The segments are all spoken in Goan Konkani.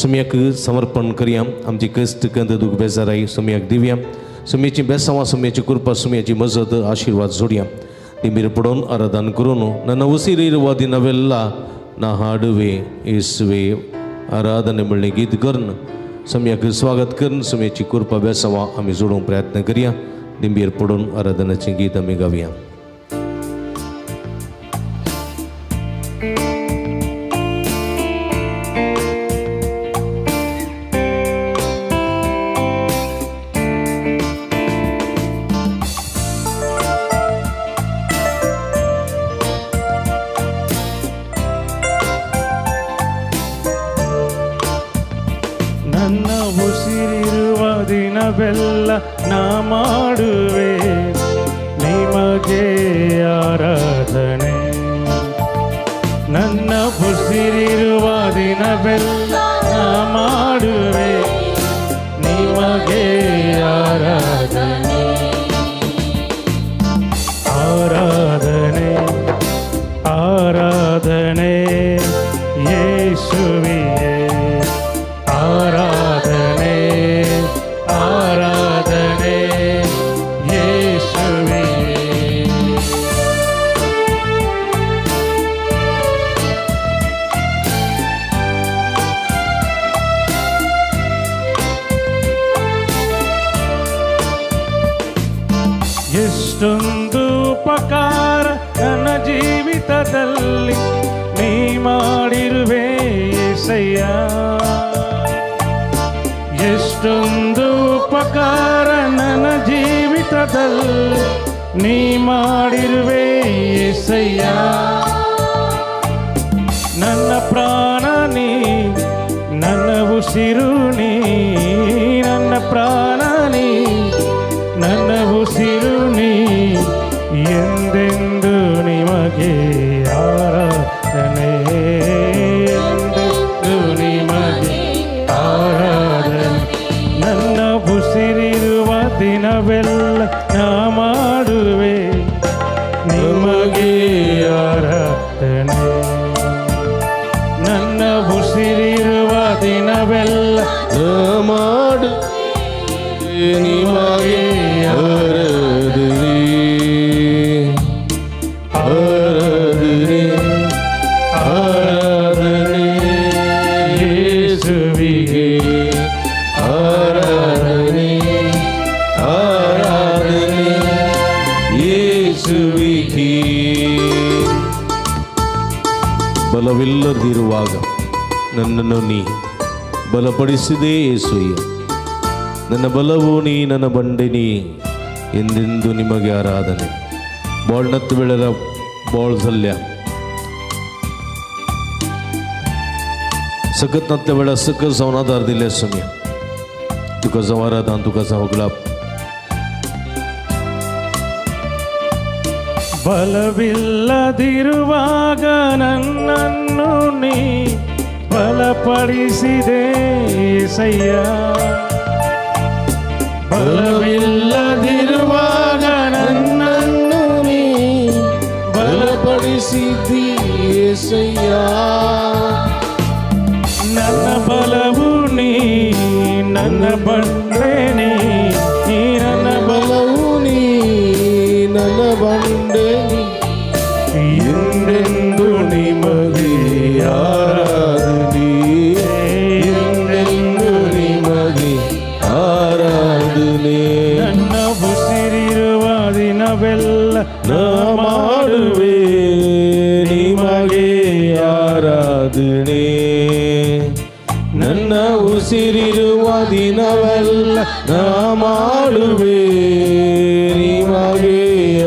सुम्याक समर्पण करया. आमची कश्ट कंद दुख बेजाराय सुम्याक दिवया. सुम्याची बेसांवा सुम्याची कृपा सुम्याची मजत आशीर्वाद जोडया. ನಿಮಿರು ಪಡೋನ್ ಆರಾಧನೆ ಕರೋನು ನನ್ನ ಉಸಿರಿರುವ ದಿನವೆಲ್ಲ ನಾ ಹಾಡುವೆ ಯೇಸುವೆ ಆರಾಧನೆ म्हणले गीत करून सम्याक स्वागत करून सम्याची कृपा बेसावा आमी जोडूंक प्रयत्न करया. दिंबीर पडून आराधनाचें गीत आमी गावया. ನನ್ನ ಉಸಿರಿರುವ ದಿನವೆಲ್ಲ ನಾ ಮಾಡುವೆ ನಿಮಗೆ ಆರಾಧನೆ. ನನ್ನ ಉಸಿರಿರುವ ದಿನವೆಲ್ಲ ನಾ ಮಾಡುವೆ ನಿಮಗೆ ಆರಾಧನೆ. ಆರಾಧನೆ ಆರಾಧನೆ ಯೇಸುವೇ ಆರಾಧನೆ ಆರಾಧನೆ ಯೇಸುವೇ. ಎಷ್ಟೊಂದು ಉಪಕಾರ ನನ್ನ ಜೀವಿತದಲ್ಲಿ ನೀ ಮಾಡಿರುವೆ ಯೇಸಯ್ಯ. ಎಷ್ಟೊಂದು ಉಪಕಾರ ನನ್ನ ಜೀವಿತದಲ್ಲಿ ನೀ ಮಾಡಿರುವೆ ಯೇಸಯ್ಯ. ನನ್ನ ಪ್ರಾಣ ನೀ, ನನ್ನ ಉಸಿರು ನೀ, ನನ್ನ ಪ್ರಾಣ ನೀ, ನನ್ನ ಉಸಿರು ನೀ, ಎಂದೆಂದು ನಿಮಗೆ ಆರಾಧನೆ, ಎಂದೆಂದು ನಿಮಗೆ ಆರಾಧನೆ. ನನ್ನ ಉಸಿರಿರುವ ದಿನವೆಲ್ಲ ನಾ ಮಾಡುವೆ ನಿಮಗೆ ಆರಾಧನೆ. ನನ್ನ ಉಸಿರಿರುವ ದಿನವೆಲ್ಲ ನಾ ಮಾಡು ನಿಮಗೆ ಆರಾಧನೆ ಆರಾಧನೆ ಆರಾಧನೆ ಯೇಸುವಿಗೆ ಆರಾಧನೆ ಆರಾಧನೆ ಯೇಸುವಿಗೆ. ಬಲವಿಲ್ಲದಿರುವಾಗ ನನ್ನನ್ನು ನೀ ಬಲಪಡಿಸಿದೆ ಯೇಸುಯ್ಯ. ನನ್ನ ಬಲವು ನೀ, ನನ್ನ ಬಂಡೆ ನೀ, ಎಂದೆಂದು ನಿಮಗೆ ಆರಾಧನೆ. ಬಾಳ್ನತ್ತು ಬೆಳೆದ ಬಾಳ್ ಸಲ್ಯ सकत नत्या वेळा सकत जावन आदार दिले सुम्या तुका जावं आराधन, तुका जावं गुलाब. ಬಲವಿಲ್ಲದಿರುವಾಗ ನನ್ನನ್ನು ನೀ ಬಲಪಡಿಸಿದೆ ಯೇಸಯ್ಯ. ಬಲವಿಲ್ಲದಿರುವಾಗ ನನ್ನನ್ನು ನೀ ಬಲಪಡಿಸಿದಿ ಯೇಸಯ್ಯ. ನನ್ನ ಬಲವು ನೀ, ನನ್ನ ಬಂಡೆ ನೀ, ನನ್ನ ಬಲವು ನೀ, ನನ್ನ ಬಂಡೆ ನೀ, ಎಂದೆಂದು ನಿಮಗೆ ಆರಾಧನೆ, ಎಂದೆಂದು ನಿಮಗೆ ಆರಾಧನೆ. ನನ್ನ ಉಸಿರಿರುವ ದಿನವೆಲ್ಲ ನಾ ಮಾಡುವೆ ನಿಮಗೆ ಆರಾಧನೆ. ನನ್ನ ಉಸಿರಿರುವ ದಿನವೆಲ್ಲ ನಾ ಮಾಡುವೆ ನಿಮಗೆ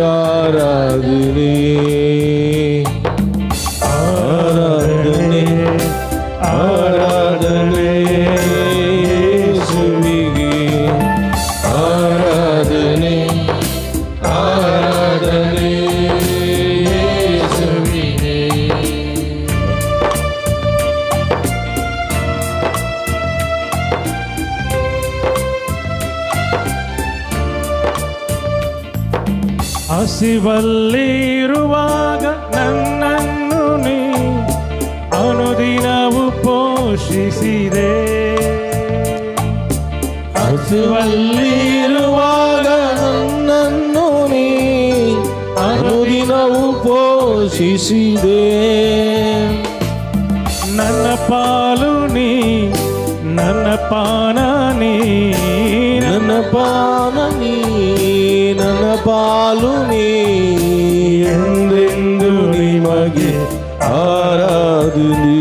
ಆರಾಧನೆ ಆರಾಧನೆ ಆರಾಧನೆ ಯೇಸುವಿಗೆ ಆರಾಧನೆ ಆರಾಧನೆ ಯೇಸುವಿಗೆ. ಹಸಿವಲ್ಲಿರುವಾಗ ನನ್ನನ್ನು ನೀ ಅನುದಿನವು ಪೋಷಿಸಿದೆ. ಪೋಷಿಸಿದೆ. ಹಸುವಲ್ಲಿರುವಾಗ ನನ್ನನ್ನು ನೀ ಅನುದಿನವೂ ಪೋಷಿಸಿದೆ. ನನ್ನ ಪಾಲು ನೀ, ನನ್ನ ಪಾನ ನೀ, ನನ್ನ ಪಾನ ನೀ, ನನ್ನ ಪಾಲು ನೀ, ಎಂದೆಂದು ನಿಮಗೆ ಆರಾಧನೆ,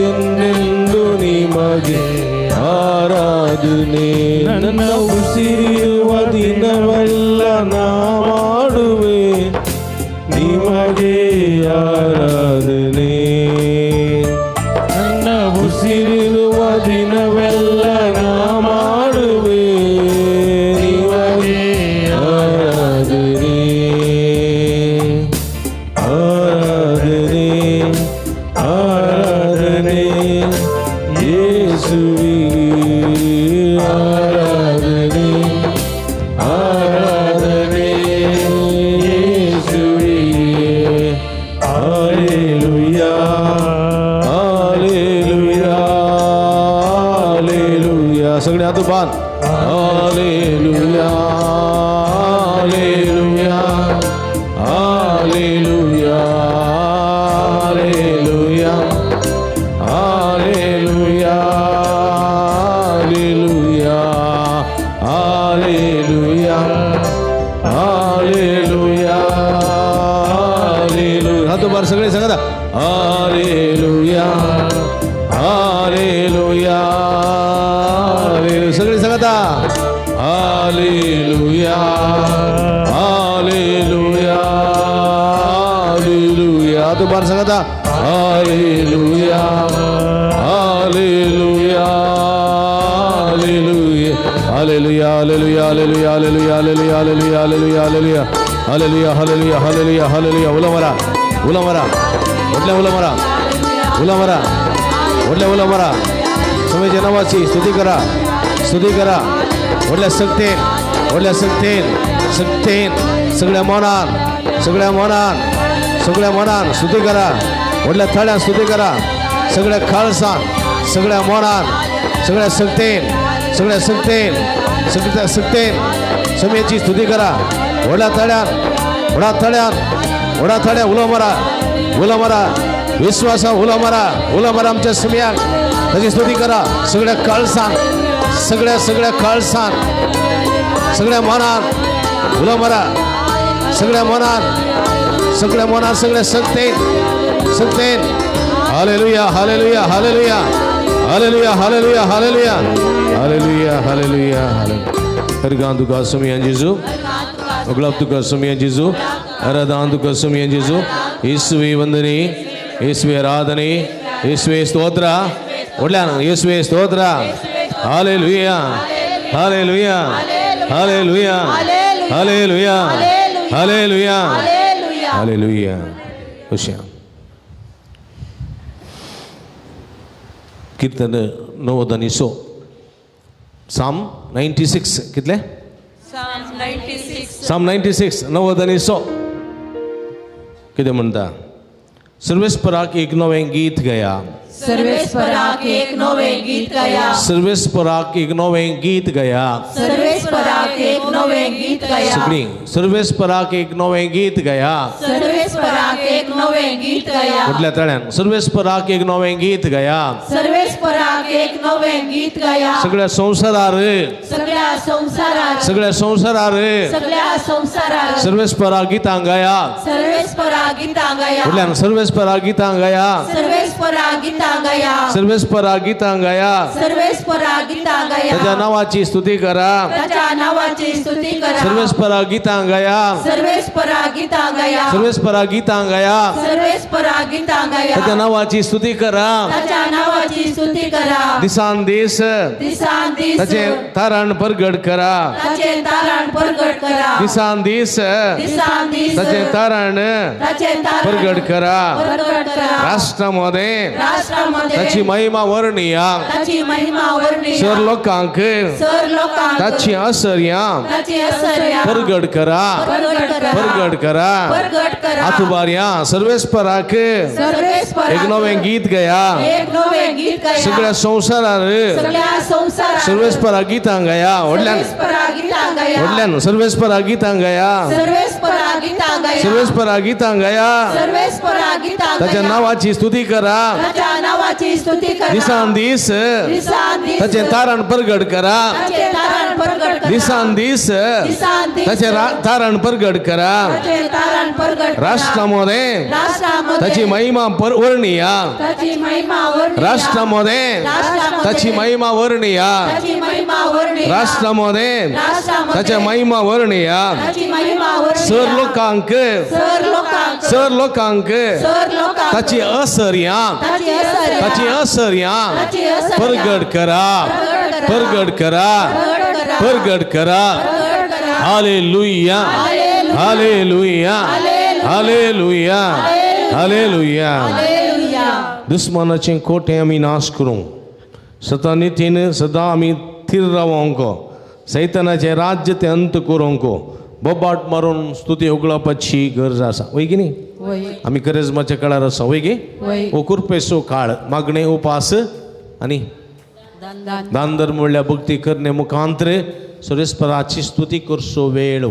ಎಂದೆಂದು ನಿಮಗೆ ಆರಾಧನೆ. ನನ್ನ ಉಸಿರಿರುವ ದಿನವೆಲ್ಲ ನಾ ಮಾಡುವೆ ನಿಮಗೆ ಆರಾಧನೆ. ನನ್ನ ಉಸಿರಿರುವ ದಿನವೆಲ್ಲ ನಾ ಮಾಡುವೆ ನಿಮಗೆ ಆರಾಧನೆ, ಆರಾಧನೆ, ಆರಾಧನೆ ಯೇಸುವಿಗೆ ಆರಾಧನೆ, ಆರಾಧನೆ ಯೇಸುವಿಗೆ. Hallelujah, hallelujah, hallelujah. सगळे हात उबार. Hallelujah, hallelujah, hallelujah, hallelujah, hallelujah, hallelujah, hallelujah, hallelujah, hallelujah. हात उबार सगळे सांगा. Hallelujah, hallelujah, hallelujah. सगळे सांगा. Hallelujah, hallelujah, hallelujah. हात उबार सांगा. Hallelujah, hallelujah, hallelujah, hallelujah, hallelujah, hallelujah, hallelujah, hallelujah, hallelujah, hallelujah, hallelujah, hallelujah, hallelujah, hallelujah, hallelujah. उलो मारा, उलो मारा, उठले उलो मारा, उलो मारा, उठले उलो मारा. स्वामीच्या नावाची स्तुती करा, स्तुती करा. व्हडल्या शक्तेन, व्हडल्या शक्तेन, शक्तेन सगळ्या मनान, सगळ्या मनान, सगळ्या मनान स्तुती करा. व्हडल्या थाळ्यान स्तुती करा. सगळ्या खालसान, सगळ्या मनान, सगळ्या शक्तेन, सगळ्या शक्तेन, सगळ्या शक्तेन स्वामीची स्तुती करा. व्हडल्या थाळ्यान, व्हडा थाळ्यान, व्हडा थाळ्या उलो मारा, उलो मारा. विश्वासा उलो मारा, उलो मारा आमच्या स्वाम्याक. ताची स्तुती करा. सगळ्या काळसान, सगळ्या सगळ्या काळसान, सगळ्या मनान उलो मारा. सगळ्या मनान, सगळ्या मनान, सगळ्या शक्तेन, शक्तेन. Hallelujah, hallelujah, hallelujah, hallelujah, hallelujah, hallelujah, hallelujah, hallelujah, hallelujah. हरगान तुका स्वामी जेजू, उगलाब तुका स्वामी जेजू, आराधन तुका स्वामी जेजू. येसुवे वंदने, येसुवे आराधने, येसुवे स्तोत्र. व्हडल्यान येसुवे स्तोत्र. Hallelujah, hallelujah, hallelujah, hallelujah, hallelujah, hallelujah. खुशिया. कीर्तन 96, साम 96. कितले? साम 96, 96. कितें म्हणटा? सर्वेस्पराक एक नवें गीत गया, सर्वेस्पराक एक नवें गीत गया, सर्वेस्पराक एक नवें गीत गया, सर्वेस्पराक एक नवें गीत गया. सगळीं सर्वेस्पराक एक नवें गीत गया, सर्वेस्पराक एक नवें गीत गया. व्हडल्या ताळ्यान सर्वेस्पराक एक नवें गीत गया, सर्वेस्पराक एक नवें गीत गया. सगळ्या संवसारार, सगळ्या संवसारार, सगळ्या संवसारार, सगळ्या संवसारार सर्वेस्परा गीतां गाया, सर्वेस्परा गीतां गाया. व्हडल्यान सर्वेस्परा गीतां गाया, सर्वेस्परा गीतां गाया, सर्वेस्परा गीतां गाया, सर्वेस्परा गीतां गाया. ताच्या नावाची स्तुती करा, ताच्या नावाची स्तुती करा. सर्वेस्परा गीतां गाया, सर्वेस्परा गीतां गाया, सर्वेस्परा गीतां गाया, सर्वेस्परा गीतां गाया. ताच्या नावाची स्तुती करा, ताच्या नावाची स्तुती करा. दिसान दीस, दिसान दीस ताचें तारण परगट करा, ताचें तारण परगट करा, दिसान दीस दिसान दीस ताचें तारण ताचें तारण परगट करा, परगट करा, राष्ट्रामध्ये राष्ट्रामध्ये ताची महिमा वर्णिया, ताची महिमा वर्णिया, सर लोकांक सर लोकांक ताची असर्या ताची असर्या परगट करा, परगट करा, परगट करा, परगट करा। आतुबार्या सर्वेस्पराक सर्वेस्पराक एक नवें गीत गया, एक नवें गीत गया, सगळ्या संवसारार सगळ्या संवसारार सर्वेस्परा गीतां गया, व्हडल्यान सर्वेस्परा गीतां गया, व्हडल्यान सर्वेस्परा गीतां गया, सर्वेस्परा गीतां गया, सर्वेस्परा गीतां गया, सर्वेस्परा गीतां गया, ताच्या नावाची स्तुती करा, ताच्या नावाची स्तुती करा, दिसान दीस दिसान दीस ताचें तारण परगट करा, ताचें तारण परगट करा, दिसान दीस दिसान दीस ताचें तारण परगट करा, ताचें तारण परगट करा, राष्ट्रामध्ये राष्ट्रामध्ये ताची महिमा वर्णिया, ताची महिमा वर्णिया, राष्ट्रामध्ये ताची महिमा वर्णिया, ताची महिमा वर्णिया, राष्ट्रामध्ये ताची महिमा वर्णिया, ताची महिमा वर्णिया, सर लोकांक सर लोकांक सर लोकांक सर लोकांक ताची असर्या ताची असर्या ताची असर्या ताची असर्या परगट करा, परगट करा, परगट करा। Hallelujah, hallelujah, hallelujah, hallelujah. दुस्मनाचे कोटे आमी नाश करूं, सता नितीन सदां आमी थीर रावोंक, सैतानाचें राज्य तें अंत करूंक, बोबाट मारून स्तुती उगळपाची गरज आसा, वय की न्ही? आमी करेजमाच्या काळार आसा, वय की? हो कुरपेचो काळ, मागणे उपास आनी दान धर्म म्हणल्यार भक्ती करणे मुखांतरे सुरेस्पराची स्तुती करचो वेळ,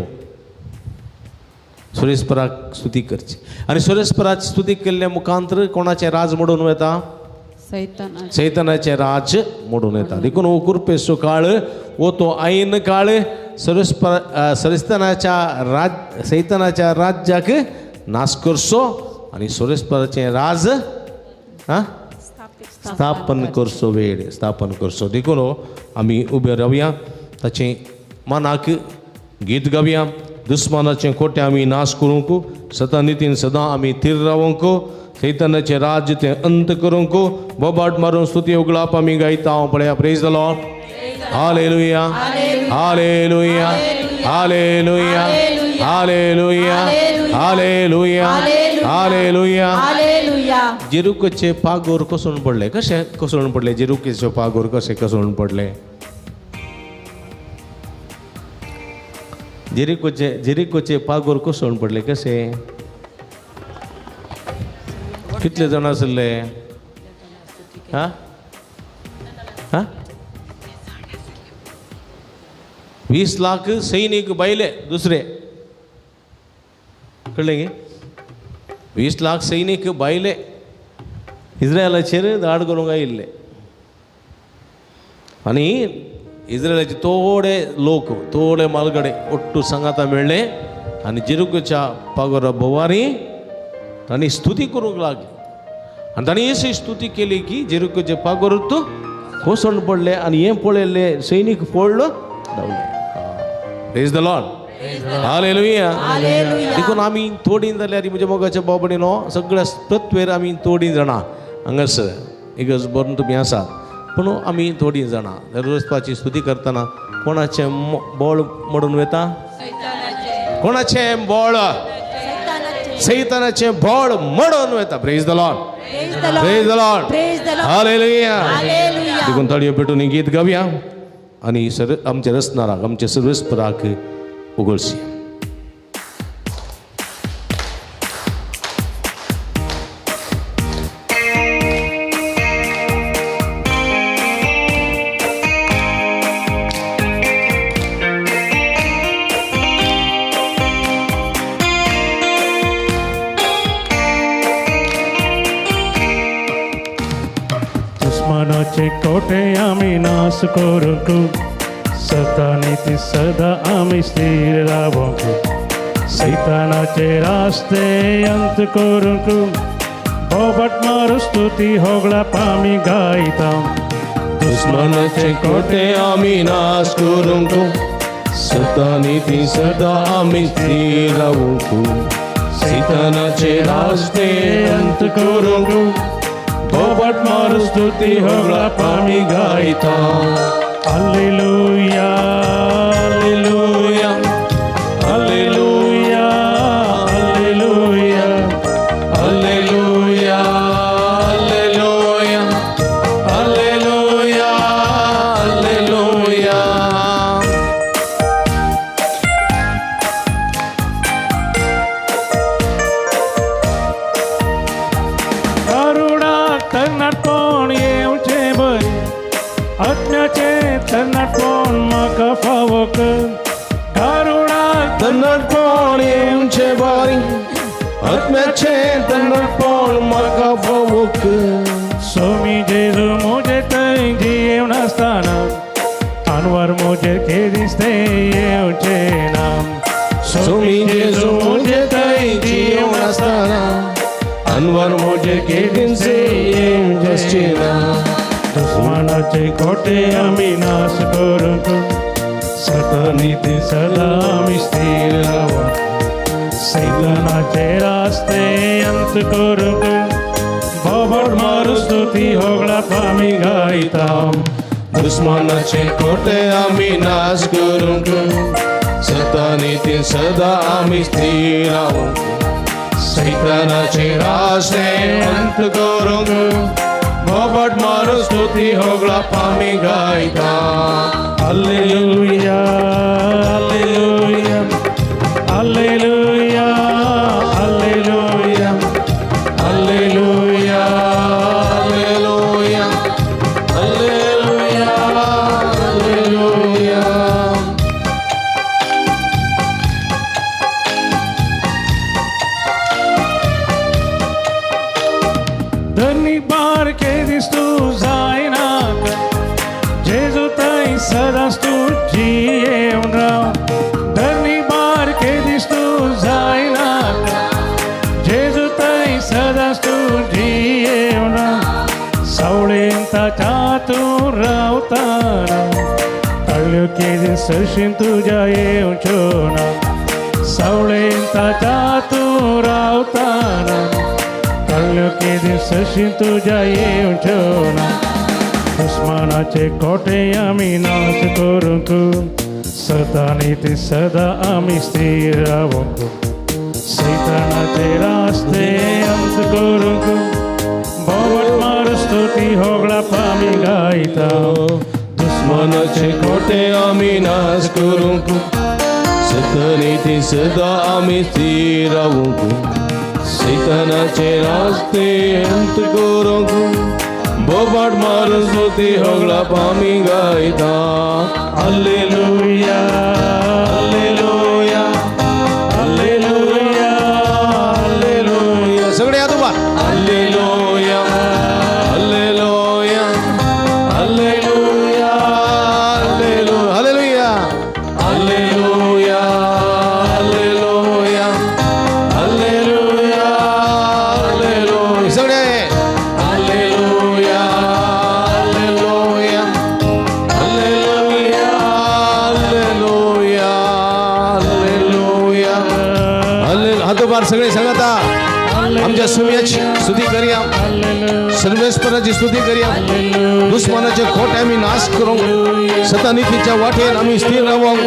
सुरेस्पराक स्तुती करची आनी सुरेस्पराची स्तुती केल्ल्या मुखांतर कोणाचें राज मोडून वता? सैतानाचें राज मोडून येता. देखून हो कुरपेचो काळ हो तो ऐन काळ सरेस्परा सैतानाच्या राज सैतानाच्या राज्याक नाश करचो आनी सुरेस्पराचें राज स्थापन करचो वेळ, स्थापन करचो. देखून आमी उबे रावया, ताचें मनाक गीत गावया, दुस्मानाचें खोटें आमी नाश करूंक, सता नितीन सदां आमी थीर रावंक, सैतानाचें राज्य तें अंत करूंक, बोबाट मारून स्तुती उगळाप आमी गायता. हांव पळया, प्रेज the Lord, hallelujah, hallelujah, hallelujah, hallelujah, hallelujah, hallelujah. जेरुकोचे पागोर कोसळून पडले, कशें कोसळून पडले? जेरुकोचे पागोर कशें कोसळून पडले? जेरिकोचे जेरिकोचे पागोर कोसळून पडले कशें? कितले जाण आसले? हा हा 20 लाख सैनिक बायले दुसरे, कळ्ळें गे? 20 लाख सैनिक बायले इस्रायलाचेर धाड करूंक आयिल्ले आनी इस्रायलाचे थोडे लोक थोडे मालगडे ಒಟ್ಟು संगाता मेळ्ळे आनी जेरुकोच्या पागोरा भोवारी तांणी स्तुती करूंक लागली आनी तांणी अशी स्तुती केली की जेरुकोचे पागोरूत कोसळून पडले आनी हें पळयल्ले सैनीक पडलो धांवले. प्रेज the Lord, hallelujah. देखून आमी थोडीं जाल्यार म्हज्या मोगाच्या बाबडीनो सगळ्या पृथ्वेर आमी थोडीं जाणां हांगासर इगर्ज भरून तुमी आसात, पूण आमी थोडीं जाणां वचपाची स्तुती करतना कोणाचें बोळ मोडून वता? कोणाचें बोळ? सैतानाचें बोळ मोडून वता. Praise the Lord, praise the Lord, hallelujah. देखून ताळयो पेटून गीत गावया आनी सर आमच्या रचणाराक आमच्या सर्वेस्पराक उगळशी. दुश्मनाचे कोटे आमी नाश करूंक, सतानीती सदा आमी स्थिर रावंक, सैतानाचे रास्ते अंत करूंक, बोबाट मारू स्तुती होगळाप आमी गायता. दुश्मनाचे कोटे आमी नाश करूंक, सतानीती सदा आमी स्थिर रावंक, सैतानाचे रास्ते अंत करूंक, बोबाट मारू स्तुती होगळाप आमी गायता. Hallelujah hallelujah hallelujah hallelujah hallelujah hallelujah hallelujah hallelujah. करुणा तरणाटपण येवचें बरें, आत्म्याचें तरणाटपण म्हाका फावो कर. करुणा तरणाटपण येवचें बरें, आत्म्याचें तरणाटपण म्हाका फावो कर. सोमी जेजू म्हजे थंय जियेवन आसतना आनवर म्हजेर केदिस्ते येवचें ना. सोमी जेजू म्हजे थंय जियेवन आसतना अनवर म्हजे केदिस्ते येवचें ना. दुस्मानाचे कोटे आमी नाश करूंक, सतानी सदा आमी स्थिर रावंक, सैतानाचे रास्ते अंत करूंक, बोबाट मारू स्तुती होगळाप आमी गायता. दुस्मानाचे कोटे आमी नाश करूंक, सतानी ती सदा आमी स्थिर रावंक, सैतानाचे रास्ते अंत करूंक, बोबाट मारू स्तुती होगळाप आमी गायता. Hallelujah hallelujah hallelujah hallelujah hallelujah hallelujah hallelujah hallelujah. धरणी पार केदीस तूं जायना, जेजू थंय सदांच तूं जियेवन राव. धरणी पार केदीस तूं जायना, जेजू थंय सदांच तूं जियेवन राव. सावळेन ताच्या तूं रावतना, तळ्यो केदीस सरशीन तुज्या येवच्यो ना. सावळेन ताच्या तूं रावतना, तळ्यो केदीस सरशीन तुज्या येवच्यो ना. दुस्मानाचे कोटे आमी नाश करूंक, सतानी ती सदा आमी स्थिर रावंक, सैतानाचे रास्ते अंत करूंक, बोबाट मारू स्तुती होगळाप आमी गायता. दुस्मानाचे कोटे आमी नाश करूंक, सतानी ती सदा आमी स्थिर रावंक, सैतानाचे रास्ते अंत करूंक, बोबाट मारू स्तुती होगळाप आमी गायता. Hallelujah hallelujah hallelujah hallelujah. सगळे हात उबा. Hallelujah hallelujah hallelujah hallelujah hallelujah hallelujah hallelujah hallelujah. सगळे hallelujah hallelujah hallelujah hallelujah hallelujah hallelujah. हातोभार सगळे सांगता. आमच्या सुम्याची स्तुती करूया, सर्वेश्वराची स्तुती करूया. दुस्मानाचे खोट आमी नाश करूंक, सतानितीच्या वाटेन आमी स्थिर रावंक,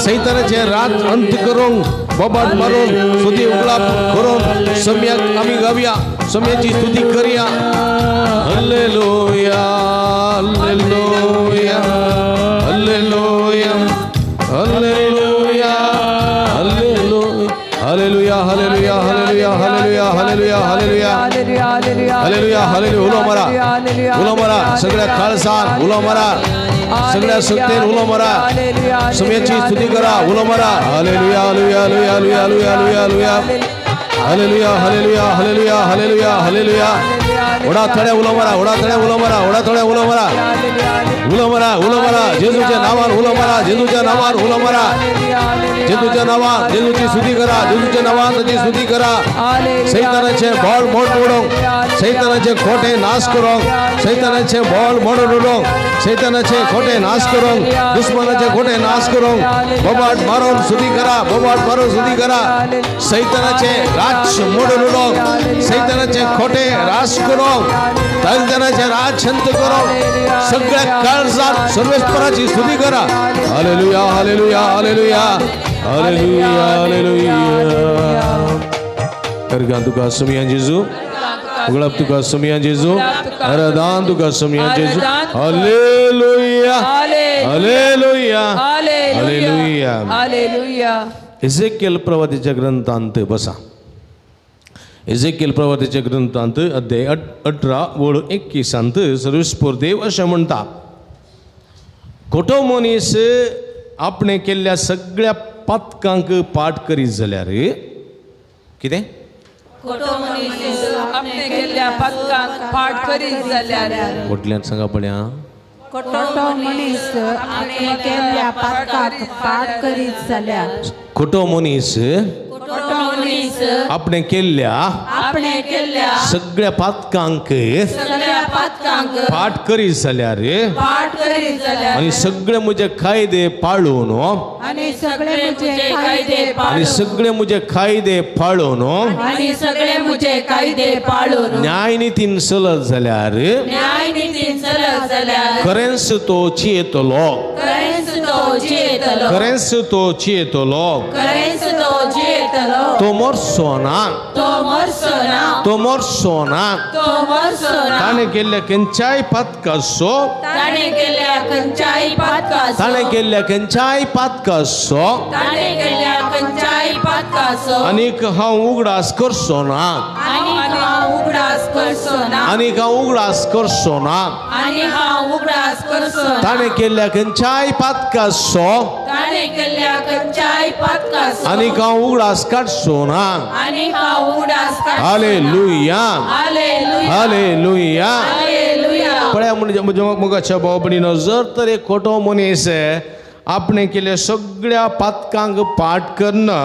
सैतानाचे रात अंत करूंक, बोबाट मारून स्तुती उगळाप करून सम्याक आमी गावया, सम्याची स्तुती करूया. Hallelujah hallelujah hallelujah hallelujah hallelujah hallelujah hallelujah hallelujah hallelujah hallelujah hallelujah hallelujah. उलो मारा, उलो मारा सगळ्या खालसान, उलो मारा सगळ्या शक्तीन, उलो मारा सम्याची स्तुती करा, उलो मारा. Hallelujah hallelujah hallelujah hallelujah hallelujah hallelujah hallelujah hallelujah hallelujah. ओडा थोड्या उलो मारा, ओडा थोड्या उलो मारा, ओडा थोड्या उलो मारा, उलो मारा, उलो मारा जेजूच्या नावान उलो मारा, जेजूच्या नावान उलो मारा. जेजूच्या नांवान जेजूची स्तुती करा, जेजूच्या नांवान ताची स्तुती करा. सैतानाचे बळ मोडून उडोवंक, सैतानाचे खोटे नाश करूंक, सैतानाचे बळ मोडून उडोवंक, सैतानाचे खोटे नाश करूंक, दुश्मनाचे खोटे नाश करूंक. बोबाट मारून स्तुती करा, बोबाट मारून स्तुती करा. सैतानाचे राज मोडून उडोवंक, सैतानाचे खोटे रास करूंक, सैतानाचे राज अंत करूंक. सगळ्या काळजात सर्वेश्वराची स्तुती करा. Hallelujah, hallelujah, hallelujah, hallelujah, hallelujah. करगा तुका सुमिया जेजू, उगळप तुका सुमिया जेजू, आराधन तुका सुमिया जेजू. Hallelujah, hallelujah, hallelujah, hallelujah. Ezekiel प्रवादीच्या ग्रंथांत बसा. एझेकियल प्रवादीच्या ग्रंथांत अध्याय 18 वळ 21 सर्वेस्पर देव अशें म्हणटा, खोटो मनीस आपणे केल्ल्या सगळ्या पातकांक पाठ करीत जाल्यार कितें? खोटो मनीस आपणे केल्ल्या पातकांक पाठ करीत जाल्यार. व्हडल्यान सांगा पळया. खोटो मनीस आपणे केल्ल्या पातकांक पाठ करीत जाल्यार. खोटो मनीस आपणे केल्ल्या सगळ्या पातकांक पाठ करीत जाल्यार आनी सगळे म्हजे कायदे पाळून, आनी सगळे म्हजे कायदे आनी सगळे म्हजे कायदे पाळून, आनी सगळे म्हजे कायदे पाळून न्यायनितीन चलत जाल्यार, न्यायनितीन चलत जाल्यार खरेंच तो जियेतलो, खरेंच तो जियेतलो, खरेंच तो जियेतलो, खरेंच तो जियेतलो. तो मरचो ना, तो मरचो ना, तो मरचो ना, तो मरचो ना. ताणें केल्ल्या खंयच्याय पातकाचो, ताणें केल्ल्या खंयच्याय पातकाचो, ताणें केल्ल्या खंयच्याय पातकाचो, ताणें केल्ल्या खंयच्याय पातकाचो आनीक हांव उगडास करचो ना, आनीक हांव उगडास करचो ना, आनीक हांव उगडास करचो ना, आनीक हांव उगडास करचो ना. ताणें केल्ल्या खंयच्याय पातकाचो, ताणें केल्ल्या खंयच्याय पातकाचो आनीक हांव उगडास काडचो ना. आनीक हांव उगडास काडचो ना. Hallelujah, hallelujah, hallelujah, hallelujah. पळया म्हणजे मोगाच्या भाव भयणीनो, जर तर एक खोटो मनीस आपणे केल्ल्या सगळ्या पातकांक पाठ करना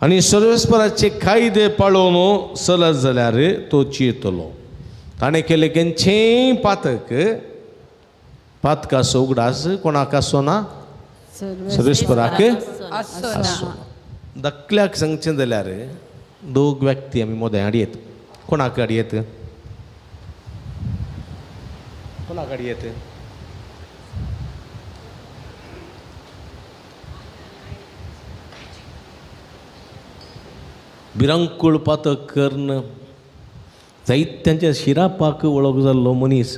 आनी सर्वेस्पराचे कायदे पाळोवन चलत जाल्यार तो जियेतलो. ताणें केल्लें खंयचेंय पातक, पातकाचो उगडास कोणाक आसचो ना? सर्वेस्पराक आसचो ना. धाकल्याक सांगचें जाल्यार दोग व्यक्ती आमी मोदें हाडयेत. कोणाक हाडयेत? कोणाक हाडयेत? भिरांकूळ पातक करून जायत्यांच्या शिरापाक वळख जाल्लो मनीस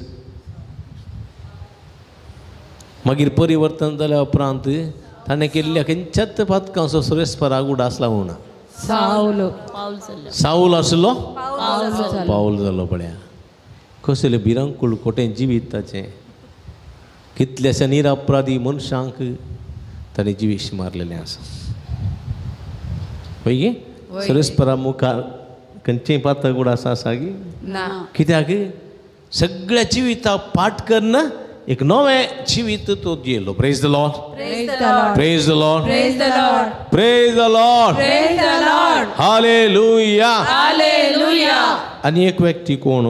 मागीर परिवर्तन जाल्या उपरांत ताणें केल्ल्या खंयच्याच पातकांचो सर्वेस्पराक उगडास लावना. सावल आसलो, पावल जालो. पळया कसलें भिरांकूळ खोटें जिवीत ताचें. कितल्याशा निरापराधी मनशांक ताणें जिवीश मारलेलें आसा. पळय सर्वेस्परा मुखार खंयचें पातक उगडास आसा की ना? कित्याक सगळ्या जिविताक पाठ करना एक नवें जिवीत तो दिलो. Praise the Lord, praise the Lord, praise the Lord, praise the Lord, praise the Lord. Hallelujah, hallelujah. आनी एक व्यक्ती कोण?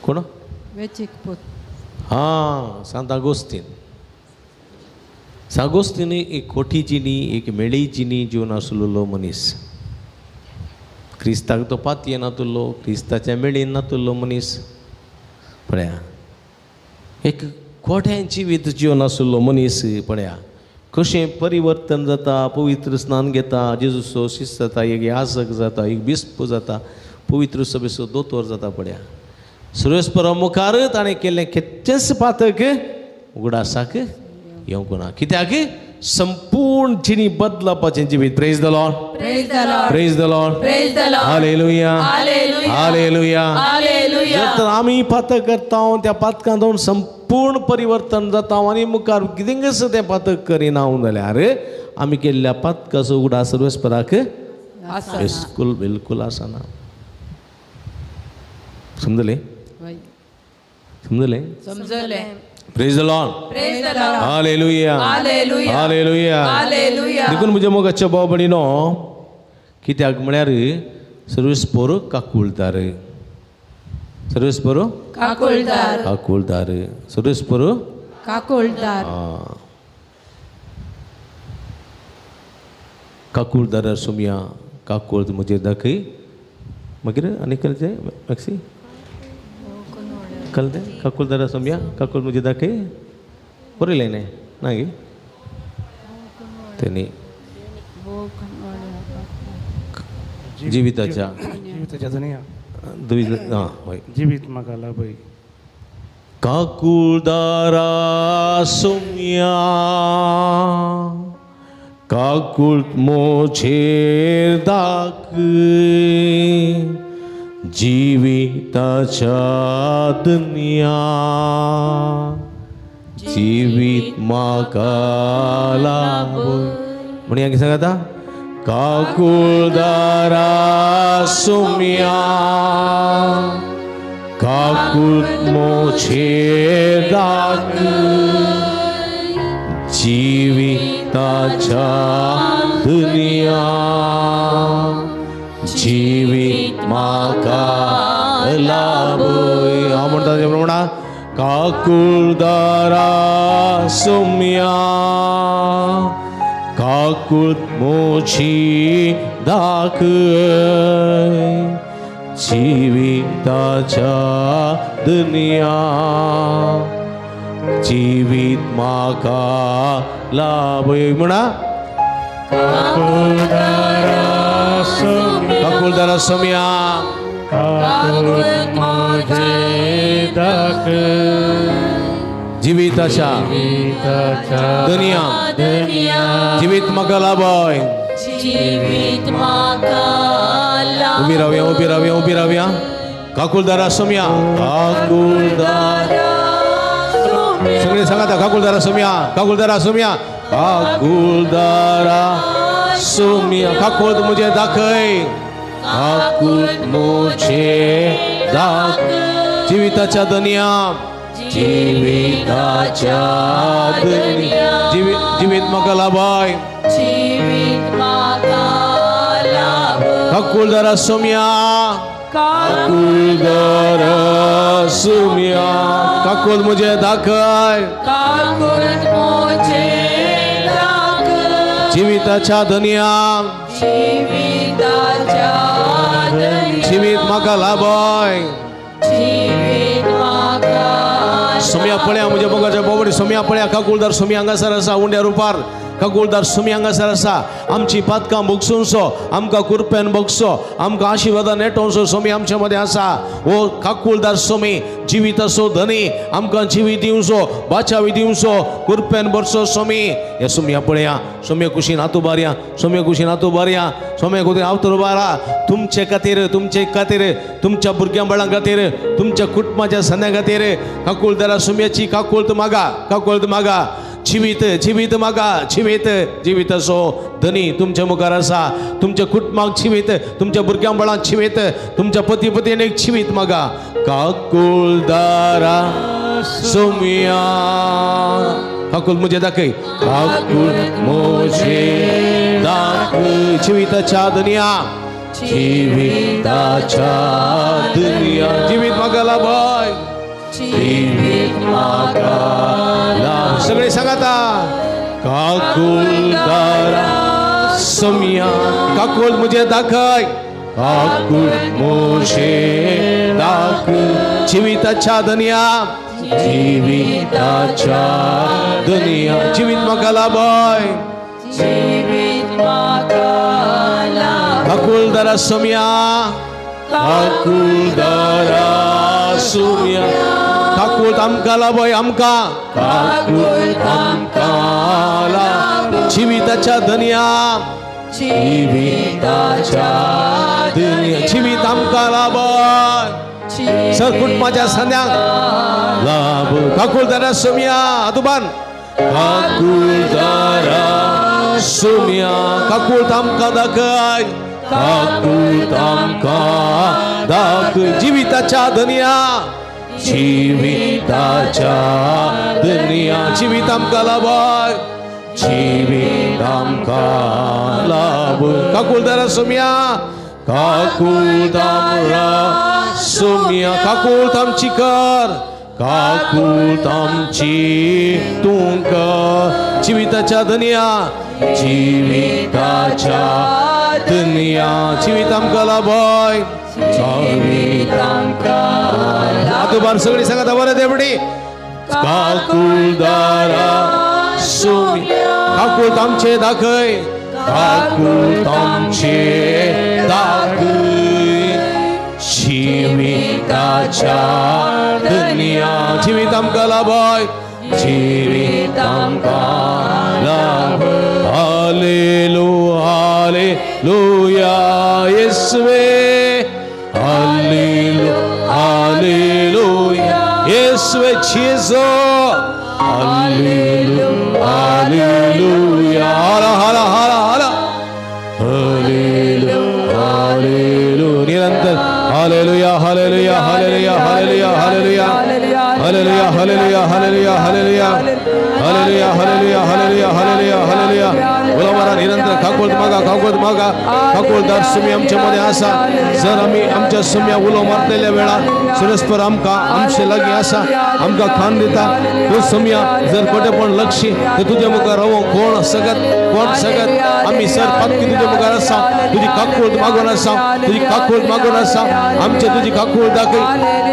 कोण? हां, सांत आगोस्तीन. सांत आगोस्तीन एक खोटी जिणी, एक मेळी जिणी जीवन आसलेलो मनीस. क्रिस्ताक तो पातये नातुल्लो, क्रिस्ताच्या मेळीन नातुल्लो मनीस. पळया एक खोट्यां जिवीत जीवन आसलेलो मनीस. पळया कशें परिवर्तन जाता, पवित्र स्नान घेता, जेजूचो शिस्त जाता, एक याजक जाता, एक बिस्प जाता, पवित्र सभेचो दोतोर जाता. पळया सर्वेस्परा मुखार ताणें केल्लें खंयचेंच पातक उगडासाक येवंक ना. कित्याक संपूर्ण जिणी बदलपाचें जिवीत. Praise the Lord, praise the Lord, praise the Lord, praise the Lord. Hallelujah, hallelujah, hallelujah, hallelujah. जर तर आमी पातक करता त्या पातकांत संपूर्ण परिवर्तन जाता आनी मुखार कितेंच तें पातक करिना जाल्यार आमी केल्ल्या पातकाचो उगडास सर्वेस्पराक बिलकुल बिलकुल आसना. समजलें? समजलें? समजलें. Praise the Lord. Praise the Lord. Hallelujah. Hallelujah. Hallelujah. Hallelujah. देखून म्हज्या मोगाच्या भाव भयणीनो, कित्याक म्हळ्यार सर्वेस पोर काकुळदार, सर्वेस पोर काकुळदार, काकुळदार, सर्वेस पोर काकुळदार. काकुळदार सोम्या काकुळ म्हजेर दाखय. मागीर आनी कळचें मॅक्सी कळ्ळें? काकुळदारा सोम्या काकुळ म्हजेर दाखय बरयलें न्ही ना गे तेणी जिविताच्या हय जिवीत म्हाका लाभय. काकुळदारा सोम्या काकुळ मोझेर दाखय, जिविताच्या दुनिया जिवीत म्हाका लाभय. म्हणया कितें सांगता? काकुळदारा सोम्या काकुळ मोझेर दाखय, जिविताच्या दुनिया जिवीत म्हाका लाभय. हांव म्हणटा तें प्रमाण काकुळदारा सोम्या काकुळ मोची दाखय, जिविताच्या दुनिया जिवीत म्हाका लाभय. म्हणा काकुळदारा सोम्या काकुळ मोझे दाखय, जिविताच्या दुनिया जिवीत म्हाका लाभय. जिवीत म्हाका. उबी रावया, उबी रावया, उबी रावया. काकुळदारा सोम्या काकुळदारा, सगळे सांगाता काकुळदारा सोम्या काकुळदारा सोम्या काकुळदारा सोम्या काकुळ म्हजें दाखय, काकुळ म्हजें दाखय, जिविताच्या दुनिया जिविताच्या दुनिया जिवीत म्हाका लाभय. जिवीत म्हाका लाभय. काकुळदारा सोम्या काकुळदारा सोम्या काकुळ म्हजें दाखय, काकुळ म्हजें दाखय, जिविताच्या दुनिया जिविताच्या दुनिया जिवीत म्हाका लाभय. जिवीत म्हाका. सोम्या पळया म्हज्या मोगाच्या बोबडी सोम्या पळया. काकुळदार सोम्या हांगासर आसा उंड्या रुपार. काकुळदार सोम्या हांगासर आसा. आमची पातकां भोगसुनसो, आमकां कुरपेन भोगसो, आमकां आशिर्वादान नेटोवचो सोमी आमच्या मदें आसा. हो काकुळदार सोमी जिविताचो धनी, आमकां जिवीत दिवचो, बाचावी दिवचो, कुरपेन भरचो सोमी. हे सोम्या पळया. सोम्या कुशीन हात उबारया, सोम्या कुशीन हात उबारया, सोम्या कुशीन हात उबारा. तुमचे खातीर, तुमचे खातीर, तुमच्या भुरग्यां बाळां खातीर, तुमच्या कुटुंबाच्या संद्या खातीर काकुळदारा सोम्याची काकुळत मागा, काकुळत मागा. जिवीत जिवीत मागा, जिवीत जिवीताचो धनी तुमच्या मुखार आसा. तुमच्या कुटुंबाक जिवीत, तुमच्या भुरग्यां बाळांक जिवीत, तुमच्या पती पत्नीक जिवीत मागा. काकुळदारा सोम्या काकुळ म्हजें दाखय, काकुळ म्हजें दाखय, जिविताच्या दुनिया जिविताच्या दुनिया जिवीत म्हाका लाभय. जिवीत म्हाका लाभ. सगळे सांगाता काकुळदारा सोम्या काकुळ म्हजें दाखय, काकुळ म्हजें दाखय, जिविताच्या दुनिया जिविताच्या दुनिया जिवीत म्हाका लाभय. जिवीत म्हाका लाभय. काकुळदारा सोम्या काकुळदारा सोम्या काकुळ आमकां लाभय, आमकां काकुळ आमकां लाभय, जिविताच्या धन्या जिविताच्या धन्या जिवीत आमकां लाभय. सर कुटुंबाच्या संद्यांक लाभ. काकुळदारा सोम्या आदुबान काकुळदारा सोम्या काकुळ आमकां दाखय, काकुळ आमकां दाखय, जिविताच्या धन्या जिविताच्या धनया जिवीत आमकां लाभय जिवीत आमकां लाभ काकुळदारा सोम्या काकुळदारा सोम्या काकुळत आमची कर काकुळत आमची तूं कर जिविताच्या धनया जिविताच्या धनया जिवीत आमकां लाभय जिवीत आमकां आतोबार सगळी सांगता बरें देवडी काकुळदारा सोम्या काकुळत आमचे दाखय काकुळत आमचे दाखय जिविताच्या धनया जिवीत आमकां लाभय जिवीत आमकां लाभय हालेलुया हालेलुया येसुवे हालेलुया हालेलुया येसुवे जेजू हालेलुया हालेलुया हाला हाला हाला हाला हालेलुया हालेलुया निरंतर hallelujah hallelujah hallelujah hallelujah hallelujah hallelujah hallelujah hallelujah hallelujah hallelujah hallelujah hallelujah hallelujah hallelujah बोला मारा निरंतर काकुळत मागा काकुळत मागा काकुळदार सुमी आमच्या मध्ये आसा जर आमी आमच्या सुम्या उलो मारतल्या वेळार सुरस्पर आमकां आमचे लागीं आसा आमकां खान दिता तूं सुम्या जर कोटेपण लक्षी तर तुज्या मुखार रावोंक कोण सकत कोण सकत आमी सर पातकी तुज्या मुखार आसा तुजी काकुळत मागून आसा तुजी काकुळत मागून आसा आमचे तुजी काकुळ दाखय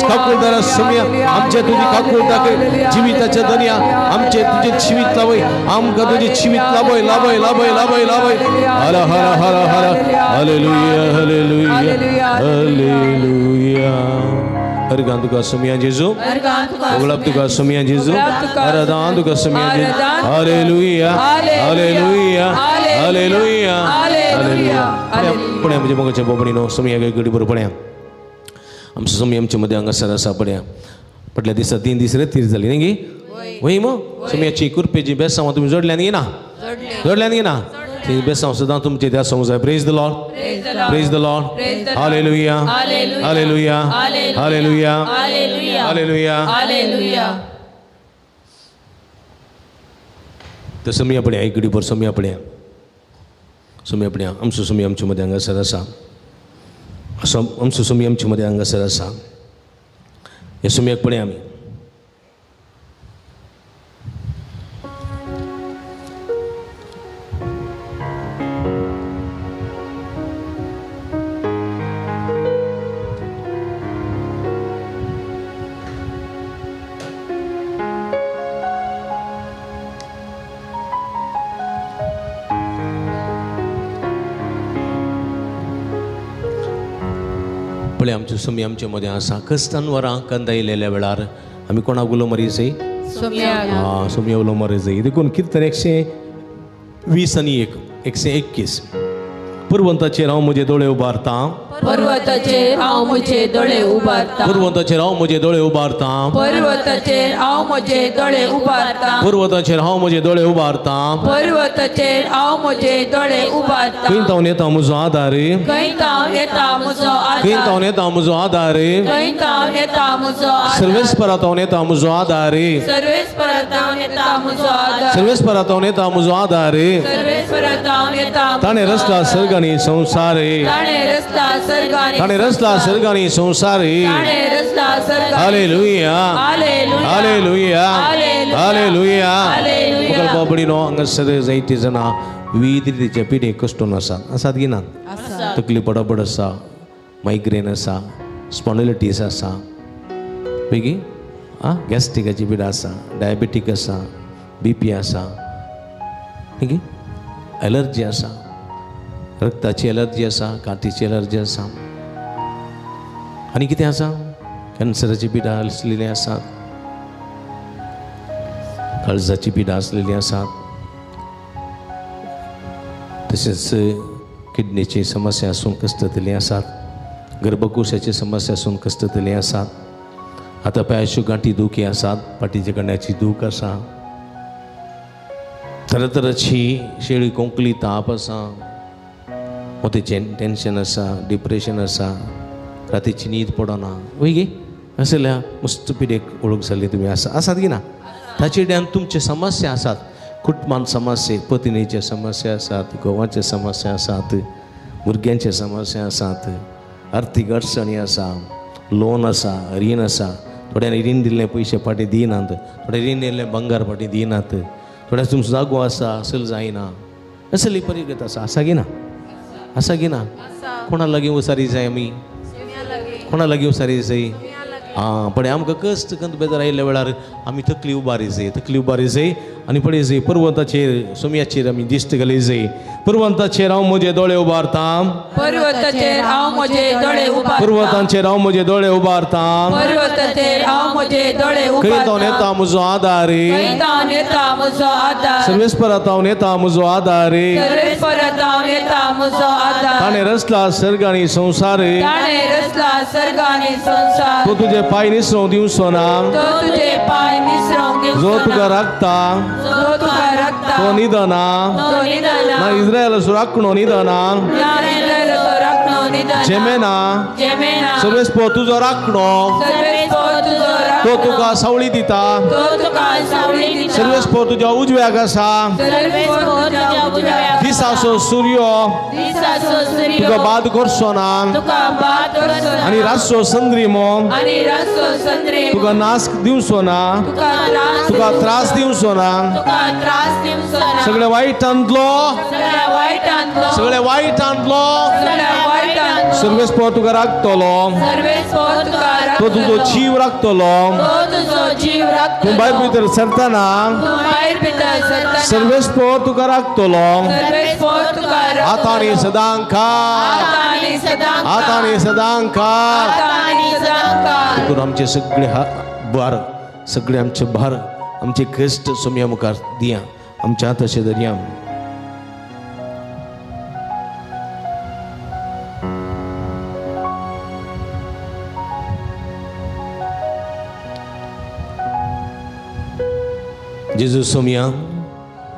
काकुळदारा सुम्या आमचे तुजी काकुळ दाखय जिविताच्या धनया आमचे तुझे जिवीत लावय आमकां तुझे जिवीत लाभय लाभय लाभय लाभय लाभय हर हर हर हर हालेलुया हालेलुया हालेलुया अर्गां तुका सुम्या जेजू उगळाप तुका सुम्या जेजू आराधन तुका सुम्या जेजू हालेलुया हालेलुया हालेलुया हालेलुया पळया म्हजे मोगाच्या बाबणीनो सुम्या गडी बरोबर पळया आमचो सुम्या आमचे मध्ये हांगासर आसा पळया फाटल्या दिसा 3 दीस रे तीर जाली न्ही गी वय मो सुम्याची कृपेची बेसांव तुमी जोडल्या न्ही ना जोडल्या न्ही ना ती बेसांव सदां तुमचे त्या सांगूंक जाय praise the Lord praise the Lord hallelujah hallelujah hallelujah hallelujah hallelujah तर सुम्या पळया एक घडी भर सुम्या पळया सुम्या पळया आमचो सुम्या आमचे मदें हांगासर आसा आमचो सुम्या आमचे मदें हांगासर आसा हे सुम्याक पळया आमी पळय आमच्यो सुमी आमचे मदें आसा कश्टान वरां कंदा येयलेल्या वेळार आमी कोणाक उलो मारी जाय सुमया उलो मारी जाय देखून किर्तन 120 आनी 121 पर्वताचेर हांव म्हजे दोळे उबारतां पर्वताचेर हांव म्हजे दोळे उबारतां पर्वताचेर हांव म्हजे दोळे उबारतां पर्वताचेर हांव म्हजे दोळे उबारतां पर्वताचेर हांव म्हजे दोळे उबारतां पर्वताचेर हांव म्हजे दोळे उबारतां खंय तावन येता म्हजो आदार खंय तावन येता म्हजो आदार खंय तावन येता म्हजो आदार खंय तावन येता म्हजो आदार सर्वेस्परा तावन येता म्हजो आदार सर्वेस्परा तावन येता म्हजो आदार सर्वेस्परा तावन येता म्हजो आदार सर्वेस्परा तावन येता ताणें रचला सर्ग आनी संवसार ताणें रचला सर्ग आनी ताणें रचला सर्ग आनी संवसार ताणें रचला सर्ग हालेलुया हालेलुया हालेलुया मुखार बाबडीनो हांगासर जायती जाणां विविध रितीचे पिडे कश्टून आसात आसात की ना तकली पडापड आसा मायग्रेन आसा स्पॉन्डिलायटीस आसा बेगी आं गॅस्ट्रिकाची पिडा आसा डायबेटीक आसा बीपी आसा बेगी एलर्जी आसा रक्ताची एलर्जी आसा कातीची एलर्जी आसा आनी कितें आसा कॅन्सराची पिडा आसलेली आसात काळजाची पिडा आसलेली आसात तशेंच किडनीची समस्या आसून कश्टतली आसात गर्भकोशाची समस्या आसून कश्टतली आसात आतां पांयाच्यो गांठी दुखी आसात फाटीच्या कण्याची दूख आसा तरातराची शेळी कोंकली ताप आसा मोतीचें टेन्शन आसा डिप्रेशन आसा रातीची न्हीद पडना वय गे असल्या मस्त पिढेक ओळख जाली तुमी आसा आसात की ना? ताचे ड्यान तुमचे समस्या आसात, कुटुंबान समस्या, पत्नीचे समस्या आसात, घोवाचे समस्या आसात, भुरग्यांचे समस्या आसात, आर्थीक अडचणी आसा, लोन आसा, रीण आसा. थोड्यांनी रीण दिल्ले पयशे फाटीं दिनात, थोडे रीण दिल्ले बंगार फाटीं दिनात, थोड्या तुमचो जागो आसा असल जायना, असली परिगत आसा. आसा की ना? आसा की ना? कोणा लागीं उसारी जाय आमी? कोणा लागीं उसारी जाय? आं, पळय आमकां कश्ट कंत बेजार आयिल्ल्या वेळार आमी तकली उबारी जाय, तकली उबारी जाय आनी पळय जाय पर्वताचेर सोम्याचेर आमी दिश्ट घाली जाय. पर्वताचेर हांव म्हजे दोळे उबारता, पर्वताचेर हांव म्हजे दोळे उबारता, पर्वतांचेर हांव म्हजे दोळे उबारता, पर्वताचेर हांव म्हजे दोळे उबारता. खंय तावन येता म्हजो आदार? खंय तावन येता म्हजो आदार? सर्वेस्परा तावन येता म्हजो आदार, सर्वेस्परा तावन येता म्हजो आदार. ताणें रचला सर्ग आनी संवसार, ताणें रचला सर्ग आनी संवसार. तो तुजे पांय निसरोवंक दिवचो ना, तो तुजे पांय निसरोवंक दिवचो ना. जो तुका राखता, जो तुका राखता, तो न्हिदना, तो न्हिदना. ना इस्रायलाचो राखणो न्हिदना, ना इस्रायलाचो राखणो न्हिदना. जेमेना, जेमेना. सर्वेस्पर तुजो राखणो, सर्वेस्पर तुजो राखणो. तो तुका सावळी दिता, तो तुका सावळी दिता. सर्वेस्पर तुज्या उजव्याक आसा, सर्वेस्पर तुज्या उजव्याक. दिसाचो सूर्य, दिसाचो सूर्य तुका बाद करचो ना, तुका बाद करचो ना. आनी रातचो संद्रिमो, आनी रातचो संद्रिमो तुका नाश दिवचो ना, तुका त्रास दिवचो ना, तुका त्रास दिवचो ना. सगळे वायटांतलो, सगळ्या वायटांतलो, सगळे वायटांतलो, सगळ्या वायटांतलो. सर्वेस्पर तुका राखतलो, सर्वेस्पर तुका राखतलो. तो तुजो जीव राखतलो, तो तुजो जीव राखतलो. तूं भायर भितर सरतना, तूं भायर भितर सरतना, सर्वेस्पर तुका राखतलो. सर्वेस्पर तुका राखतलो. आतां आनी सदांकाळ, आतां आनी सदांकाळ, आतां आनी सदांकाळ, आतां आनी सदांकाळ. देखून आमचे सगळे भार, सगळे आमचे भार, आमचे कश्ट सोम्या मुखार दिया, आमच्या हाताचे दर्या. जेजू सोम्या,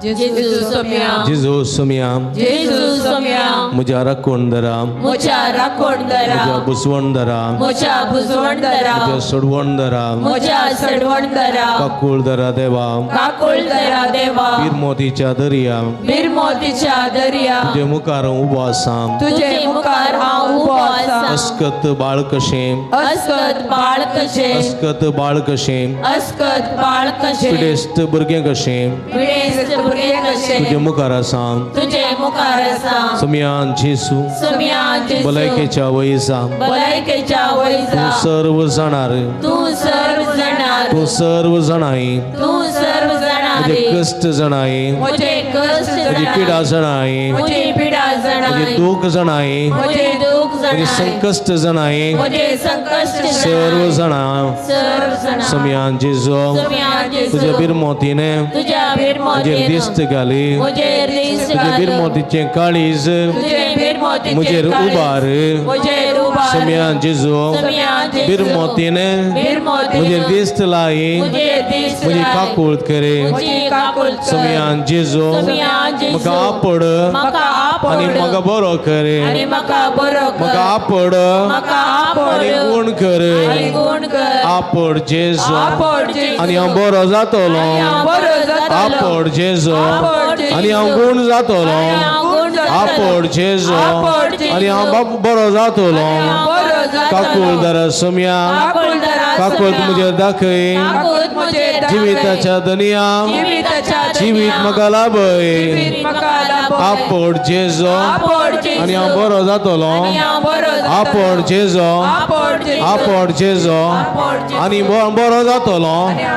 जेजू सोम्या, जेजू सोम्या, जेजू सोम्या. म्हज्या राखणदारा, म्हज्या राखणदारा, म्हज्या बुजवणदारा, म्हज्या बुजवणदारा, म्हज्या सोडवणदारा, म्हज्या सोडवणदारा. काकुळदारा देवा, काकुळदारा देवा. बिरमोतीच्या दर्या, बिरमोतीच्या दर्या. तुजे मुखार उबो आसा, तुजे मुखार हांव उबो आसा. अस्कत बाळ कशें, अस्कत बाळ कशें, अस्कत बाळ कशें, अस्कत बाळ कशें, पिडेस्त भुरगें कशें, पिडेस्त भुरगें कशें. तुजे मुखार आसा, तुजे मुखार आसा. सोम्यान जेजू, सोम्यान जेजू. भलायकेच्या वयसा, भलायकेच्या वयसा. तूं सर्व जाणार, तूं सर्व जाणार, तूं सर्व जाणाय, तूं सर्व जाणार. म्हजे कश्ट जाणाय, म्हजे कश्ट म्हजी जाणाय, पिडा जाणाय, म्हजी पिडा जाणाय, म्हजें दूख जाणाय, म्हजें दूख म्हजें जाणाय, संकश्ट जाणाय, म्हजें संकश्ट जाणाय. सर्व जाणा. सर्व जाणा. सोम्यान जेजू, सोम्यान जेजू. तुज्या बिरमोतीने तुज्या म्हजेर बिरमोतीन दिश्ट घाली, म्हजेर दिश्ट तुज्या घाल. बिरमोतीचें काळीज तुजें बिरमोतीचें म्हजेर काळीज उबार. म्हजेर उबार. सोम्यान जेजू, सोम्यान जेजू. बिरमोतीने बिरमोतीन म्हजेर दिश्ट लाय, म्हजेर दिश्ट म्हजी लाय. काकूळ करे. म्हजी काकूळ कर. सोम्यान जेजू, सोम्यान जेजू. म्हाका आपड म्हाका आपड आनी म्हाका बरो करे, आनी म्हाका बरो कर. म्हाका आपड म्हाका आपड आनी गुण कर, आनी गुण कर. आपड जेजू, आपड जेजू. आनी हांव बरो जातलो. आनी हांव बरो जातलो. आपड जेजू, आपड जेजू. आनी हांव गुण जातलो. आनी हांव गुण जातलो. आपड जेजू, आपड जेजू. आनी हांव बरो जातलो. आनी हांव बरो जातलो. काकुळदारा सोम्या, काकुळदारा काकूळ सोम्या. म्हजेर दाखय, काकूळ म्हजेर दाखय. जिविताच्या दनया, जिविताच्या दनया. जिवीत म्हाका लाभय. जिवीत म्हाका लाभय. आपड जेजू, आपड जेजू. आनी हांव बरो जातलो. आनी हांव बरो जातलो. आपड जेजू, आपड जेजू. आपड जेजू, आपड जेजू. आनी बरो जातलो.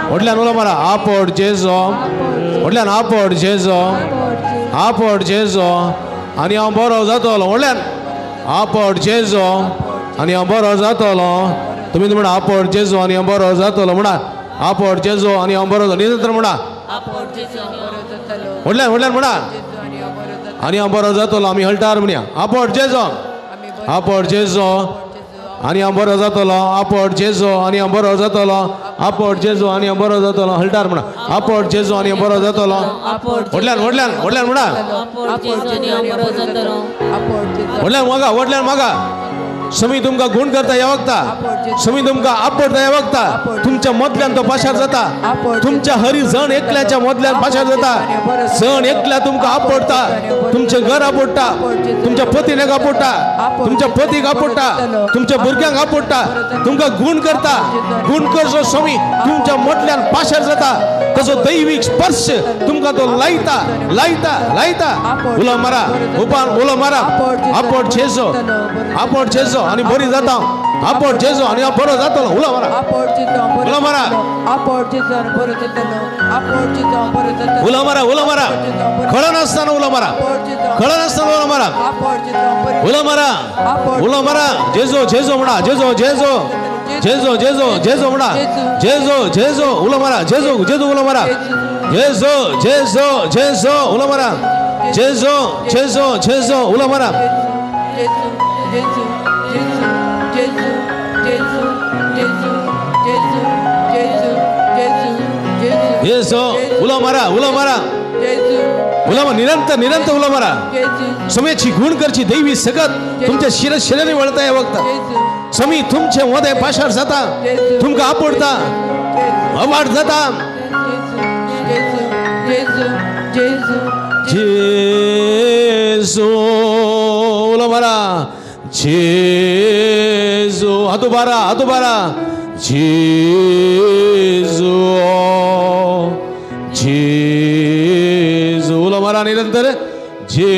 व्हडल्यान उलो मारा, आपड जेजू, व्हडल्यान आपड जेजू, आपड जेजू, आनी हांव बरो जातलो. व्हडल्यान आपड जेजू, आनी हांव बरो जातलो. तुमी म्हणा आपड जेजू आनी हांव बरो जातलो. म्हणा आपड जेजू आनी हांव बरो जातलो. निरंतर म्हणा, व्हडल्यान व्हडल्यान म्हणा, आनी हांव बरो जातलो. आमी हळटार म्हणया, आपड जेजू, आपड जेजू, आनी हांव बरो जातलो. आपड जेजू आनी हांव बरो जातलो. आपड जेजू आनी हांव बरो जातलो. हळटार म्हणा, आपड जेजू आनी हांव बरो जातलो. व्हडल्यान व्हडल्यान व्हडल्यान म्हणा, व्हडल्यान मागा, व्हडल्यान मागा. समी तुमकां गुण करता ह्या वखता, समी तुमकां आपडता ह्या वखता. तुमच्या मदल्यान तो पाशार जाता, तुमच्या हरी जण एकल्याच्या मदल्यान पाशार जाता. जण एकल्या तुमकां आपडता, तुमचें घर आपडटा, तुमच्या पतीनेक आपडटा, तुमच्या पतीक आपडटा, तुमच्या भुरग्यांक आपडटा, तुमकां गुण करता. गुण करचो समी तुमच्या मदल्यान पाशार जाता. ताचो दैवीक स्पर्श तुमकां तो लायता लायता लायता. उलो मारा उपान, उलो मारा. आपड जेजो, आपड जेजो आनी बरी जाता. आपड जेजो आनी हांव बरो जातलो. उलो मारा, उलो मारा, उलो मारा, उलो मारा. कळनासतना उलो मारा, कळनासतना उलो मारा, उलो मारा, उलो मारा. जेजो जेजो म्हणा, जेजो जेजो जेजो जेजो जेजो म्हणा, जेजो जेजो उलो मारा, जेजो जेजो उलो मारा, जेजो जेजो जेजो उलो मारा, जेजो जेजो जेजो उलो मारा. जेजो उलो मारा, उलो मारा, उलो मारा. निरंतर निरंतर उलो मारा. समेची गुण करची दैवी सकत तुमच्या शिर शिरांनी वळता ह्या वखता. समी तुमचे वदे पाशार जाता, तुमकां आपडता, अवाड जाता. जेजो उलो मारा, जेजो. हातू बारा, हातू बारा. जेजो जेजो उलो मारा निरंतर. जे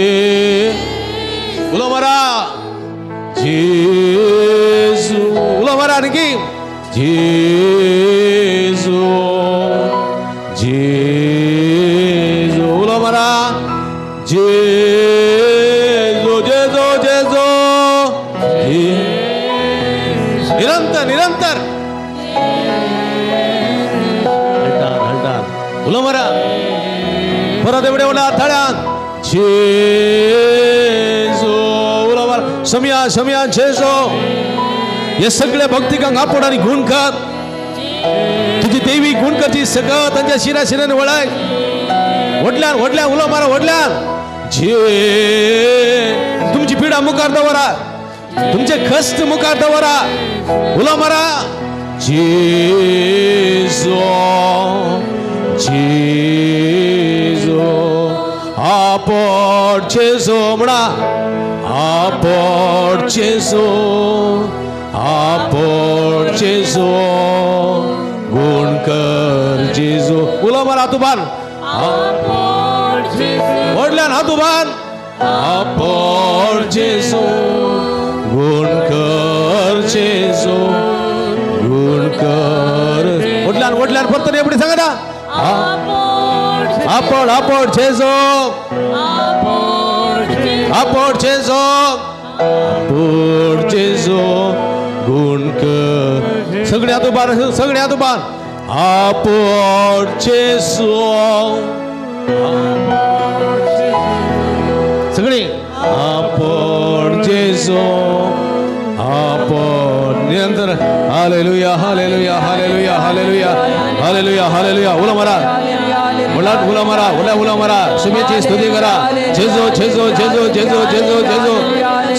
उलो मारा, जेजू उलो मारा आणखी. जेजू जेजू उलो मारा, जेजू जेजो जेजो. निरंतर निरंतर हलटान हलटान उलो मारा. परत एवढे एवढ्या थाळ्यान जेजू उलो मारा. समिया समिया जेजो. हे सगळे भक्तिकांक आपोड आनी गुण कर. तुजी देवी गुण करची सगळं तांच्या शिरा शिराने वळाय. व्हडल्यान व्हडल्यान उलो मारा, व्हडल्यान. जे तुमची पिडा मुखार दवरा, तुमचे कश्ट मुखार दवरा. उलो मारा. जेजो जेजो आपड जेजो म्हणा, आपड जेजो, आपड जेजो गुण कर जेजो. उलो मारा हात उबार, व्हडल्यान हात उबार. आपड जेजो गुण कर जेजो गुण कर. व्हडल्यान व्हडल्यान परत एवढी सांगा. आपड आपड जेजो, आपड जेजो, आपड जेजो गुण कर. सगळे हात उबार, सगळे हात उबार. आपड जेजो, सगळे आपड जेजो, आपड. निरंतर hallelujah hallelujah hallelujah hallelujah hallelujah hallelujah. उलो मारा, उलाट उलो मारा, उला उलो मारा. सुमेची स्तुती करा. जेजो जेजो जेजो जेजो जेजो जेजो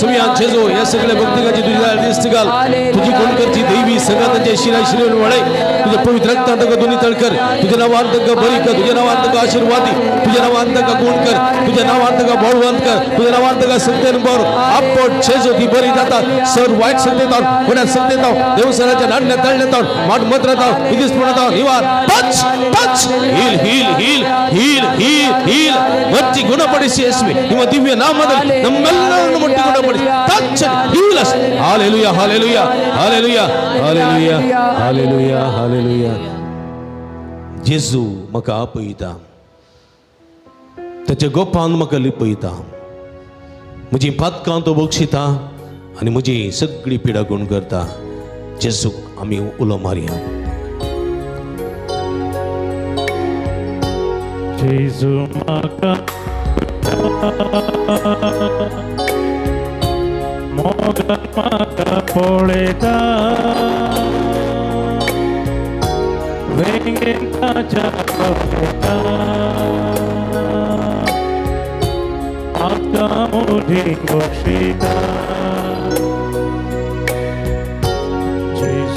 सुमिया जेजो. या सगळ्या भक्तिकाची तुझी दिसती घाल. तुझी गुण करची दैवी सगळं त्यांच्या शिरा शिरून वळाय. तुझ्या पवित्र रक्तांत दोन्ही तळकर. तुझ्या नावांत बरी कर, तुझ्या नावांत आशीर्वादी, तुझ्या नावांत गुण कर, तुझ्या नावांत बळवंत कर, तुझ्या नावांत सत्तेन बर आपट जेजो ती बरी जातात. सर वाईट सत्तेत कोण्या सत्तेत देवसराच्या नाडण्या तळण्यात माट मत्रात विधिस्मरणात निवार. Touch touch heal heal heal heal heal heal. ಮರ್ಚಿ ಗುಣಪಡಿಸಿ ಯೇಸುವೆ, ನಿಮ್ಮ ದಿವ್ಯ ನಾಮದಲ್ಲಿ ನಮ್ಮೆಲ್ಲರನ್ನು ಮುಟ್ಟಿ ಗುಣಪಡಿಸಿ. Touch heal us. Hallelujah hallelujah hallelujah hallelujah hallelujah hallelujah. जेजू म्हाका आपयता, ताच्या गोपान म्हाका लिपयता, म्हजी पातकां तो बक्षिता आनी म्हजी सगळी पिडा गुण करता. जेजूक आमी उलो मारया. जेजू म्हाका मोगान म्हाका पळयता, वेंगेन ताच्या पळयता, म्हाका मुठी बक्षिता.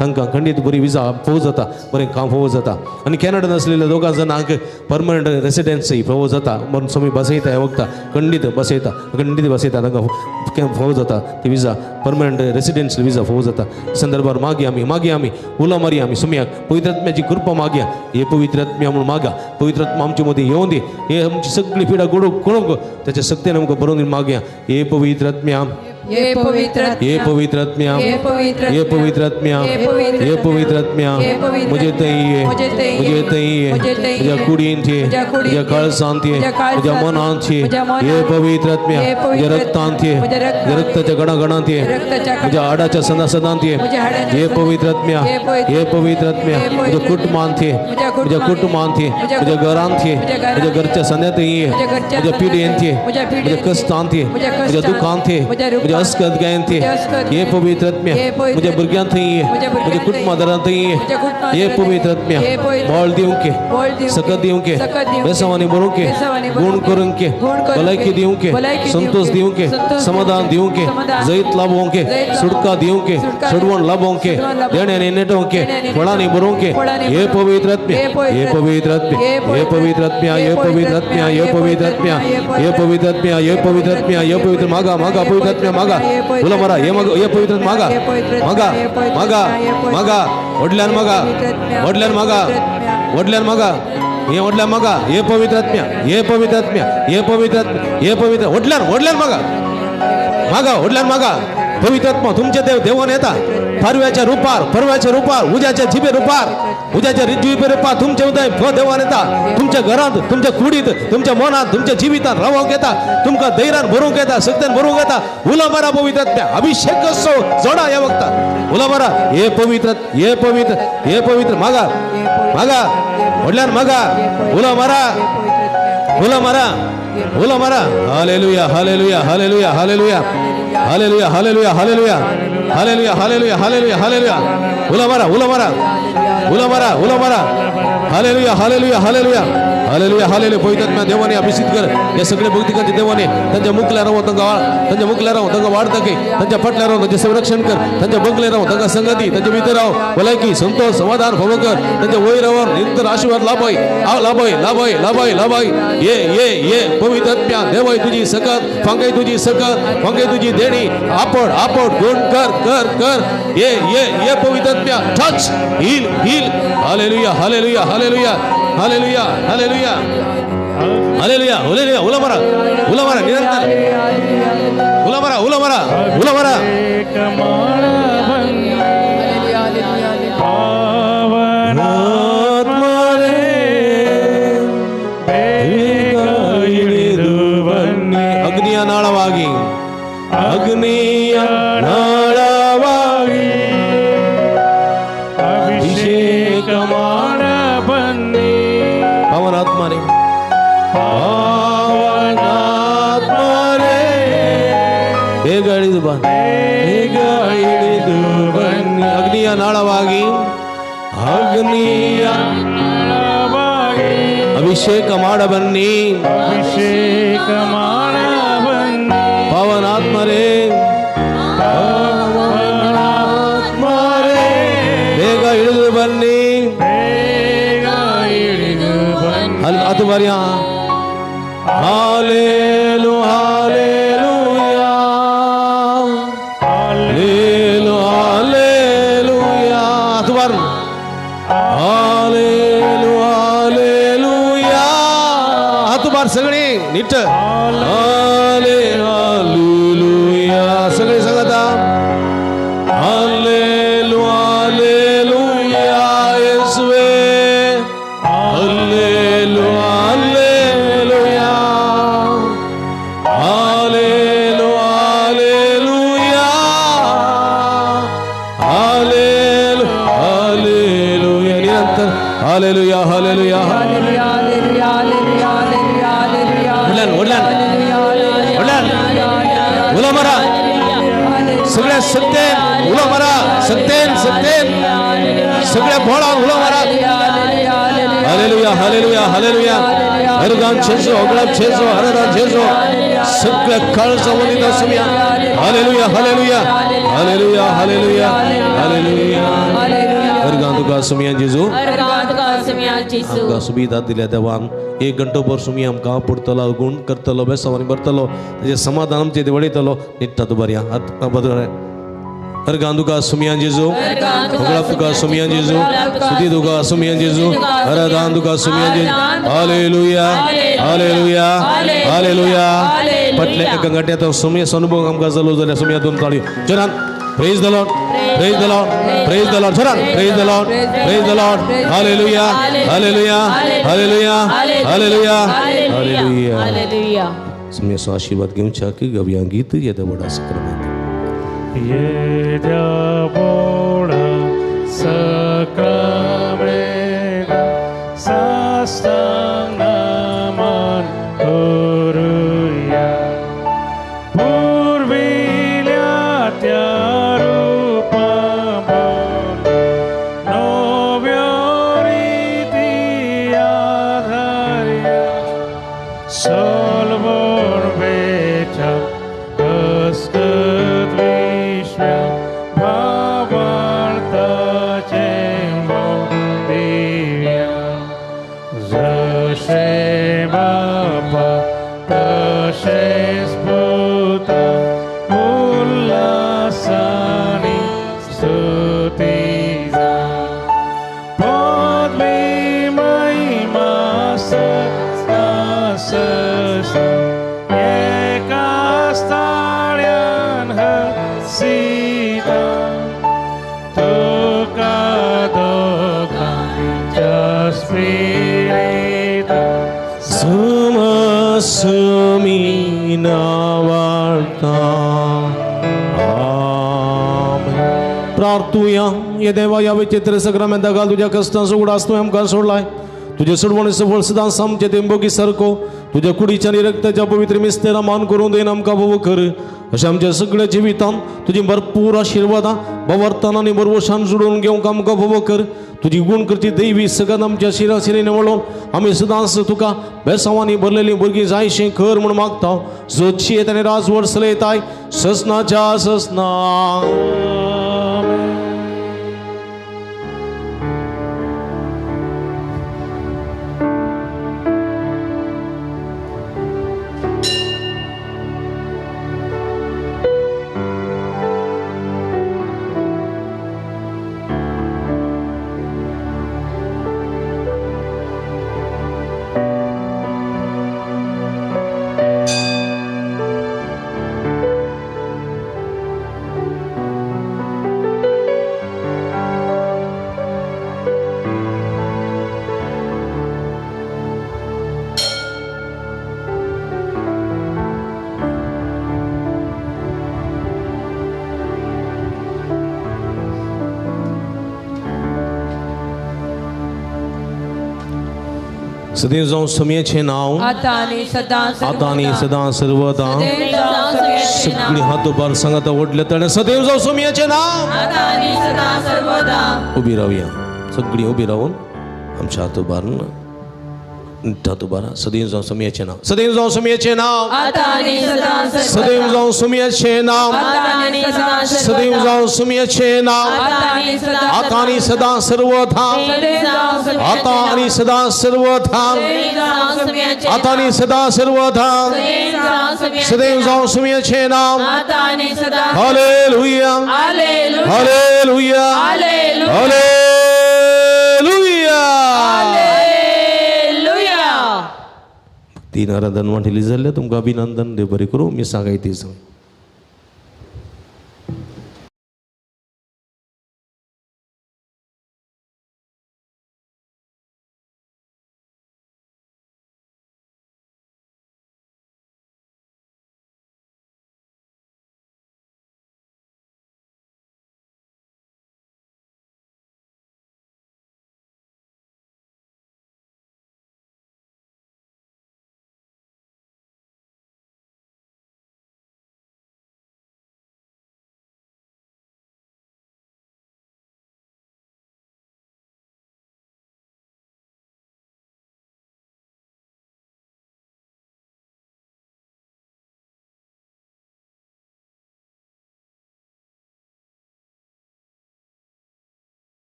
तांकां खंडीत बरी विजा फोव जाता, बरें काम फोव जाता. आनी कॅनडान आसलेल्या दोगां जाणांक परमनंट रेसिडेन्सी फोव जाता म्हणून स्वामी बसयता हे वखता खंडीत बसयता, खंडीत बसयता, तांकां फोव जाता ती विजा, परमनंट रेसिडेन्शियल विजा फोव जाता. संदर्भार मागया आमी, मागया आमी, उलो मारया आमी सुमयाक पवित्र आत्म्याची कृपा मागया. हे पवित्र आत्म्या म्हणून मागा, पवित्र आत्मा आमचे मदीं येवन दी, हे आमची सगळी पिडा गोडूंक करूंक त्याच्या शक्तीन आमकां बरोवन मागया. हे पवित्र आत्म्या, हे पवित्र, हे पवित्र आत्म्या, हे पवित्र आत्म्या, हे पवित्र आत्म्या, म्हजे थंय ये, म्हजे थंय ये, म्हज्या कुडींत ये, म्हज्या काळजांत ये, म्हज्या मनांत ये, हे पवित्र आत्म्या, म्हज्या रक्तांत ये, म्हज्या रक्ताच्या गणागणांत ये, म्हज्या हाडाच्या सदासदांत ये, हे पवित्र आत्म्या, हे पवित्र आत्म्या, म्हज्या कुटुंबांत ये, म्हज्या कुटुंबांत ये, म्हज्या घरांत ये, म्हज्या घरच्या संद्यांत ये, म्हज्या पिढयेंत ये, म्हज्या कश्टांत ये, म्हज्या दुखांत ये, म्हज्या अस्कत गायंत ये, हे पवित्र आत्म्या, म्हज्या भुरग्यांत ये, म्हज्या कुटुंबादारांत ये, हे पवित्र आत्म्या, बळ दिवंक, सकत दिवंक, बेसावानी भरूंक, गुण करूंक, भलायकी दिवंक, संतोष दिवंक, समाधान दिवंक, जैत लाभोवंक, सुटका दिवंक, सोडवण लाभोवंक, देण्यानी नेटोवंक, फळांनी भरूंक, हे पवित्र आत्म्या, हे पवित्र आत्म्या, हे पवित्र आत्म्या, हे पवित्र आत्म्या, हे पवित्र आत्म्या, हे पवित्र आत्म्या, हे पवित्र आत्म्या, हे पवित्र मागा, मागा पवित्र आत्म्या, मागा, उलो मारा, हे मागा, हे पवित्र मागा, मागा, मागा, मागा, व्हडल्यान मागा, व्हडल्यान मागा, व्हडल्यान मागा, हे व्हडल्यान मागा, हे पवित्र आत्म्या, हे पवित्र आत्म्या, हे पवित्र आत्म्या, हे पवित्र, व्हडल्यान, व्हडल्यान मागा, मागा, व्हडल्यान मागा. पवित्र आत्मा तुमच्या देव देवान येता, परव्याच्या रुपार, परव्याच्या रुपार, उज्याच्या जिबे रुपार, उज्याच्या जिबे रुपार तुमच्या उदय देवान येता. तुमच्या घरांत, तुमच्या कुडीत, तुमच्या मनात, तुमच्या जिवितांत रावंक येता, तुमकां धैर्यान भरूंक येता, शक्त्यान भरूंक येता. उलो मारा पवित्र आत्म्या, अभिषेक कसो जोडा ह्या वखता. उलो मारा, हे पवित्र, हे पवित्र, हे पवित्र, मागा, मागा, व्हडल्यान मागा, उलो मारा, उलो मारा, उलो मारा. Hallelujah, hallelujah, hallelujah, hallelujah, hallelujah, hallelujah, hallelujah, hallelujah, hallelujah, hallelujah, hallelujah. उलो मारा, उलो मारा, उलो मारा, उलो मारा. Hallelujah, hallelujah, hallelujah, hallelujah, hallelujah. पवित्र आत्म्या देवाने अभिषेक कर या सगळे भक्तिकांच्या देवाने. त्यांच्या मुखल्या राव तांकां, त्यांच्या मुखल्या राव तांकां वाडतके, त्यांच्या फाटल्या राव तांचें संरक्षण कर, त्यांच्या बंगले राव तांकां संगती, त्यांच्या भितर राव भलायकी, संतोष, समाधान फावो कर, त्यांच्या वयर राव निरंतर आशीर्वाद लाभय, लाभय, लाभय, लाभय, लाभय. ये ये ये पवित्र आत्म्या देवाय तुझी सकत, फांगय तुझी सकत, फांगय तुझी देणी, आपड आपड गुण कर कर कर. ये ये ये पवित्र आत्म्या, touch, heal, heal. Hallelujah, hallelujah, hallelujah, hallelujah, hallelujah, hallelujah, hallelujah. उलो मारा, उलो मारा, निरंतर उलो मारा, उलो मारा, उलो मारा. ಅಗ್ನಿಯ ನಾಳವಾಗಿ, ಅಗ್ನಿಯ ನಾಳವಾಗಿ ಅಭಿಷೇಕ ಮಾಡ ಬನ್ನಿ. ಪವನಾತ್ಮನೇ, ಪವನಾತ್ಮನೇ, ಬೇಗ ಇಳಿದು ಬನ್ನಿ, ಬೇಗ ಇಳಿದು ಬನ್ನಿ. ಅಗ್ನಿಯ ನಾಳವಾಗಿ, ಅಗ್ನಿಯ ನಾಳವಾಗಿ ಅಭಿಷೇಕ ಮಾಡ ಬನ್ನಿ, ಅಭಿಷೇಕ ಮಾಡ ಬನ್ನಿ. ಪವನಾತ್ಮರೇ, ಪವನಾತ್ಮರೇ, ಬೇಗ ಇಳಿದು ಬನ್ನಿ, ಬೇಗ ಇಳಿದು ಬನ್ನಿ. ಅಲ್ಲಿ ಅದು ಬಾರಿಯ ಹಾಲೇಲು, ಹಾಲೇಲುಯಾ, ಹಾಲೇಲು, ಹಾಲೇಲುಯಾ. ಅದು ಬಾರ್ ಹಾಲೇಲು, ಹಾಲೇಲುಯಾ. ಹತ್ತು ಬಾರ್ सगळी नीट हाले, हालेलुया. सगळे सांगता हालेलु, हालेलुया, येसुवे, हालेलु, हालेलुया, हालेलु, हालेलुया, हालेलु, हालेलुया. निरंतर hallelujah, hallelujah, hallelujah, hallelujah, hallelujah, hallelujah. वडल्यान, वडल्यान, वडल्यान उलो मारा सगळ्या सत्तेन, उलो मारा सत्तेन, सत्तेन, सगळ्या बोळान उलो मारा. Hallelujah, hallelujah, hallelujah. Hardan छेजो, अगळाप छेजो, Hardan छेजो, सगळ्या काळजामध्ये असुया. Hallelujah, hallelujah, hallelujah, hallelujah, hallelujah. तुका सुमया जेजू तुका। आमकां सुविधा दिल्या देवान एक घंटो भर सुमी आमकां पुरतलो गुण करतलो बेसांवांनी भरतलो ताजें समाधान आमचें वळयतलो निट्टा तूं बरया अर्गां तुका सुमया जेजू होगळाप तुका सुमया जेजू स्तुती तुका सुमया जेजू आराधन तुका सुमया जेजू। Hallelujah hallelujah hallelujah. पटले एका घंट्यात सुमयाचो अनुभव आमकां जालो जाल्यार सुमया दोन ताळयो जोरान praise the Lord praise the Lord praise the Lord जोरान praise the Lord praise the Lord. Hallelujah hallelujah hallelujah hallelujah hallelujah hallelujah. सुमयाचो आशीर्वाद घेवच्या की गवया गीत येदे व्हडा सक्रामेंत येद्या व्हडा सक्रामेंत साष्टांग नमन करुया पुर्विल्या त्या रुपान नव्यो रिती आधारया सलवण वेच्या कसकत विश्व्या भावार्थाचें दिव्या जशें बापा तशेंच पुता उल्हासानी स्तुती जा पदवी महिमा सदा एका स्थाळ्यान हसीता तुका दोगांच्या स्पिरिता सुमसुमीना वार्ता। आमेन। प्रार्थुया ये देवा ह्या विचित्र सक्रामेंता घाल तुज्या कश्टांचो उगडास तुवें आमकां सोडलाय तुजे सोडवणेचो फळ सदांच आमचे तेंबोगी सारको तुज्या कुडीच्या आनी रक्ताच्या पवित्र मिस्तेरा मान करून देन आमकां भोव कर अशें आमच्या सगळ्या जिवितांत तुजी भरपूर आशिर्वादां भवर्तान आनी बरवशान जुडून घेवंक आमकां भोव कर तुजी गुण करची दैवी सगळ्यान आमच्या शिराशिरेन वळोवन आमी सदांच तुका बेसांवांनी भरलेलीं भुरगीं जायशीं कर म्हूण मागता जो येत आनी राजवट चलयताय ससनाच्या ससना। सदैव जावं सुमयेचें नांव आतां आनी सदां आतां आनी सदां सर्वदा। सगळीं हात उबार सांगात व्हडल्या ताणें सदैव जावं सुमयेचें नांव आतां आनी सदां सर्वदा। उबी रावया सगळीं उबी रावन आमच्या हात उबारून हात उबारा सदैव जावं सुमयेचें नांव सदैव जावं सुमयेचें नांव आतां आनी सदां सर्वदा सदैव जावं सुमयेचें नांव आतां आनी सदां सदैव जावं सुमयेचें नांव आतां आनी सदां सर्वदा आतां आनी सदां सर्वदा आतां आनी सदां सर्वदा सदैव जावं सुमयेचें नांव। Hallelujah hallelujah hallelujah. तीन आराधन वांटिली जाल्यार तुमकां अभिनंदन देव बरें करूं मी सांगायती जावं।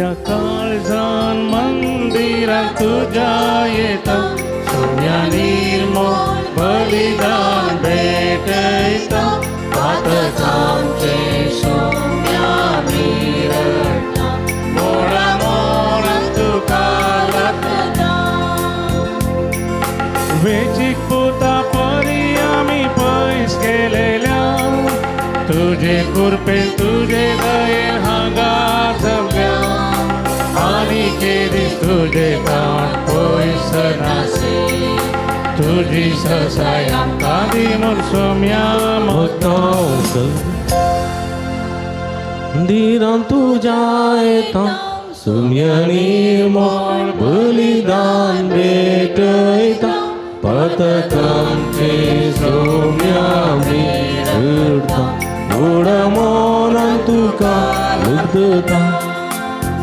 रित्या काळजान मंदिरां तुज्या येता सोम्या निर्मळ बलिदान भेटयता पातकांचे सोम्या मिरटा मोडा मोडा तुका लागता वेचीक पुता परी आमी पयस गेलेल्या तुजे कृपेन तुजे दयेन हांगा जमल्या आनी केदीस तुजे ताण पयस नासी तुजी ससाय आमकां दी म्हूण सोम्या मंदिरां तुज्या येता सोम्या निर्मळ बलिदान भेटयता पातकांचे सोम्या मिरटा गोडा मोनान तुका लुगता.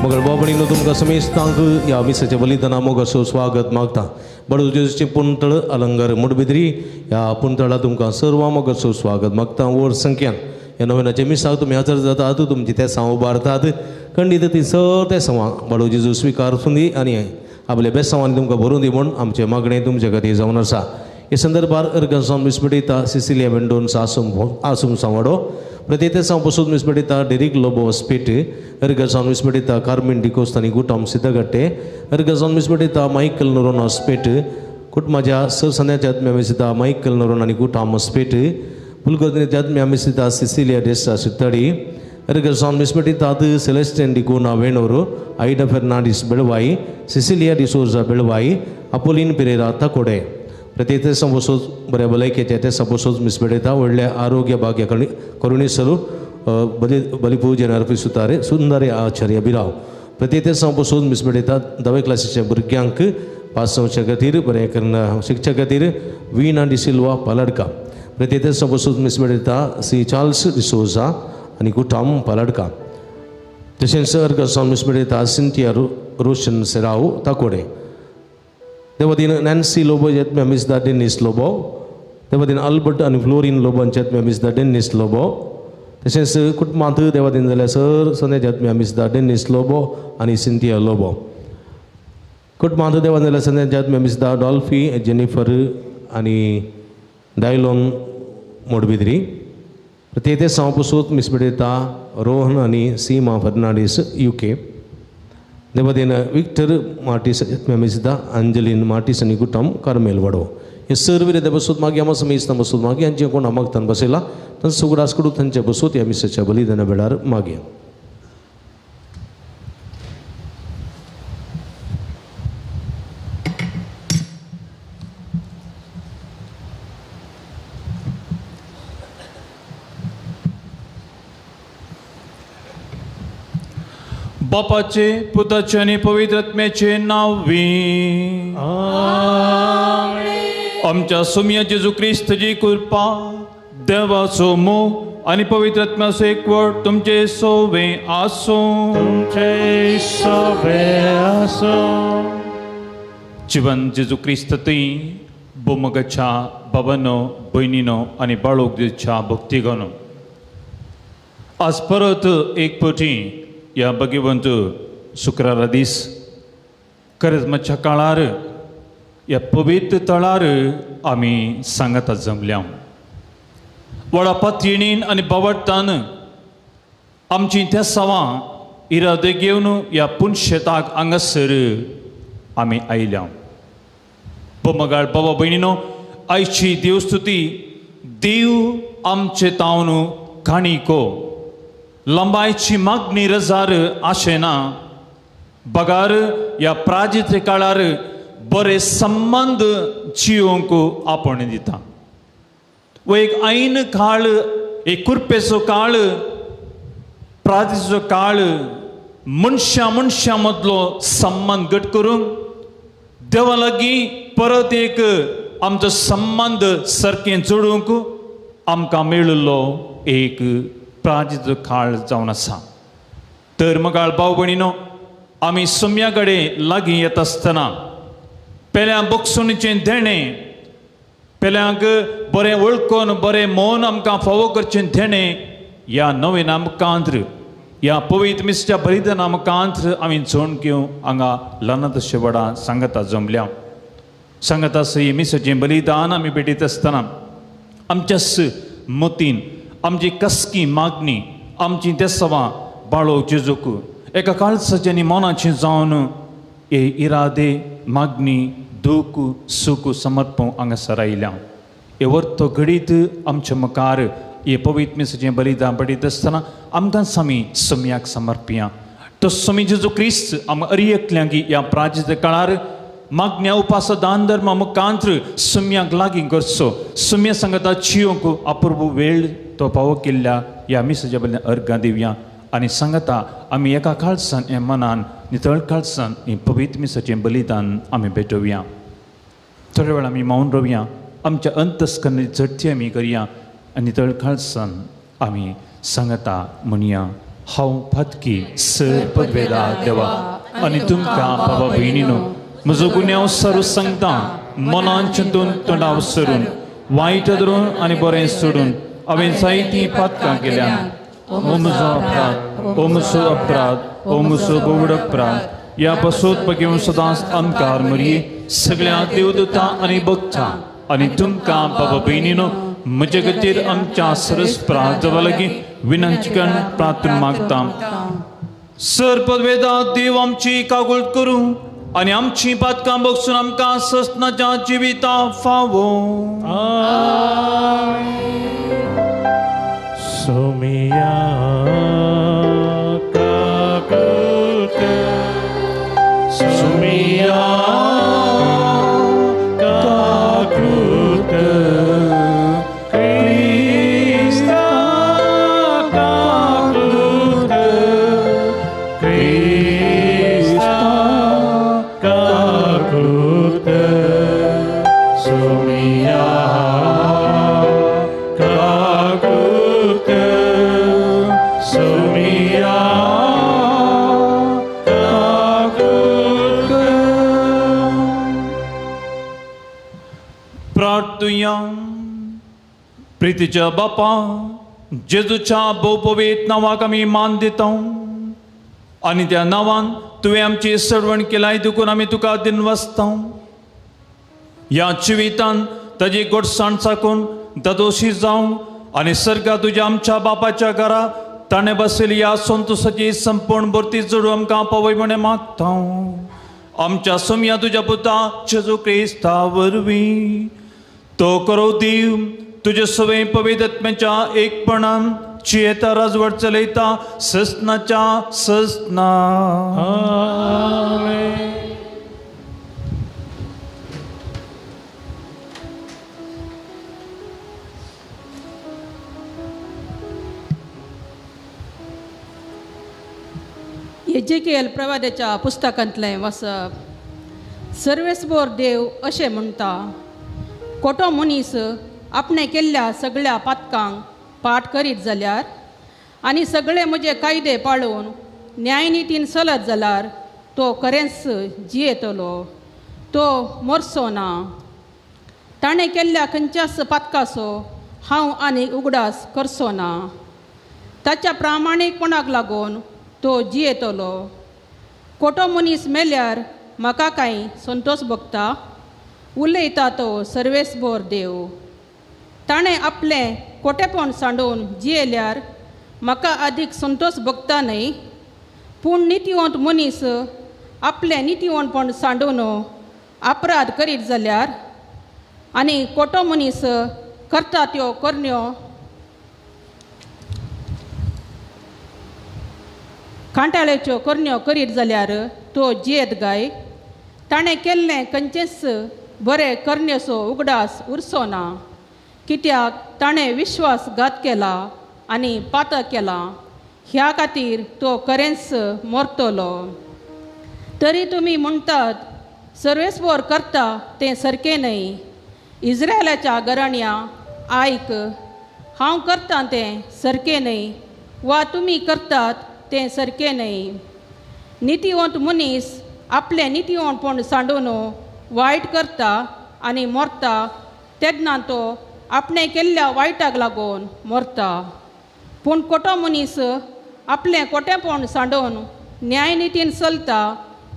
मगर बाबणीनो तुमकां समेस्तांक ह्या मिसाच्या बलिदाना मोगाचो स्वागत मागता. बडो जेजूचें पुंतळ अलंगार मुडबिद्री ह्या पुंतळा तुमकां सर्वां मोगाचो स्वागत मागता. व्हड संख्यान ह्या नव्यानाच्या मिसाक तुमी हजर जातात, तुमची तेसां उबारतात, खंडीत ती सर तेसां बडो जेजू स्विकार दी आनी आपल्या बेसांवांनी तुमकां भरून दी म्हूण आमचें मागणें तुमचे खातीर जावन आसा. हे संदर्भार अर्गनसावन मिसपेटिता सिसिलिया मेंडोन्सा आसूम सांवाडो, प्रत्येक पसून मिसपेटिता डेरिक लोबो हॉस्पिट, अर्गनसावन मिसपेटिता कार्मिन डिकोस्त आनी गुटाम सिद्धगट्टे, अर्गनसावन मिसपेटिता मायकल नोरोन हॉस्पिट, कुटुंबाच्या सर संद्याच्या आत्म्या मिसिता मायकल नोरोन आनी गुटाम Hospet, पुलगोदनेच्या आत्म्या मिसिता Sicilia Desa सित्तडी, अर्गनसावन मिसपेटिता Celestine D'Cunha Venur, Ida Fernandes Belvai, Cecilia D'Souza Belvai, Apolline Pereira Thakode. प्रत्येक बसून बऱ्या भलायकेच्या त्या बसून मिसपेटिता व्हडल्या आरोग्य भाग्य करुणेसरू बलि बलिपूजन अर्पिसुतारे सुंदर आचार्य बिराव. प्रत्येक बसून मिसपेटिता धवे क्लासीच्या भुरग्यांक पास जावच्या खातीर बरें करून शिकच्या खातीर वीणा डिसिल्वा पालडका. प्रत्येक बसून मिसपेटिता सी चार्ल्स डिसोजा आनी गुटाम पालडका. तशेंच अर्गसावन मिसपेटिता सिंथिया रोशन सेराव ताकोडे. देवदीन नॅन्सी लोबो आत्म्या मिसदा डेनिस लोबो, देवदीन अल्बर्ट आनी फ्लोरीन लोबोंचे आत्म्या मिसदा डेनिस लोबो. तशेंच कुटुंबांत देवादीन जाल्यार सर संद्याच्या आत्म्या मिसदा डेनिस लोबो आनी सिंथिया लोबो. कुटुंबांत देवान जाल्यार संद्याच्या आत्म्या मिसदा डॉल्फी जेनिफर आनी डायलोन मोडबिद्री. प्रत्येक साव पसून मिसपेटिता रोहन आनी सीमा फर्नांडीस युके. देवदेन विक्टर मार्टीस मिसदा अंजलीन मार्टीस आनी गुटाम कार्मेल वाडो. हे सर्व देवसूत मागीर आमा समेस्त बसूत मागीर हांचे कोण मागतान बसयला तांचो उगडास करून तांचे बसूत ह्या मिसाच्या बलिदाना वेळार मागया. बापाचे पुताचे आनी पवित्र आत्म्याचे नांवी आमच्या सोम्या जेजू क्रिस्तची कृपा, देवाचो मोग आनी पवित्र आत्म्याचो एकवट तुमचे सोवे आसूं. तुमचे सोवे आसूं. जिवन जेजू क्रिस्त थंय बोमगाच्या बाबानो भयणीनो आनी बाळोक दिच्या भक्तिगानो आज परत एक पटी ह्या भगवंत शुक्रारा दीस करजमाच्या काळार ह्या पवित्र तळार आमी सांगाता जमल्या. व्हडा पातयेणीन आनी बावडटान आमची तेसावां इरादे घेवन ह्या पुनशेताक हांगासर आमी आयल्या. बमगाळ बाबा भयणीनो, आयची देवस्तुती देव आमचे तावन काणिको लंबायची मागणी रजार आशेना बगार ह्या प्राजित काळार बरे संबंद जियोंक आपण दिता. वो एक ऐन काळ, एक कुरपेचो काळ, प्राजिचो काळ, मनशां मनशां मदलो संबंद घट करूंक देवा लागीं परत एक आमचो संबंद सारकें जोडूंक आमकां मेळिल्लो एक प्राजिचो काळ जावन आसा. तर मगाळ भाव भयणीनो, आमी सोम्या कडेन लागीं येता आसतना पेल्या बक्षणीचें देणें, पेल्यांक बरें वळखून बरें मन आमकां फावो करचें देणें ह्या नव्या मुखांत ह्या पवित्र मिसच्या बलिदाना मुखांत आमी जोण घेवन हांगा ल्हान तशें व्हडा सांगता जमल्या. सांगता ही मिसाचें बलिदान आमी भेटयत आसतना आमच्याच मतीन आमची कसकी मागणी आमची देसवां बाळो जेजूक एका काळसाची आनी मनाची जावन हे इरादे मागणी दूख सूख समर्पण हांगासर आयल्या. हे वर्तो घडीत आमच्या मुखार हे पवित्र मिसाचें बलिदान भेटयत आसतना आमकांच आमी सम्याक समर्पया. तो स्वामी जेजू क्रिस्त आमकां अरी एकल्यांक ह्या प्राचीन काळार मागण्या उपास दान धर्मा मुखांत्र सुम्याक लागीं करचो. सुम्या सांगता चियोंक अपूर्व वेळ तो पावो केल्ल्या ह्या मिसाच्या बदल्यान अर्घां दिवया आनी सांगता आमी एका काळसान हे मनान नितळ काळसान ही पवित्र मिसाचें बलिदान आमी भेटोवया. थोड्या वेळ आमी मौन रावया, आमच्या अंतस्करणी झडटी आमी करया आनी नितळ काळसान आमी सांगता म्हणया. हांव फातकी सर पदवेला देवा आनी तुमकां बाबा भयणीनो म्हजो गुन्यांव सरू सांगता मनान चिंतून तोंडाव सरून वायट धरून आनी बरें सोडून हांवें जायतीं पातकां केल्या. ओ म्हजो अपराध, ओ म्हजो अपराध, ओ म्हजो बोवड अपराध. ह्या पासून बगेवन सदांच अंकार मरये सगळ्या देवदूतां आनी भक्तां आनी तुमकां बाबा भयणीनो म्हजे खातीर आमच्या सरस प्रार्थना लागीं विनंती करून प्रार्थना मागता. सर पदवेदा देव आमची कागूळ करूं आनी आमची पातकां बगसून आमकां ससनाच्या जिविता फावो. सोमिया काकुत, सोमिया काकुत, क्रिस्ता काकुत, क्रिस्ता काकुत, सोमिया काकुत, सोमिया काकुत. प्रार्थुया. प्रितीच्या बापा जेजूच्या भोवपवीत नांवाक आमी मान दिता आनी त्या नांवान तुवें आमची सडवण केलाय देखून आमी तुका दिनवासता. ह्या जिवितान ताजी गोडसाण साकून दादोशी जावं आनी सर्गा तुज्या आमच्या बापाच्या घरा ताणें बसयली ह्या संतोसाची संपूर्ण भरती जोडू आमकां पावय म्हणे मागता. आमच्या सोमया तुज्या पुता जेजू क्रिस्ता वरवीं तो करो देव तुजे सवय पवित्र आत्म्याच्या एकपणान जियेता राजवट चलयता ससनाच्या ससना. एजेकियल प्रवाद्याच्या पुस्तकांतलें वाचप. सर्वेस्पोर देव अशें म्हणटा, कोटो मनीस आपणें केल्ल्या सगळ्या पातकांक पाठ करीत जाल्यार आनी सगळे म्हजे कायदे पाळून न्यायनितीन चलत जाल्यार तो खरेंच जियेतलो, तो मरचो ना. ताणें केल्ल्या खंयच्याच पातकाचो हांव आनी उगडास करचो ना. ताच्या प्रामाणीकपणाक लागून तो जियेतलो. कोटो मनीस मेल्यार म्हाका कांय संतोश भोगता, उलयता तो सर्वेस्पोर देव. ताणें आपलें कोटेपण सांडून जियेल्यार म्हाका आदीक संतोश भोगता न्हय. पूण नितीवंत मनीस आपलें नितीवंतपण सांडून अपराध करीत जाल्यार आनी कोटो मनीस करता त्यो करण्यो कांटाळ्याच्यो करण्यो करीत जाल्यार तो जियेत गाय. ताणें केल्लें खंयचेंच बरें करण्योचो उगडास उरचो ना, कित्याक ताणें विश्वासघात केला आनी पातक केला. ह्या खातीर तो खरेंच मरतलो. तरी तुमी म्हणटात सर्वेस्पोर करता तें सारकें न्हय. इस्रायलाच्या घराण्या आयक, हांव करतां तें सारकें न्हय वा तुमी करतात तें सारकें न्हय. नितीवंत मनीस आपलें नितीवंतपण सांडून वायट करता आनी मरता तेन्ना तो आपणें केल्ल्या वायटाक लागून मरता. पूण कोटो मनीस आपलें कोटेंपण सांडोवन न्यायनितीन चलता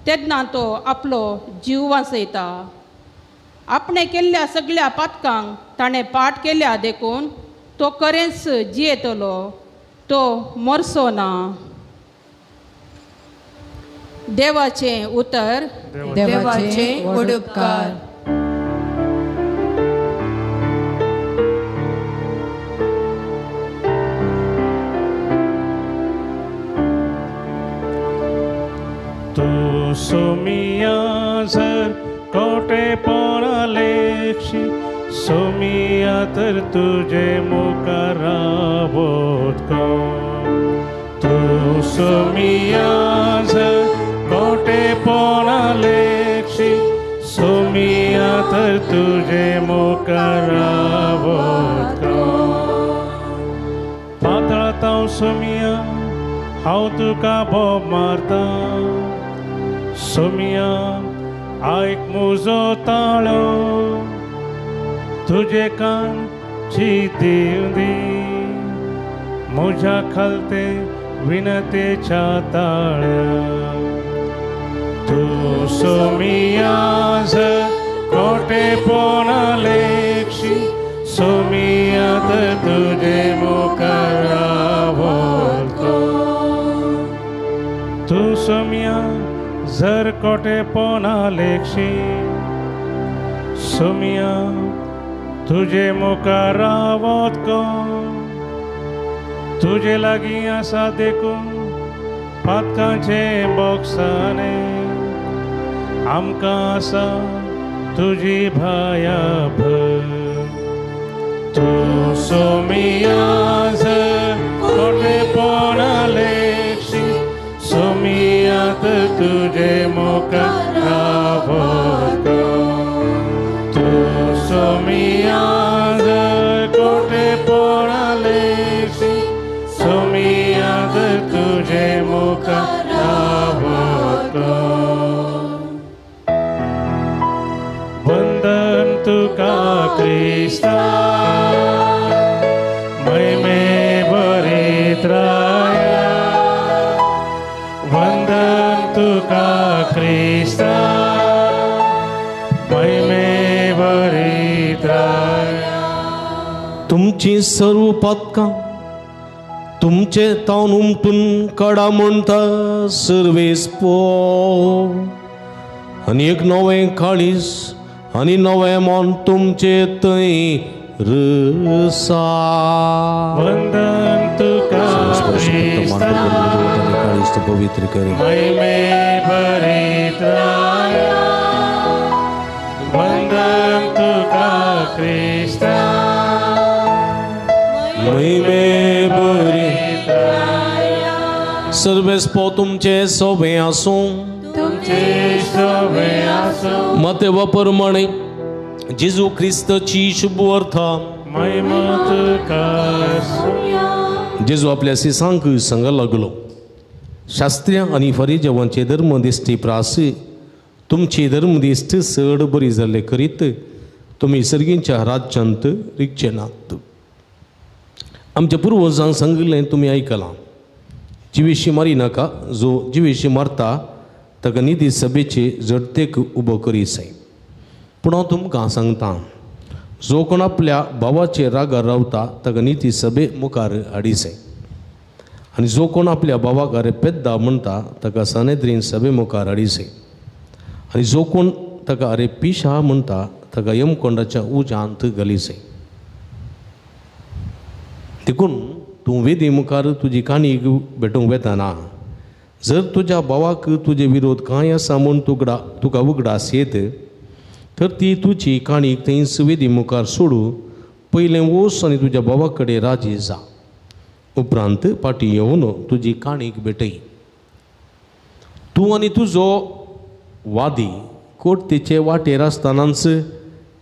तेन्ना तो आपलो जीव वांचयता. आपणें केल्ल्या सगळ्या पातकांक ताणें पाठ केल्या देखून तो खरेंच जियेतलो, तो मरचो ना. देवाचें उतर. देवाचे व्हड उपकार. तूं सोमिया जर कोटेपणा लेखशी सोमिया तर तुजे मुखार रावत तूं सोमिया जर कोटेपणा लेखशी सोमिया तर तुजे मुखार रावत पातळांत सोमिया हांव तुका बोब मारता सोमिया आयक मुजो ताळो तुजे कान चिंतूं दी म्हज्या खालते विनतेच्या ताळ्या. तूं सोमिया जर कोटेपणा लेखशी सोमिया तर तुजे मुखार रावत तूं सोमिया जर कोटेपणा लेखशी सोमिया तुजे मुखार रावत तुजे लागीं आसा देखून पातकांचें बोगसाणें आमकां आसा तुजी भाया भर. तूं सोमिया जर कोटेपणा लेखशी सोमिया तर तुजे मुखार रावत तूं सोमिया जर कोटेपणा लेखशी सोमिया तर तुजे मुखार रावत. वंदन तुका क्रिस्ता महिमे भरीत राया वंदन तुका क्रिस्ता महिमे भरीत राया. तुमची सर्व पातकां तुमचे तावन उमटून काडा म्हणटा सर्वेस पो आनी एक नवें काळीस आनी नवें मन तुमचे थंय रसा. वंदन तुका क्रिस्ता काळीस पवित्र कर महिमे भरीत राया वंदन तुका क्रिस्ता महिमे भरीत राया. सर्वेस पो तुमचे सोबें आसूं तुमचे सोबें आसूं. मातेवा प्रमाणे जेजू क्रिस्ताची शुभ अर्था महिमा तुका आसूं. जेजू आपल्या सिसांक सांगा लागलो, शास्त्र्या आनी फरिजेवांचे धर्मदिश्टी प्रास तुमची धर्मदिश्ट चड बरी जाल्ले करीत तुमी सर्गींच्या राज्यांत रिगचे नात. आमच्या पुर्वजांक सांगिल्लें तुमी आयकलां, जिवेशी मारी नाका, जो जिवेशी मारता ताका निधी सभेचे जडतेक उबो करी जाय. पूण हांव तुमकां सांगता, जो कोण आपल्या भावाचे रागार रावता ताका निती सभे मुखार हाडी जाय आनी जो कोण आपल्या भावाक अरे पेद्दा म्हणटा ताका सानेद्रीन सभे मुखार हाडी जाय आनी जो कोण ताका अरे पिशा म्हणटा ताका यमकोंडाच्या उज्यांत घाली जाय. देखून तूं वेदी मुखार तुजी काणी भेटूंक वेताना जर तुज्या भावाक तुजे विरोध कांय आसा म्हूण तुका उगडास येत तर ती तुजी काणी थंयच वेदी मुखार सोडू पयलें वच आनी तुज्या भावा कडेन राजी जा, उपरांत फाटीं येवन तुजी काणीक भेटय. तूं आनी तुजो वादी कोर्तीचे वाटेर आसतनाच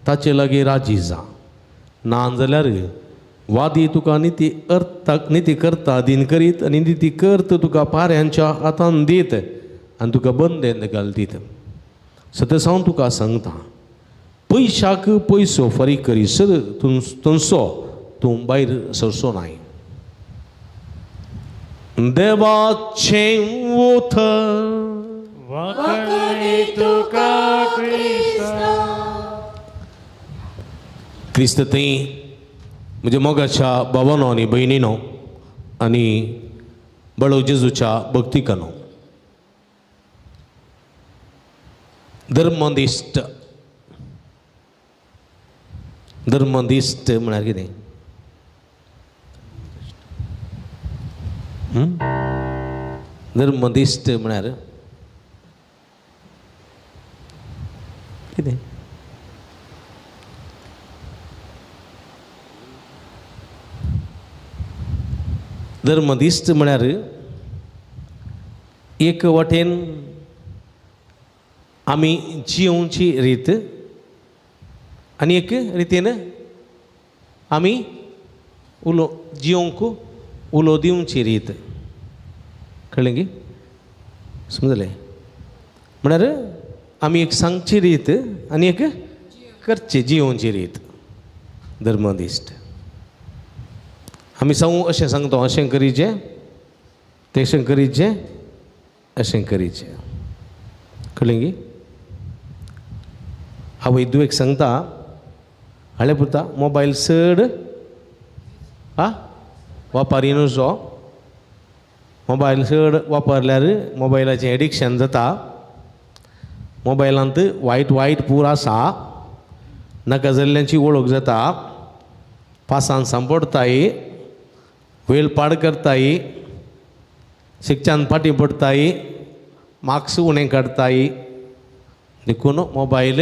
ताचे लागीं राजी जा, ना जाल्यार वादी तुका निती अर्थाक निती करता दीन करीत आनी निती करत तुका पाऱ्यांच्या हातान दीत आनी तुका बंदेन घाल दीत. सतस हांव तुका सांगता, पयशाक पयसो फारीक करीसर तंसो तूं भायर सरचो नाय. देवाचें उतर वाखाणणी तुका क्रिस्ता. क्रिस्त थंय म्हज्या मोगाच्या भावानो आनी भयणीनो आनी बळो जेजूच्या भक्तिकानो, धर्मदिश्ट, धर्मदिश्ट म्हळ्यार कितें? धर्मदिश्ट म्हळ्यार कितें? धर्मदिश्ट म्हळ्यार एक वाटेन आमी जियोवची रीत आनी एक रितीन आमी उलो जियोवंक उलो दिवची रीत. कळ्ळें की? समजलें? म्हळ्यार आमी एक सांगची रीत आनी एक करची जियोवची रीत धर्मदिश्ट. आमी सांगू अशें सांगता, अशें करीचें, तेशें करीचें, अशें करीचें. कळ्ळें की? आवय दुवेक सांगता, हाळे पुता मोबायल चड आ वापरिनू जो, मोबायल चड वापरल्यार मोबायलाचें एडिक्शन जाता, मोबायलांत वायट वायट पूर आसा, नाका जाल्ल्यांची वळख जाता, पासान सांपडटाय, वेळ पाड करताय, शिक्षण फाटीं पडटाय, मार्क्स उणें काडटाय. देखून मोबायल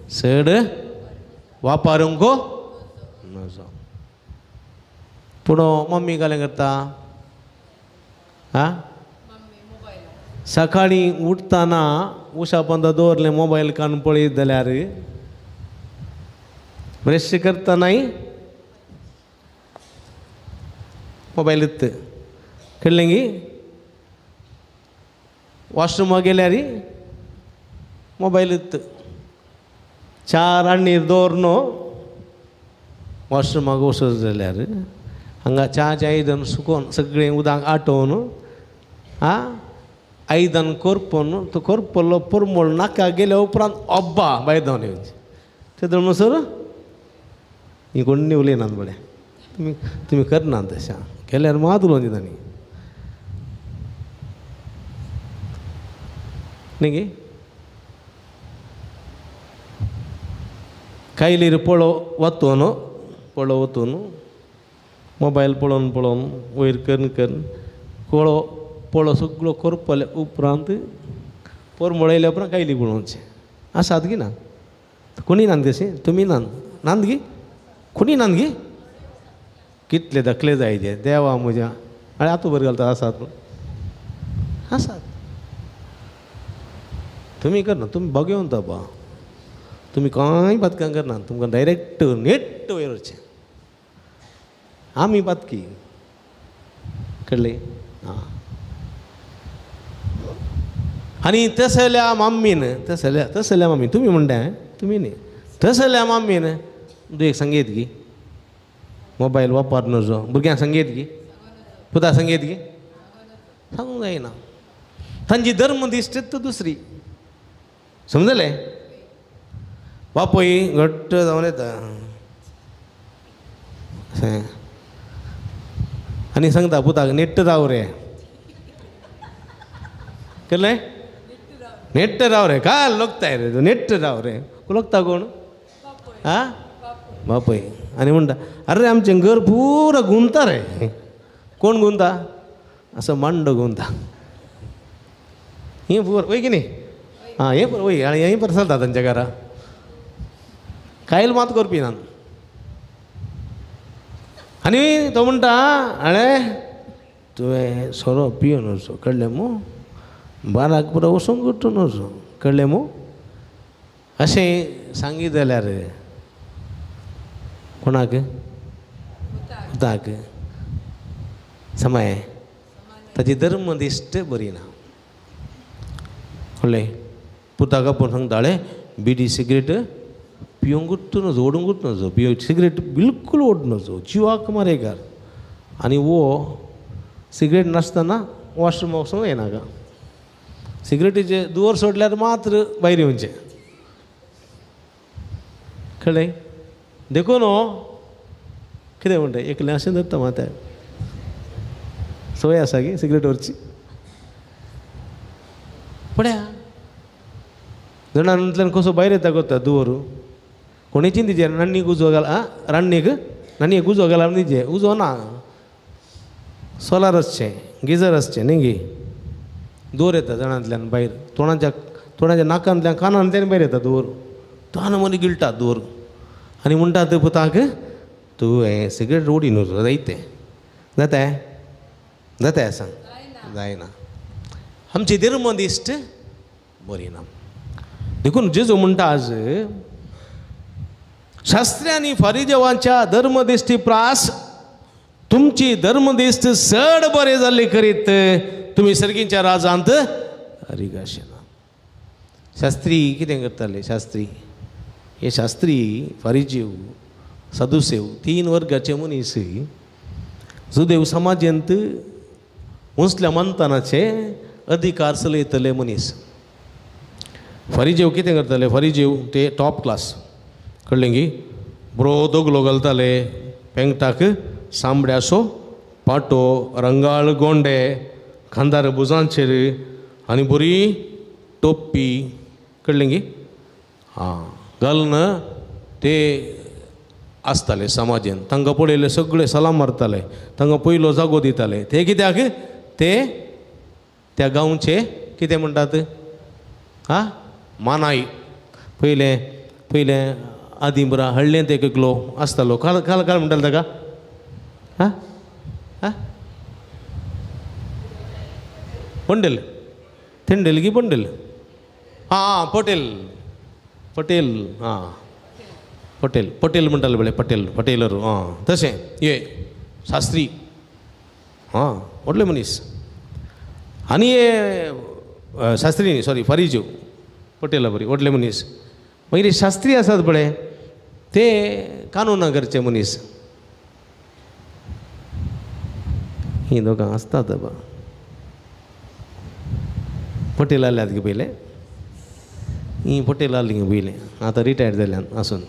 चड वापरूंक नजो. पूण मम्मी कालें करता? आं, सकाळीं उठतना उशा पंदा दवरलें मोबायल कान पळयत जाल्यार ब्रश करतनाय मोबायल येत. कळ्ळें गी? वॉशरुमा गेल्यार मोबायल येत. चार आण्णीर दवर न्हू वॉशरुमाक वचत जाल्यार हांगा च्याचें आयदन सुकोवन सगळें उदक आटोवन आं आयदन करपून तो करपल्लो परमळ नाका गेल्या उपरांत अब्बा भायर धांवन येवचें. ते म्हणसर ही कोण उलयनात बरें, तुमी तुमी करनात तशें केल्यार मात उलोवन दिता न्ही. न्ही गे? कायलीर पळो वतून पळो वतून मोबायल पळोवन पळोवन वयर करून करून कोळो पळो सगळो करपले उपरांत परमळ येयल्या उपरांत कायली पळोवचें. आसात गी ना? कोणी नात तशें? तुमी नात नात गी? कोणी नात गी? कितले धाकले जाय ते देवा म्हज्या. आनी आतां बरें घालता आसात आसात. तुमी करना, तुमी बगेवन बा, तुमी कांय बातकां करना, तुमकां डायरेक्ट नेट वयर वचचें. आमी बातकी. कळ्ळें? आं. आनी तसल्या माम्मीन तसल्या तसल्या माम्मी तुमी म्हणटा तुमी न्ही, तसल्या माम्मीन तूं एक सांगयत गी मोबायल वापर नजो, भुरग्यांक सांगयत गी, पुता सांगयत गी? सांगूंक जायना. तांची धर्म दिश्ट दुसरी. समजलें? बापूय घट्ट जावन येता आनी सांगता पुताक नेट्ट राव रे. कळ्ळें? नेट्ट राव रे, काल लोकताय रे तूं, नेट्ट राव रे. लोकता कोण? आं, बापूय. आनी म्हणटा अरे आमचें घर पुरो गुंता रे. कोण गुंता? असो मांडो गुंता. हें पुरो वय की न्ही? आं, हें पुरो वय. आनी हें पुरो चलता तांच्या घरा. कायल मात करपी ना. आनी तो म्हणटा आळे तुवें सोरो पिवन वचो, कळ्ळें मू? बाराक पुरो वचूंक उठून वचो, कळ्ळें मू? अशें सांगीत जाल्यार कोणाक? पुताक. समय ताची धर्म दिश्ट बरी ना. कळ्ळें? पुताक आपूण सांगता आळे बिडी सिगरेट पिवंकूच नजो, ओडूंकूच नजो, पियो सिगरेट बिलकूल ओड नजो, जिवाक मारेकार. आनी वो सिगरेट नासतना वॉशरूम वचूंक येनाका. सिगरेटीचे दुवर सोडल्यार मात्र भायर येवचें. कळ्ळें? देखून कितें म्हणटा एकलें अशें धरता माथ्याक संवय आसा की सिगरेट व्हरची. पळया जाणांतल्यान कसो भायर येता कोता दुवर कोणी चिंतीचे रान्नीक उजो घाल. आं, रान्नीक नानयेक उजो घाला दिचे उजो ना, सोलार आसचें, गिजर आसचें न्ही गी. दोर येता जाणांतल्यान भायर, तोंडाच्या तोंडाच्या नाकांतल्यान कानांतल्यान भायर येता दोर. तान मदीं गिळटा दोर आनी म्हणटा ते पुताक तूं हें सिगरेट रोडी न्हू जायतें जाता जाता सांग जायना. आमची धर्मदिश्ट बरी ना. देखून जेजू म्हणटा आज शास्त्र्यांनी फारिजेवांच्या धर्मदिश्टी प्रास तुमची धर्मदिश्ट चड बरे जाल्ली करीत तुमी सर्गींच्या राजांत रिगाशेना. शास्त्री कितें करताले? शास्त्री हे शास्त्री फारिजेव सदुसेव तीन वर्गाचे मनीस जुदेव समाजेंत उंचल्या मंथनाचे अधिकार चलयतले मनीस. फारिजेव कितें करताले? फारिजेव ते टॉप क्लास. कळ्ळें गी? बरो दगलो घालताले, पेंगटाक सांबड्याचो पाटो, रंगाळ गोंडे, खांदार बुजांचेर आनी बरी टोपी. कळ्ळें गी? आं, घालून ते आसताले समाजेन. तांकां पळयले सगळे सलाम मारताले, तांकां पयलो जागो दिताले. ते कित्याक? ते त्या गांवचे कितें म्हणटात आं, मानाय. पयलें पयलें आदिंबरा हळ्ळेंत एक एकलो आसतालो. काल काल काल म्हणटाले ताका आं आं पंडेल तेंडेल की पंडेल आं आं पटेल पटेल आं पटेल पटेल म्हणटाले पळय, पटेल पटेलर आं तशें ये शास्त्री आं व्हडले मनीस. आनी हे शास्त्री न्ही, सॉरी फारिजीव पटेला बरी व्हडले मनीस. मागीर शास्त्री आसात पळय ते कानूना करचे मनीस. ही दोगां आसतात बा. पटेल आल्यात गे पयलें, ही पटेल आसली गे पयलें, आतां रिटायर्ड जाल्यान आसून.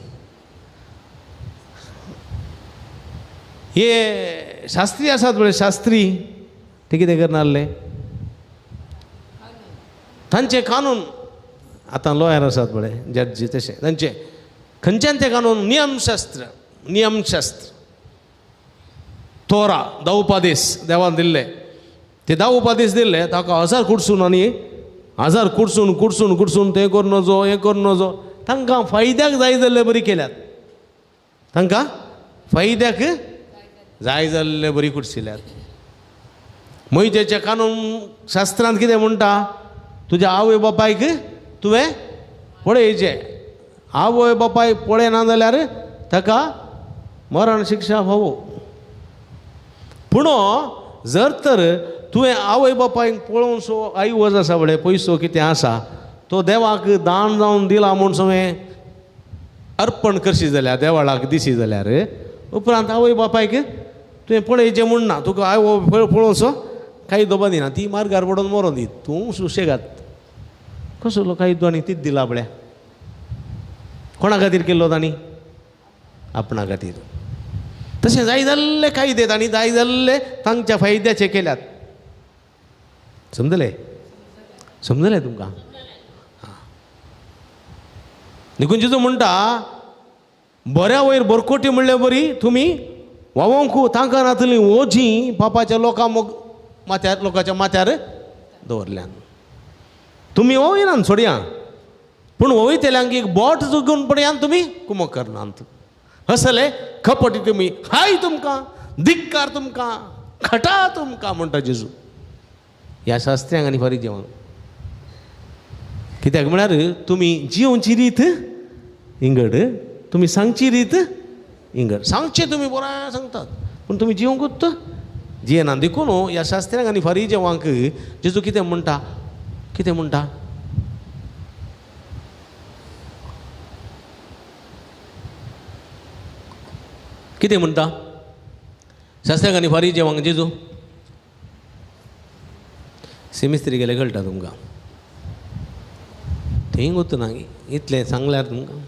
हे शास्त्री आसात पळय शास्त्री ते कितें करना आसले? तांचे कानून आतां लॉयर आसात पळय जज तशें तांचे खंयच्यान ते कानून नियमशास्त्र नियमशास्त्र तोरा धा उपादेश देवान दिल्ले ते धा उपादेश दिल्ले ताका हजार कुडसून आनी हजार कुडसून कुडसून कुडसून तें करूं नजो हें करूं नजो. तांकां फायद्याक जाय जाल्ले बरी केल्यात, तांकां फायद्याक जाय जाल्ले बरी कुडशिल्यात. मोहिजेच्या कानून शास्त्रांत कितें म्हणटा? तुज्या आवय बापायक तुवें पळयचें, आवय बापाय पळयना जाल्यार ताका मरण शिक्षा फावो. पूण जर तर तुवें आवय बापायक पळोवन सो आयवज आसा पळय पयसो कितें आसा तो देवाक दान जावन दिला म्हूण सवें अर्पण करशी जाल्यार देवाळाक दिशी जाल्यार उपरांत आवय बापायक तुवें पळयचें म्हूण ना, तुका आवय पळोवन सो कांय दोबा दिना, ती मार्गार पडोवन मरोन दी, तूं सुशेगाद. कसलो कायदो आनी तीच दिला पळया. कोणा खातीर केल्लो तांणी? आपणा खातीर. तशें जाय जाल्ले कायदे तांणी जाय जाल्ले तांच्या फायद्याचे केल्यात. समजलें? समजलें तुमकां? देखून जेजू म्हणटा बऱ्या वयर बरकोटी म्हणले बरी तुमी वावोंक तांकां नातली ओजी पापाच्या लोकां माथ्यार लोकांच्या माथ्यार दवरल्यान. तुमी वयनान सोडया, पूण वयतल्यांक एक बोट चुकून पडयान तुमी कुमक करनात. हसले खपटी तुमी, हाय तुमकां, धिक्कार तुमकां, खटा तुमकां म्हणटा जेजू ह्या शास्त्र्यांक आनी फारिजेवांक. कित्याक म्हळ्यार तुमी जियोवची रीत इंगड, तुमी सांगची रीत इंगड. सांगचें तुमी बरें सांगतात पूण तुमी जिवंकूच जियेना. देखून ह्या शास्त्र्यांक आनी फारिजेवांक जेजू कितें म्हणटा? कितें म्हणटा? कितें म्हणटा शास्त्र्यांक आनी फारिजेवांक जेजू? सिमिस्त्री गेले कळटा तुमकां थंय वतना इतलें सांगल्यार तुमकां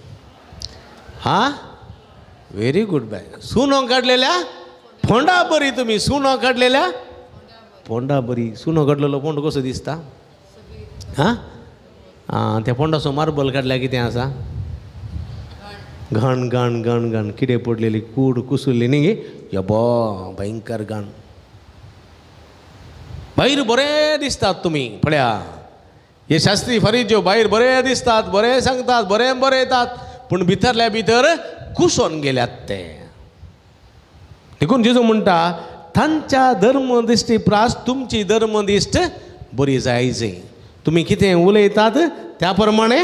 हा व्हेरी गूड बाय सुनो काडलेल्या फोंडा बरी तुमी सुनो काडलेल्या फोंडा बरी सुनो काडलेलो फोंड कसो दिसता हा त्या फोंडाचो मार्बल काडल्यार कितें आसा घाण घाण घाण घाण कितें पडलेली कूड कुसुल्ली न्ही यबो भयंकर घाण भायर बरें दिसतात तुमी पळया हे शास्त्री फरीज्यो भायर बरे दिसतात बरें सांगतात बरें बरें येतात पूण भितरल्या भितर कुसोन गेल्यात ते देखून जेजू म्हणटा तांच्या धर्मदिश्टी प्रास तुमची धर्मदिश्ट बरी जाय जाय तुमी कितें उलयतात त्या प्रमाणे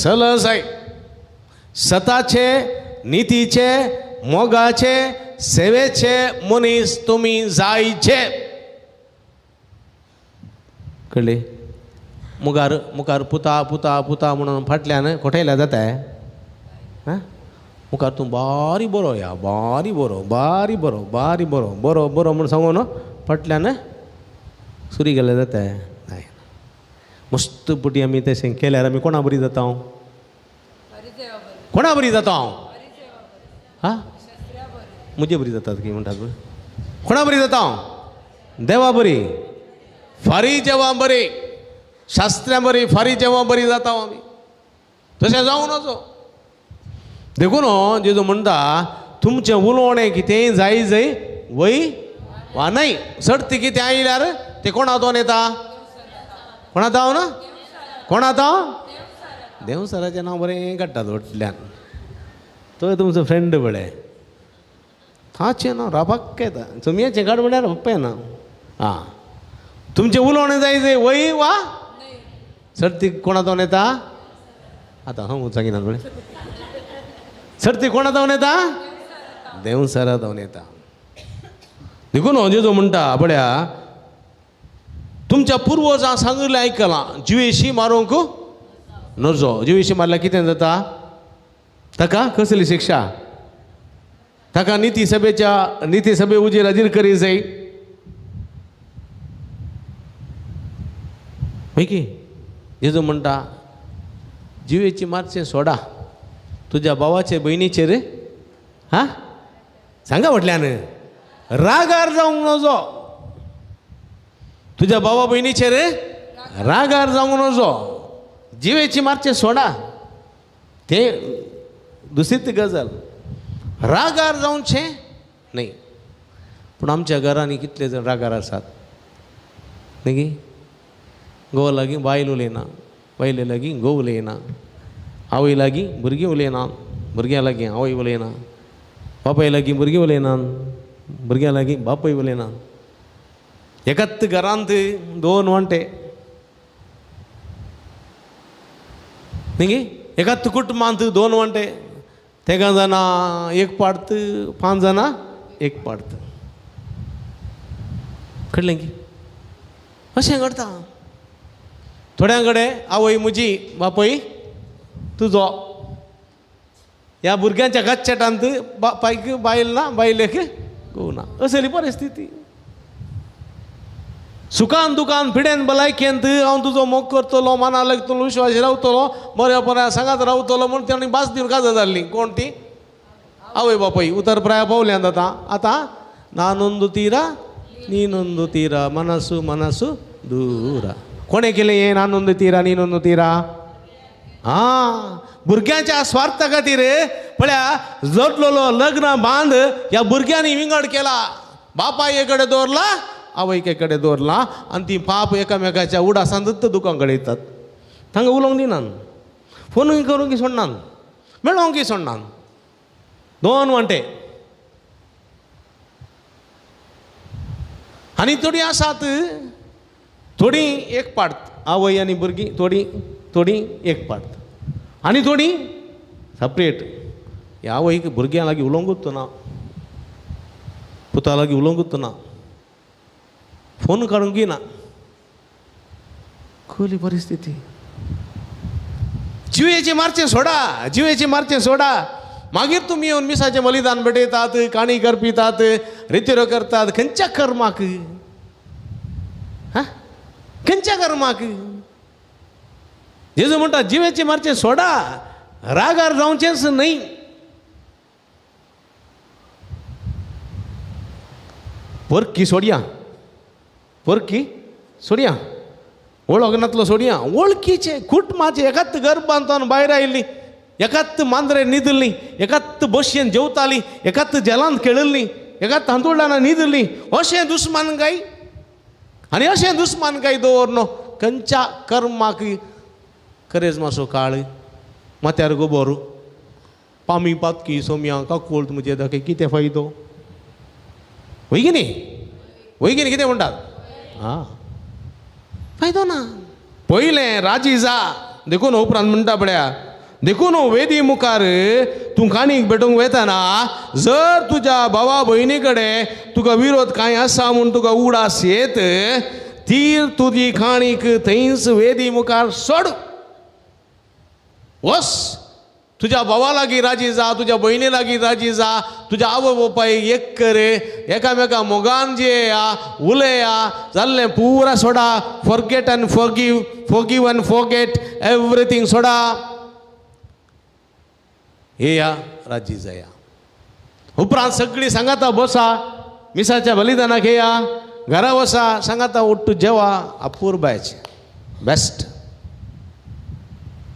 सल जाय सताचे नितीचे मोगाचे सेवेचे मनीस तुमी जायचे कळ्ळें मुखार मुखार पुता पुता पुता म्हणून फाटल्यान खोटयल्यार जाता आं मुखार तूं बारी बरो या बारी बरो बारी बरो बारी बरो बरो बरो म्हूण सांगून फाटल्यान सुरी गेल्यार जाता नाय मस्त पुटी आमी तशें केल्यार आमी कोणा बरी जाता हांव कोणा बरी जाता हांव हा म्हजे बरी जातात की म्हणटात कोणा बरी जाता हांव देवा बरी फारी जेवा बरी शास्त्र्यां बरी फारी जेवा बरी जाता आमी तशें जावं नजो देखून जेजू म्हणटा तुमचें उलोवणें कितेंय जाय जाय वय वा न्हय सर्ती कितें आयल्यार तें कोणा तोन येता कोणा ताव ना कोणा ताव देवसराचें नांव बरें काडटात व्हडल्यान तो तुमचो फ्रेंड पळय ताचें नांव राबाक येता चुमयेचें काड म्हळ्यार पप्पा ना आं तुमचें उलोवणें जाय जाय वय वा सर्ती कोणा तोन येता आतां हांव सांगिना पळय सर्ती कोणा जावन येता देवसरा जावन येता देखून जेजू म्हणटा पळया तुमच्या पुर्वजां सांगिल्लें आयकलां जिवेशी मारूंक नजो जिवेशी मारल्यार कितें जाता ताका कसली शिक्षा ताका निती सभेच्या निती सभे उजेर हाजीर करी जाय की जेजू म्हणटा जिवेची मारचें सोडा तुज्या भावाचे भयणीचेर हा सांगा म्हटल्यान रागार जावंक नजो तुज्या भावा भयणीचेर रागार जावंक नजो जिवेची मारचें सोडा ते दुसरीच गजाल रागार जावचें न्हय पूण आमच्या घरांनी कितले जाण रागार आसात न्ही की घोवा लागीं बायल उलयना बायले लागीं घोव उलयना आवय लागीं भुरगीं उलयना भुरग्यां लागीं आवय उलयना बापाय लागीं भुरगीं उलयना भुरग्यां लागीं बापूय उलयना एकाच घरांत दोन वांटे न्ही एकाच कुटुंबांत दोन वांटे तेगां जाणां एक पार्ट पांच जाणां एक पार्ट कळ्ळें की अशें घडटा थोड्यां कडेन आवय म्हजी बापूय तुजो ह्या भुरग्यांच्या कच्चेटांत बापायक बायल ना बायलेक घोव ना असली परिस्थिती सुखान दुखान पिडेन भलायकेंत हांव तुजो मोग करतलो मना लागतलो विश्वास रावतलो बऱ्या बऱ्या सांगात रावतलो म्हूण तांणी भास दिवन काजां जाल्ली कोण ती आवय बापूय उतर प्राय पावल्यांत आतां आतां नानोंदू तीरा नीनोंदू तीरा मनासू मनासू दूरा कोणें केलें हें नानोंदू तीरा नीनोंदू तीरा आं भुरग्यांच्या स्वार्था खातीर पळया जोडलेलो लग्न बांद ह्या भुरग्यांनी विंगड केला बापाय कडेन दवरला आवयके कडेन दवरला आनी ती पाप एकामेकाच्या उडासांतूच दुकां कडेन येतात तांकां उलोवंक दिनात फोनूय करूंक सोडनात मेळोंकय सोडनात दोन वांटे आनी थोडीं आसात थोडीं एक पार्ट आवय आनी भुरगीं थोडीं थोडीं एक पार्ट आनी थोडीं सेपरेट ह्या आवयक भुरग्यां लागीं उलोवंकूच ना पुता लागीं उलोवंकूच ना फोन काडूंकय ना कसली परिस्थिती जिवेची मारचें सोडा जिवेची मारचें सोडा मागीर तुमी येवन मिसाचें बलिदान भेटयतात काणी करपितात रितिरो करतात खंयच्या कर्माक हा खंयच्या कर्माक? जेजू म्हणटा जिवेचे मारचें सोडा, रागार जावचेंच न्हय. परकी सोडया, परकी सोडया, वळख नातलो सोडया, वळखीचे कुटुंबाचे एकाच गर्भांतल्यान भायर आयिल्ली, एकाच मांद्रे न्हिदिल्ली, एकाच बशयेन जेवताली, एकाच जेलांत खेळिल्ली, एकाच हांतुळान न्हिदिल्ली, अशें दुस्मान काय? आनी अशें दुस्मान काय दवर न्हू खंयच्या कर्माक? करेज मातसो काळ माथ्यार गोबोर पामी पातकी सोम्या काकोळ म्हजे दाखय कितें फायदो? वय की न्ही? वय की न्ही? कितें म्हणटात? आं, फायदो ना. पयलें राजी जा. देखून उपरांत म्हणटा पळया, देखून वेदी मुखार तूं काणीक भेटूंक वेताना जर तुज्या भावा भयणी कडेन तुका विरोध कांय आसा म्हूण तुका उगडास येत, ती तुजी काणीक थंयच वेदी मुखार सोड, वस तुज्या भावा लागीं राजी जा, तुज्या भयणी लागीं राजी जा, तुज्या आवय बापायक एक कर, एकामेका मोगान जियेया, उलया, जाल्लें पुरा सोडा, forget and forgive, forgive and forget everything सोडा, येया राजी जाया. उपरांत सगळीं सांगाता बसा, मिसाच्या बलिदानाक येया, घरा वसा, सांगाता उट्टू जेवा, अपुरबायचें बेस्ट.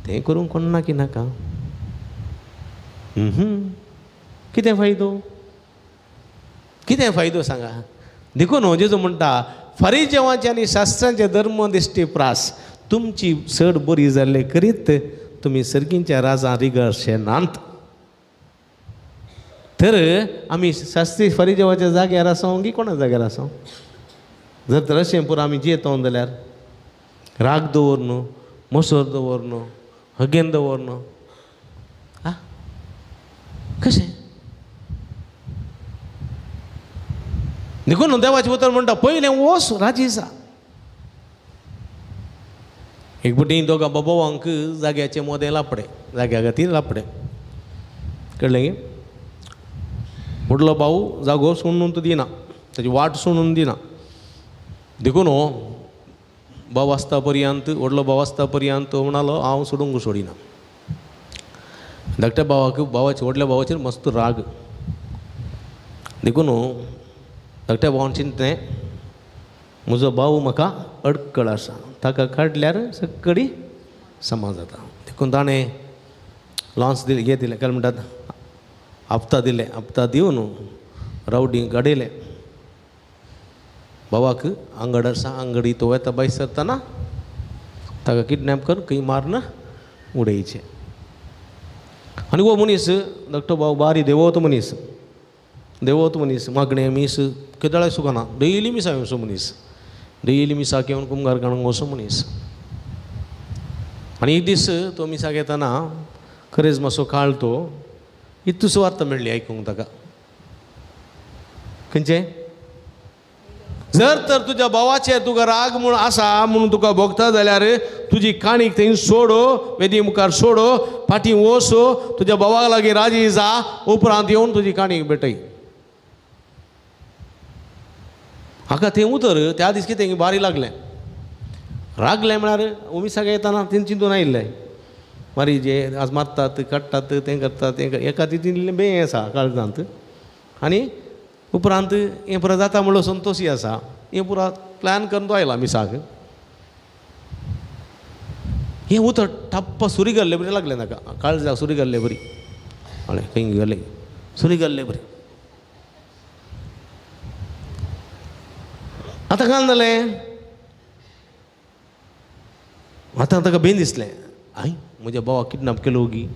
तें करूंक कोण ना की नाका. कितें फायदो? कितें फायदो सांगा? देखून हो जेजू म्हणटा फारीजेवांचे आनी शास्त्रांचे धर्म दिश्टी प्रास तुमची चड बरी जाल्ले करीत तुमी सर्गींच्या राजां रिगर्शे नात. तर आमी शास्त्री फारीजेवाच्या जाग्यार आसा की कोणा जाग्यार आसा? जर तर अशें पुरो आमी जियेता जाल्यार राग दवर न्हू, मोसर दवर न्हू, हगेन दवर न्हू, आं कशें? देखून देवाचें उतर म्हणटा पयलें वोस राजी जा. एक फावटी दोगां बाबांक जाग्याचें मोदें लापडें, जाग्या खातीर लापडें, कळ्ळें गे? व्हडलो भाव जागो सोडून तो दिना, ताजी वाट सोडून दिना. देखून हो भाव आसता पर्यंत, व्हडलो भाव आसता पर्यंत तो म्हणालो हांव सोडूंक सोडिना. धाकट्या भावाक, भावाचे व्हडल्या भावाचेर मस्त राग. देखून धाकट्या भावान चिंतलें म्हजो भाव म्हाका अडकळ आसा, ताका काडल्यार सगळी समा जाता. देखून ताणें लॉन्स दिलें, हें दिलें, काय म्हणटात हप्ता दिले, हप्ता दिवन रावडी काडयलें. भावाक आंगड आसा, आंगडी तो वेता भायर सरतना ताका किडनॅप कर खंय मारून उडयचें. आनी हो मनीस धाकटो भाव बारी देवत मनीस, देवत मनीस, मागणें मीस केदळाय सुकना, डेली मिसा येवचो मनीस, डेली मिसाक येवन कुमगार काडूंक वचो मनीस. आनी एक दीस तो मिसाक येताना खरेंच मातसो काळ तो इतू सुवार्थ मेळ्ळी आयकूंक ताका. खंयचें? जर तर तुज्या भावाचेर तुका राग म्हूण आसा म्हणून तुका भोगता जाल्यार तुजी काणीक थंय सोडो, वेदी मुखार सोडो, फाटीं वसो, तुज्या भावा लागीं राजी जा, उपरांत येवन तुजी काणीक भेटय. हाका थंय उतर त्या दीस कितें बारी लागलें, रागलें म्हळ्यार उमिसाक येताना तें चिंतून आयिल्लें मारी जे आज मारतात काडटात तें करतात तें, एका तितून बें आसा काळजांत. आनी उपरांत हें पुरो जाता म्हणलो संतोषी आसा, हें पुरो प्लॅन करून तो आयला मिसाक. हें उतर ठप्प सुरी घाल्ले बरी लागलें ताका, काळजाक सुरी घाल्ले बरी, कळ्ळें? खंय गेलें सुरी घाल्ले बरी. आतां काय जालें, आतां ताका बेन दिसलें, I म्हज्या भावाक किडनॅप केलो गी,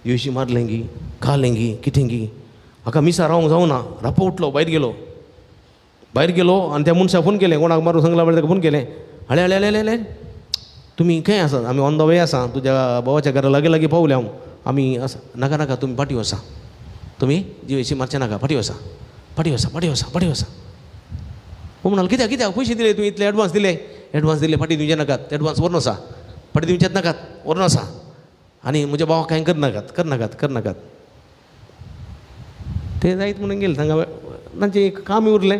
येवशी मारलें गी, खालें गी, कितें गी, हाका मिसा रावंक जावना. रापो उठलो, भायर गेलो, भायर गेलो आनी त्या मनशाक फोन केलें, कोणाक मारून सांगला म्हळ्यार ताका फोन केलें, हळे हळे हळे हळे तुमी खंय आसात? आमी ऑन the way आसा, तुज्या भावाच्या घरा लागीं लागीं पावल्या हांव, आमी आसा. नाका नाका तुमी फाटीं वसा, तुमी जिवेशी मारचें नाका, फाटीं वसा, फाटीं वसा, फाटीं वसा, फाटीं वसा. हो म्हणाल कित्याक कित्याक पयशे दिले तुवें, इतले एडवान्स दिले, एडवान्स दिले, फाटीं दिवचे नाकात, एडवान्स व्हरून वसा, फाटीं दिवचेच नाकात, व्हरून वसा, आनी म्हज्या भावाक कांय करनाकात, करनाकात, करनाकात. ते जायत म्हणून गेले, तांकां तांचें एक कामय उरलें,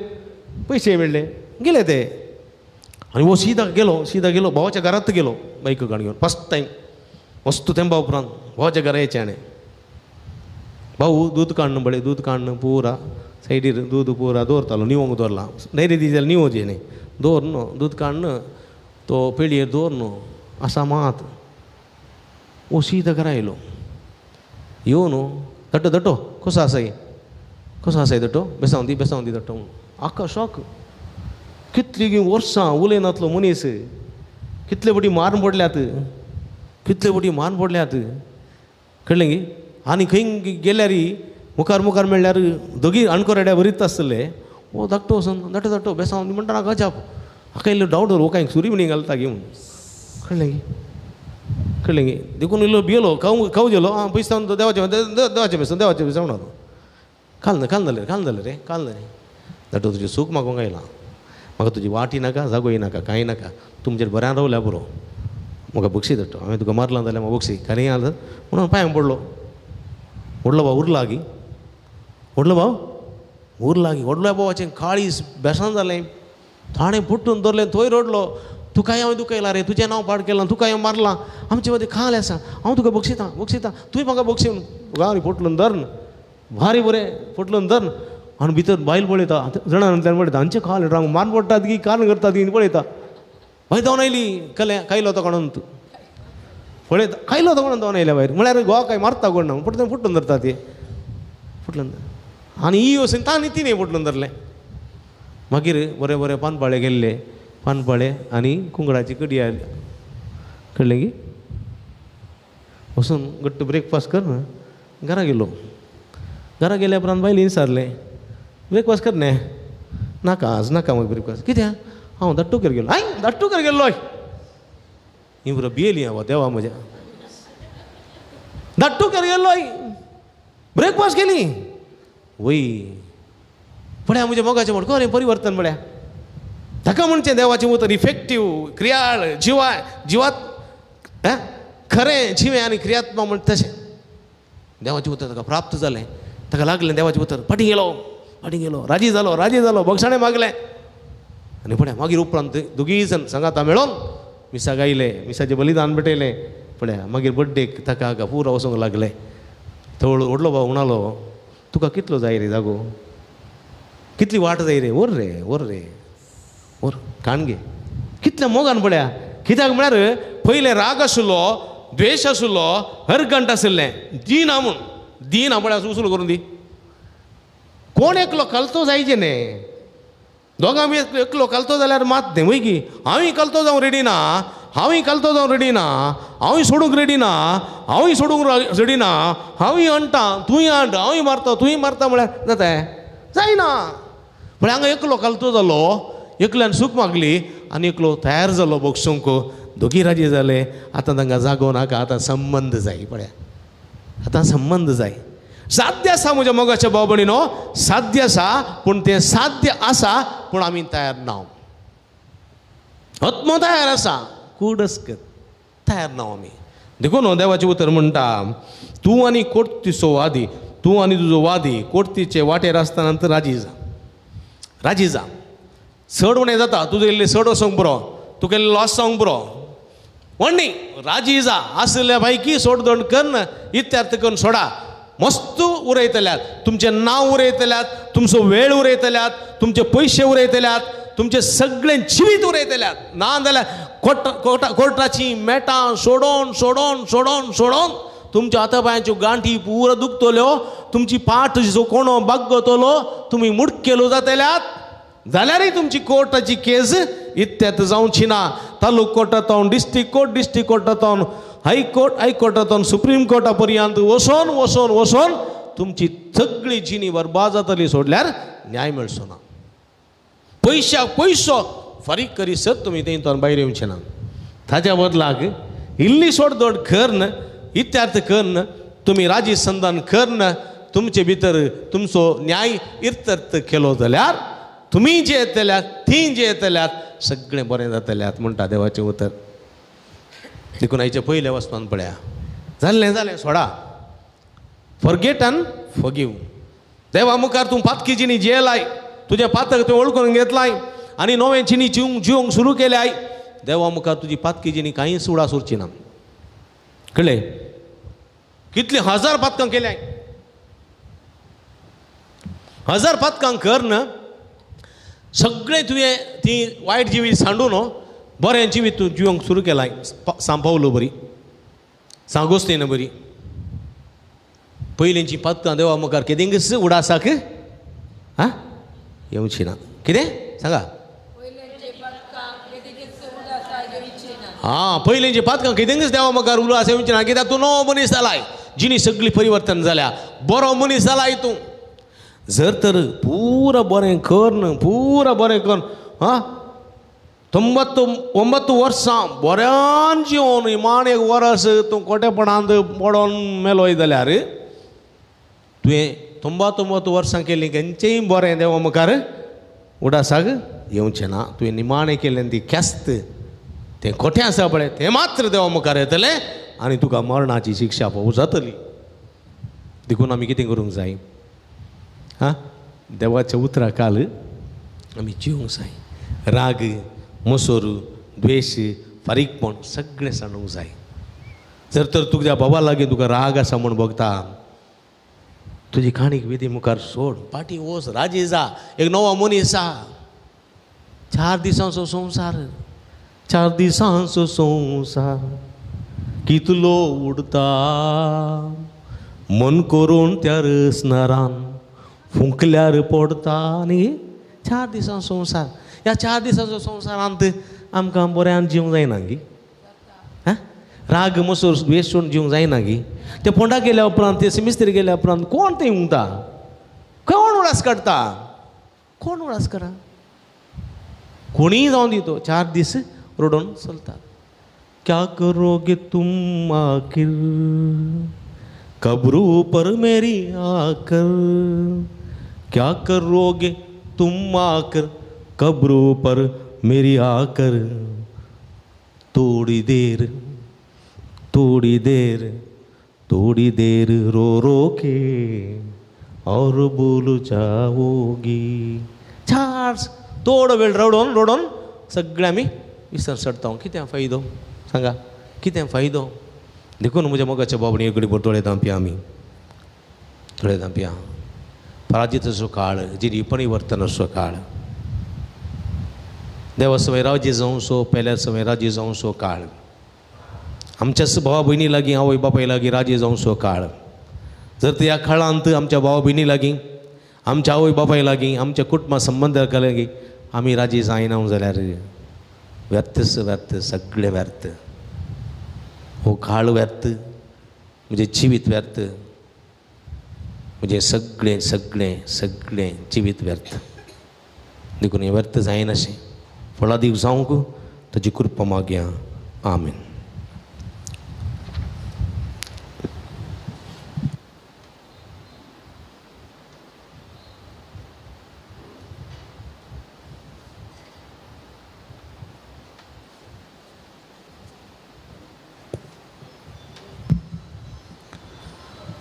पयशे मेळ्ळे, गेले ते. आनी हो सीधा गेलो, सीधा गेलो भावाच्या घरात गेलो बायक काण घेवन. फर्स्ट टायम वस्तू तेंपा उपरांत भावाच्या घरा येचें हाणें. भाऊ दूद काडून पळय, दूद काडून पुरा सायडीर दूद पुरा दवरतालो, निवोंक दवरला नैरे दी जाल्यार निवोचें न्ही, दवर न्हू दूद काडून तो पेळयेर दवर न्हू आसा मात. ओ सीधा घरा येयलो, येवन न्हू दट्टो दट्टो कसो आसाय कसो आसाय दट्टो बेसांव दी बेसांव दी दट्टो म्हणून. आका शॉक, कितलीं वर्सां उलयनातलो मनीस, कितले फावटी मारून पडल्यात, कितले फावटी मारून पडल्यात, कळ्ळें गी. आनी खंय गेल्यार मुखार मुखार मेळ्ळ्यार दोगी अणकोरड्या बरीच आसले. ओ धाकटो वचून धाटो धाटो बेसांव म्हणटा नाका अजाप, हाका इल्लो डावट हो कांय सुरी म्हणी घालता गी म्हणून, कळ्ळें गी कळ्ळें गी. देखून इल्लो भियेलो, खाव खाव जेलो आं पयस देवाचें देवाचें बेसांव देवाचें बेसांव म्हणून. काल काल जालें काल जालें रे काल जालें धाटो तुजें सूख मागूंक आयलां, म्हाका तुजी वाटी नाका जागोय नाका कांय नाका, तुमचेर बऱ्यान रावल्या पुरो, म्हाका बक्षी धाडटो, हांवें तुका मारलां जाल्यार म्हाका बक्षी कांय आसा म्हणून पांयां पडलो. व्हडलो भाव उरला गी, व्हडलो भाव उरला गी, व्हडल्या भावाचें काळीज बेसान जालें, ताणें पुट्टून धरलें, थंय रडलो, तुकाय हांवें दुखयलां रे, तुजें नांव पाड केलां, तुकाय हांवें मारलां, आमचे मदीं खाल आसा, हांव तुका बक्षितां बक्षितां, तुवें म्हाका बक्षी गांव पोटलून धर भारी बरें पोटलून धर. आनी भितर बायल पळयता, जाणांतल्यान पळयता, हांचे खाल रांग मान पडटात की कान करतात की पळयता. भायर धांवन आयली कले कायलो तो कोणून तूं पळयता, कायलो तो कोणून धांवन आयल्या भायर, म्हळ्यार गोवा काय मारता कोण ना, फुटून फुटून धरता ती फुटलून. आनी ही वचून तांणी तिणें फुटलून धरलें. मागीर बरें बरें पानपाळे गेल्ले, पानपाळे आनी कुंकडाची कडी आयली, कळ्ळें की. वचून घट्ट ब्रेकफास्ट कर घरा गेलो. घरा गेल्या उपरांत बायलेन विचारलें ब्रेकफास्ट कर न्ही, नाका आज नाका म्हाका ब्रेकफास्ट, कित्याक हांव धाट्टूकर गेलो. I धाट्टूकर गेल्लो ही बरो भियेली हांव देवा म्हज्या, धाट्टूकर गेल्लो ब्रेकफास्ट केली वय पळया म्हज्या मोगाचें म्हण खरें परिवर्तन पळया. ताका म्हणचें देवाचें उतर इफेक्टीव, क्रियाळ, जिवा जिवात खरें जिवें आनी क्रियात्मा म्हण तशें देवाचें उतर ताका प्राप्त जालें, ताका लागलें देवाचें उतर, फाटीं गेलो फाटीं गेलो, राजी जालो राजी जालो, बक्षाणें मागलें. आनी पळया मागीर उपरांत दोगीय जाण सांगाता मेळोन मिसा गायले, मिसाचें बलिदान भेटयलें. पळया मागीर बड्डेक ताका हाका पुरो वचूंक लागलें. थोडो व्हडलो भाव म्हणालो तुका कितलो जाय रे जागो, कितली वाट जाय रे, व्हर रे व्हर रे व्हर काण घे, कितल्या मोगान पळया. कित्याक म्हळ्यार पयलें राग आशिल्लो, द्वेश आशिल्लो, हरगंट आशिल्लें, दिना म्हूण दिना पळया उसूल करून दी. कोण एकलो कलतो जायचें न्ही, दोगां बी एकलो कलतो जाल्यार मात न्ही वय की हांवूय कलतो जावंक रेडी ना, हांवूय कलतो जावंक रेडी ना, हांवूय सोडूंक रेडी ना, हांवूय सोडूंक रेडी ना, हांवूय अंटा तूंय अंट, हांवूय मारता तूंय मारता म्हळ्यार जाता जायना. म्हळ्यार हांगा एकलो कलतो जालो, एकल्यान सूख मागली आनी एकलो तयार जालो बक्षूंक, दोगी राजी जाले. आतां तांकां जागो नाका, आतां संबंद जाय पळया, आतां संबंद जाय. साध्य आसा म्हज्या मोगाच्या भाव भयणीनो, साध्य आसा, पूण तें साध्य आसा पूण आमी तयार ना. आत्मो तयार आसा, कूड अस्कत तयार ना आमी. देखून देवाचें उतर म्हणटा तूं आनी कोर्तीचो वादी, तूं आनी तुजो वादी कोर्तीचे वाटेर आसतना नंतर राजी जा, राजी जा. चड उणें जाता, तुजें इल्लें चड वचोंक पुरो, तुका इल्लें लॉस जावंक पुरो, व्हडली राजी जा. आसल्या भायकी सोडदोड कन्न इत्यार्थ करून सोडा. मस्त उरयतल्यात, तुमचें नांव उरयतल्यात, तुमचो वेळ उरयतल्यात, तुमचे पयशे उरयतल्यात, तुमचें सगळें जिवीत उरयतल्यात. ना जाल्यार कोर्टाची मेटां सोडोवन सोडोवन सोडोवन सोडोवन तुमच्या हाता पांयांच्यो गांठी पुरो दुखतल्यो, तुमची पाठ जो कोणो बागतलो, तुमी मुडकेलो जातल्यात. जाल्यारय तुमची कोर्टाची केस इत्यात जावची ना. तालूक कोर्टांत, डिस्ट्रिक्ट कोर्ट, डिस्ट्रिक्ट कोर्टांत, हायकोर्ट, हायकोर्टांत, सुप्रीम कोर्टा पर्यंत वचोन वचोन वचोन तुमची सगळी जिणी बरबाद जातली. सोडल्यार न्याय मेळचो ना. पयशाक पयसो फारीक करीसर तुमी थंय भायर येवचे ना. ताच्या बदलाक इल्ली सोडदोड करून इत्यार्थ करून तुमी राजी संधान करून तुमचे भितर तुमचो न्याय इत्यर्थ केलो जाल्यार तुमी जे येतल्यात ती जे येतल्यात सगळें बरें जातल्यात म्हणटा देवाचें उतर. देखून आयच्या पयल्या वचपान पळया जाल्लें जालें सोडा, फॉरगेट आनी फॉरगीव. देवा मुखार तूं पातकी जिणी जेलाय, तुजें पातक तुवें वळखून घेतलाय आनी नवें जिणी जिवंक सुरू केल्याय देवा मुखार तुजी पातकी जिणी कांयच उडास उरची ना. कळ्ळें? कितली हजार पातकां केल्याय, हजार पातकां कर न सगळें तुवें ती वायट जिवीत सांडून बरें जिवीत तूं जिवंक सुरू केलाय. सांपावलो बरी, सांगोस्तेन बरी, पयलींची पातकां देवा मुखार केदिंगच उडासाक आं येवची ना. कितें सांगा? आं, पयलींची पातकां कितेंच देवा मुखार उडास येवची ना, कित्याक तूं नवो मनीस जालाय, जिणी सगळी परिवर्तन जाल्या, बरो मनीस जालाय तूं. जर तर पुरा बरें कर न्हू, पुरा बरें कर आं, 99 वर्सां बऱ्यान जिवन इमान एक वरस तूं कोटेपणांत पडोन मेलोय जाल्यार तुवें 99 वर्सां केलीं खंयचेंय बरें देवा मुखार उडासाक येवचें ना. तुवें निमाणें केलें ती ख्यास्त तें खोटें आसा पळय तें मात्र देवा मुखार येतलें आनी तुका मरणाची शिक्षा फावो जातली. देखून आमी कितें करूंक जाय? आं, देवाच्या उतरा काल आमी जिवंक जाय. राग, मोसोर, द्वेश, फारीकपण सगळें सांडूंक जाय. जर तर तुज्या बाबा लागीं तुका राग आसा म्हूण भोगता, तुजी काणीक विधी मुखार सोड, पाटी वच, राजी जा, एक नवो मनीस जा. 4 दिसांचो संवसार, 4 दिसांचो संवसार कितलो उडता, मन करून त्या रसनारान फुंकल्यार पडता. न्ही, 4 दिसांचो संवसार. ह्या 4 दिसांचो संवसारांत आमकां बऱ्यान जिवंक जायना गी? आं, राग मोसोर द्वेश सोडून जिवंक जायना गी? ते फोंडा गेल्या उपरांत, ते सिमिस्त्री गेल्या उपरांत कोण थंय उंगता? कोण उडास काडटा? कोण उडास करा? कोणीय जावन दी तो 4 दीस रडोन चलता. क्या करोगे तुम आखिर, कब्रू पर मेरी आकर, क्या करोगे तुम आकर, कब्रू पर मेरी आकर, थोड़ी देर, थोड़ी देर, थोड़ी देर रो रो के और बोल जाओगी. चार थोडो वेळ रडोन रडोन सगळे आमी विसर सडता. कितें फायदो सांगा? कितें फायदो? देखून म्हज्या मोगाच्या बाबणी एक घडी थोडे दांपया, आमी थोडे दांपया. पराजिताचो काळ, जिरी परिवर्तनाचो काळ, देवा सवय राजी जावचो, पेल्या सवय राजी जावचो काळ, आमच्याच भावा भयणी लागीं, आवय बापाय लागीं राजी जावचो काळ. जर तर ह्या काळांत आमच्या भावा भयणी लागीं, आमच्या आवय बापाय लागीं, आमच्या कुटुंबा संबंदा लागीं आमी राजी जायना जाल्यार व्यर्थच व्यर्थ, सगळें व्यर्थ. हो काळ व्यर्थ, म्हजें जिवीत व्यर्थ, म्हजें सगळें सगळें सगळें जिवीत व्यर्थ. देखून हें व्यर्थ जायनाशें फळादीक जावंक ताची कृपा मागया. आमेन.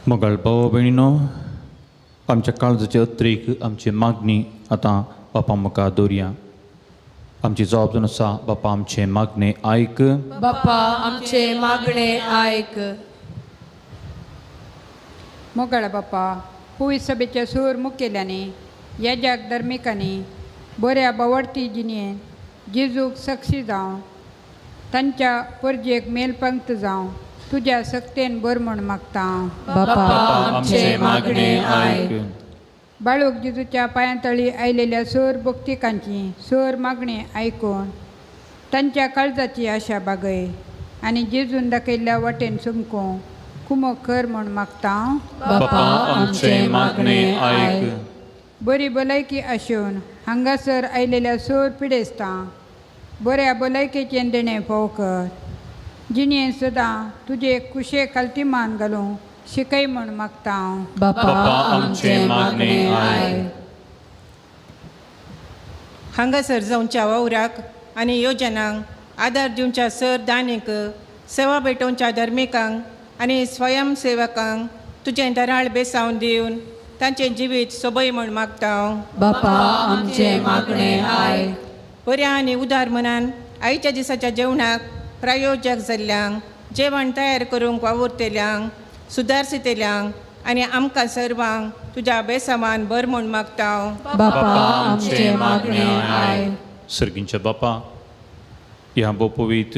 मोगाळ भाव भयणीनो, आमच्या काळजाचे अत्रेक आमची मागणी आतां बापा मुखार दवरया. आमची जबाबदारी आसा बापा आमचे मागणे आयक, बापा आमचे मागणे आयक. मोगाळ बापा, पुवी सभेच्या सूर मुखेल्यांनी, याजक धर्मिकांनी बऱ्या बावडती जिणेन जेजूक साक्षी जावं, तांच्या परजेक मेलपंक्त जावं, तुज्या सक्तेन बर म्हूण मागता. बापा आमचे मागणे आयक. बाळूक जेजूच्या पांयांतळी आयलेल्या सोर भक्तिकांची सोर मागणी आयकून तांच्या काळजाची आशा बागय आनी जेजून दाखयल्ल्या वाटेन चमकूं कुमो कर म्हूण मागता. बापा आमचे मागणे आयक. बरी भलायकी आसून हांगासर आयलेल्या सोर पिडेस्तां बऱ्या भलायकेचें देणें फाव कर, जिणें सदां तुजे कुशे खालती मान घालूं शिकय म्हूण मागता. बापा आमचे मागणे आयक. हांगासर जावच्या वावराक आनी योजनांक आदार दिवच्या सर दानीक, सेवा भेटोवच्या धर्मिकांक आनी स्वयंसेवकांक तुजें दराळ बेसावन दिवन तांचें जिवीत सोबय म्हूण मागता. बापा आमचे मागणे आयक. बऱ्या आनी उदार मनान आयच्या दिसाच्या जेवणाक प्रायोजक जाल्ल्यांक जेवण तयार करूंक वावुरतेल्यांक सुदारसितेल्यांक आनी आमकां सर्वांक तुज्या बेसामान बर म्हूण मागता. बापा आमचें मागणें आयक. सर्गींच्या बापा, ह्या बोपवीत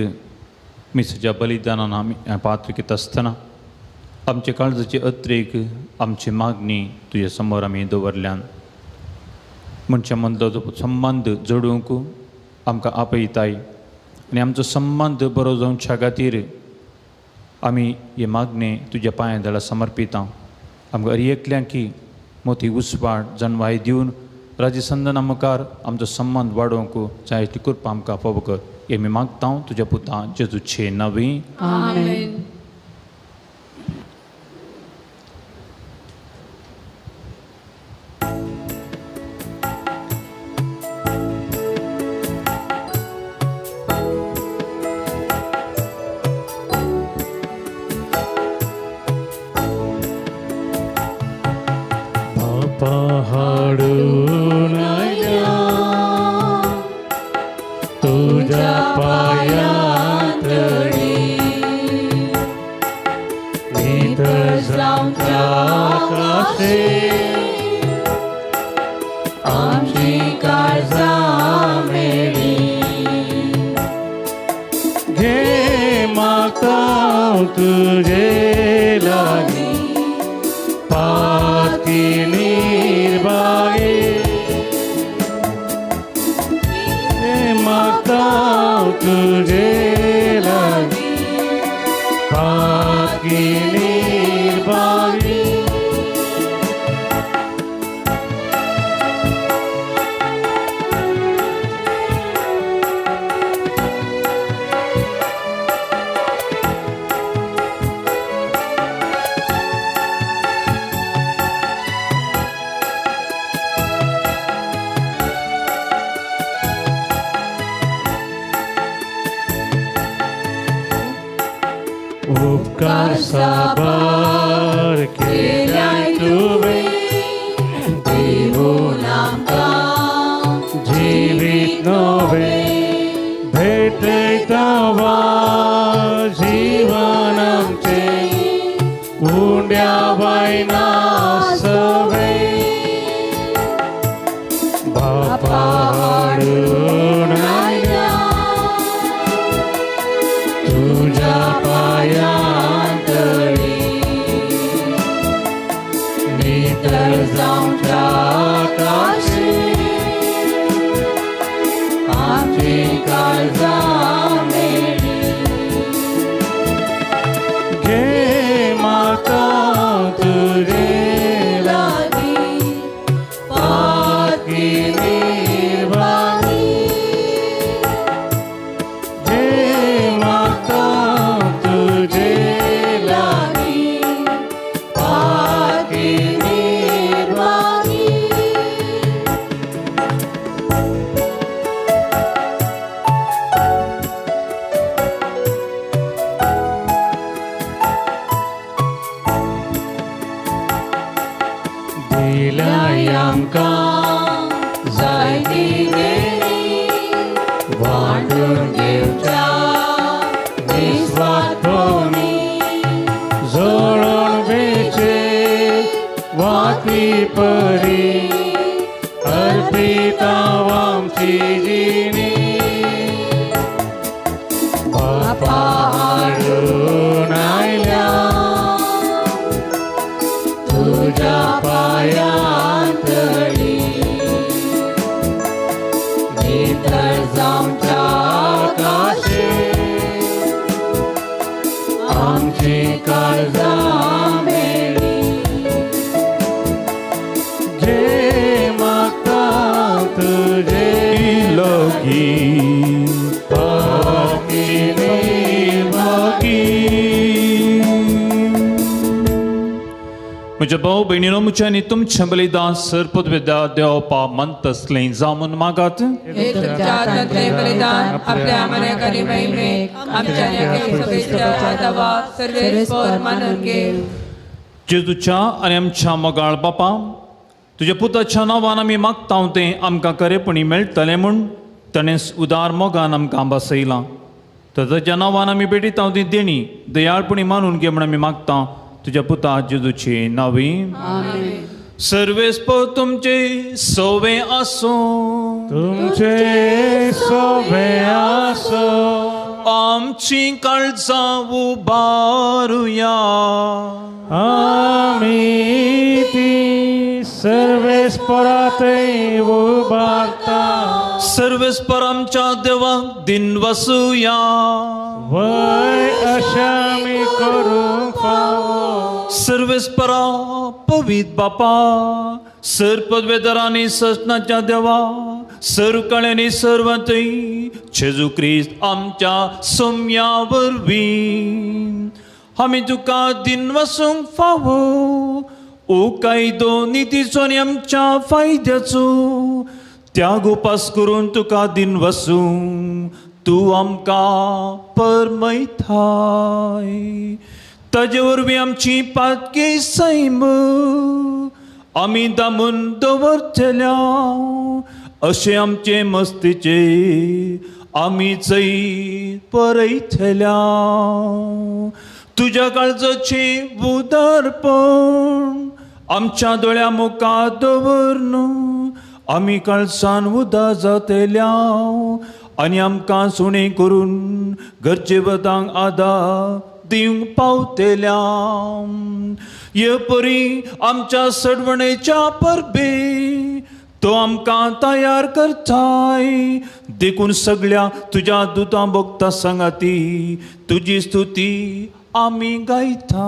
मिसाच्या बलिदानान आमी पात्र घेता आसतना आमच्या काळजाची अत्रेक आमची मागणी तुज्या समोर आमी दवरल्यान. मनशां मदलो जो संबंद जोडूंक आमकां आपयताय आनी आमचो संबंद बरो जावच्या खातीर आमी हे मागणे तुज्या पांयां दळा समर्पिता. आमकां हर एकल्यांकी मोती उस्वाड जनवाय दिवन राजसंदना मुखार आमचो संबंद वाडोवंक जाय ती कृपा आमकां फावो कर. हे आमी मागता तुज्या पुता जेजूचे नांवी. आमेन. म्हज्या भाव भयणीनो म्हज्या तुमचें बलिदान सरपद देवपा मंतसलें जावन मागात. बलिदान आपल्या मनाक महिमेक आमच्या मानून घे. जेजूच्या आनी आमच्या मोगाळ बापा, तुज्या पुताच्या नांवान आमी मागता तें आमकां खरेपणी मेळटलें म्हूण ताणें उदार मोगान आमकां बसयलां. तर ताच्या नांवान आमी भेटयता ती देणी दयाळपणी मानून घे म्हण आमी मागता तुज्या पुता जेजूचे नांवी. सर्वेस्पर तुमचे सोवे आसूं. तुमचे सोवे आसूं. आमची काळजां उबारुया. आमी ती सर्वेस्परा थंय उबारता. सर्वेस्पर आमच्या देवाक दिन वसुया. वय अशें आमी करूंक फावो. सर्वेस्परा पवित्र बापा, सर पदवेदारांनी सजनाच्या देवा, सर्व कळ्यांनी सर्वतय जेजू क्रिस्त आमच्या सोम्या वरवीं आमी तुका दिन वसूंक फावो. ओ कायदो नितीचो आनी आमच्या फायद्याचो त्याग उपास करून तुका दिन वसूं तूं आमकां परमयताय. ताजे वरवीं आमची पातकी सैम आमी दामून दवरतल्या अशें आमचे मस्तीचे आमी जैत परयतल्या. तुज्या काळजाचें उदारपण आमच्या दोळ्या मुखार दवर न्हू आमी काळजान उदार जातल्या आनी आमकां सुणें करून गरजे वतांक आदार दिवंक पावतल्या. हे परी आमच्या सडवणेच्या परबे तो आमकां तयार करताय. देखून सगळ्या तुज्या दुतां भोगता सांगाती तुजी स्तुती आमी गायता.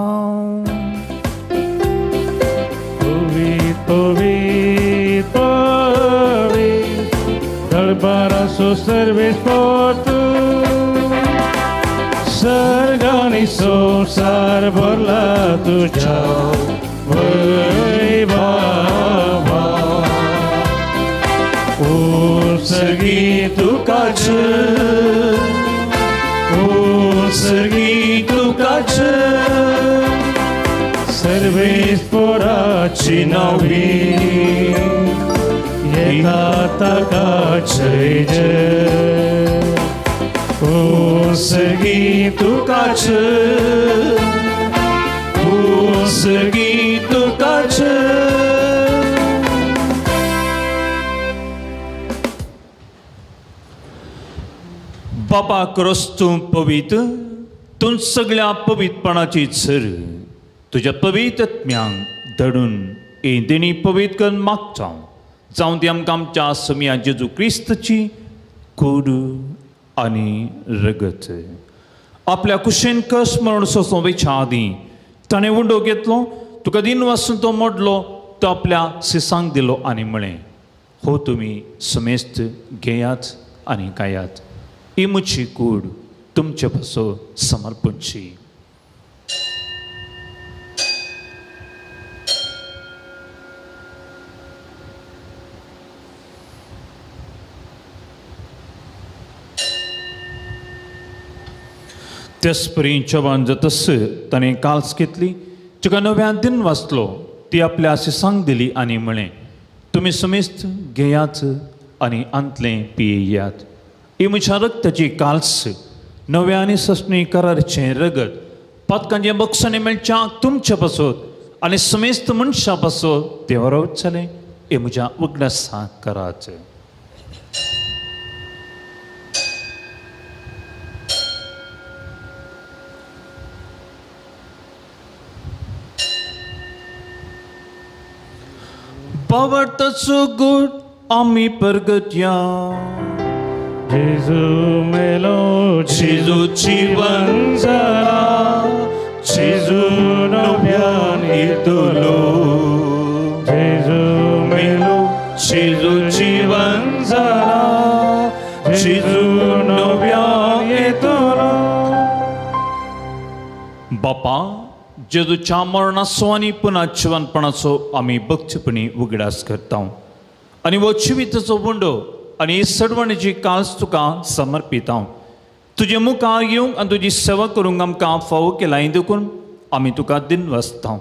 पवित्र पवित्र पवित्र दरबाराचो सर्वेस्पर तूं, सर्ग आनी संवसार भरला तुज्या वैभवान. उत्सर्गी तुकाच, उत्सर्गी तुकाच, सर्वेस्पराची नावी येता ताका जय जय. उत्सर्गी तुकाच, उत्सर्गी तुकाच. बापा क्रोस्तू पवित्र तूं सगळ्या पवित्रपणाची झर तुज्या पवित्र आत्म्यांक धाडून ही देणी पवित्र करून मागता. जावं ती आमकां आमच्या समिया जेजू क्रिस्तची कूड आनी रगत. आपल्या कुशेन कस म्हणून सोंसो वेच्या आदीं ताणें उंडो घेतलो, तुका दिन वासून तो मोडलो, तो आपल्या सिसांक दिलो आनी म्हळें, हो तुमी समेस्त घेयात आनी खायात, ही म्हजी कूड तुमचे पासो समर्पणची. त्याचपरी चवान जातस ताणें काल्स घेतली, तुका नव्यान दिन वाचलो, ती आपल्या सिसांक दिली आनी म्हळें, तुमी समेस्त घेयात आनी आंतलें पियेयात, ही म्हज्या रक्ताची काल्स नव्या आनी ससणी करारचें रगत पातकांचें बक्षांनी मेळच्या तुमच्या पासत आनी समेस्त मनशां पासत देवरावत जालें. हे म्हज्या उगडासा करात. बावडताचो गूट आमी परगटया. जेजू मेलो, जेजू जिवन जाला, जेजू नव्यान येतलो. जेजू मेलो, जेजू जीवन जाला, जेजू नव्यान येतलो. बापा, जेजूच्या मरणाचो आनी पुन्हा जिवनपणाचो आमी भक्तीपणी उगडास करता आनी हो जिविताचो उंडो आनी सडवणेची काल्स तुका समर्पिता. तुजे मुखार येवंक आनी तुजी सेवा करूंक आमकां फावो केलाय देखून आमी तुका दिन वाचता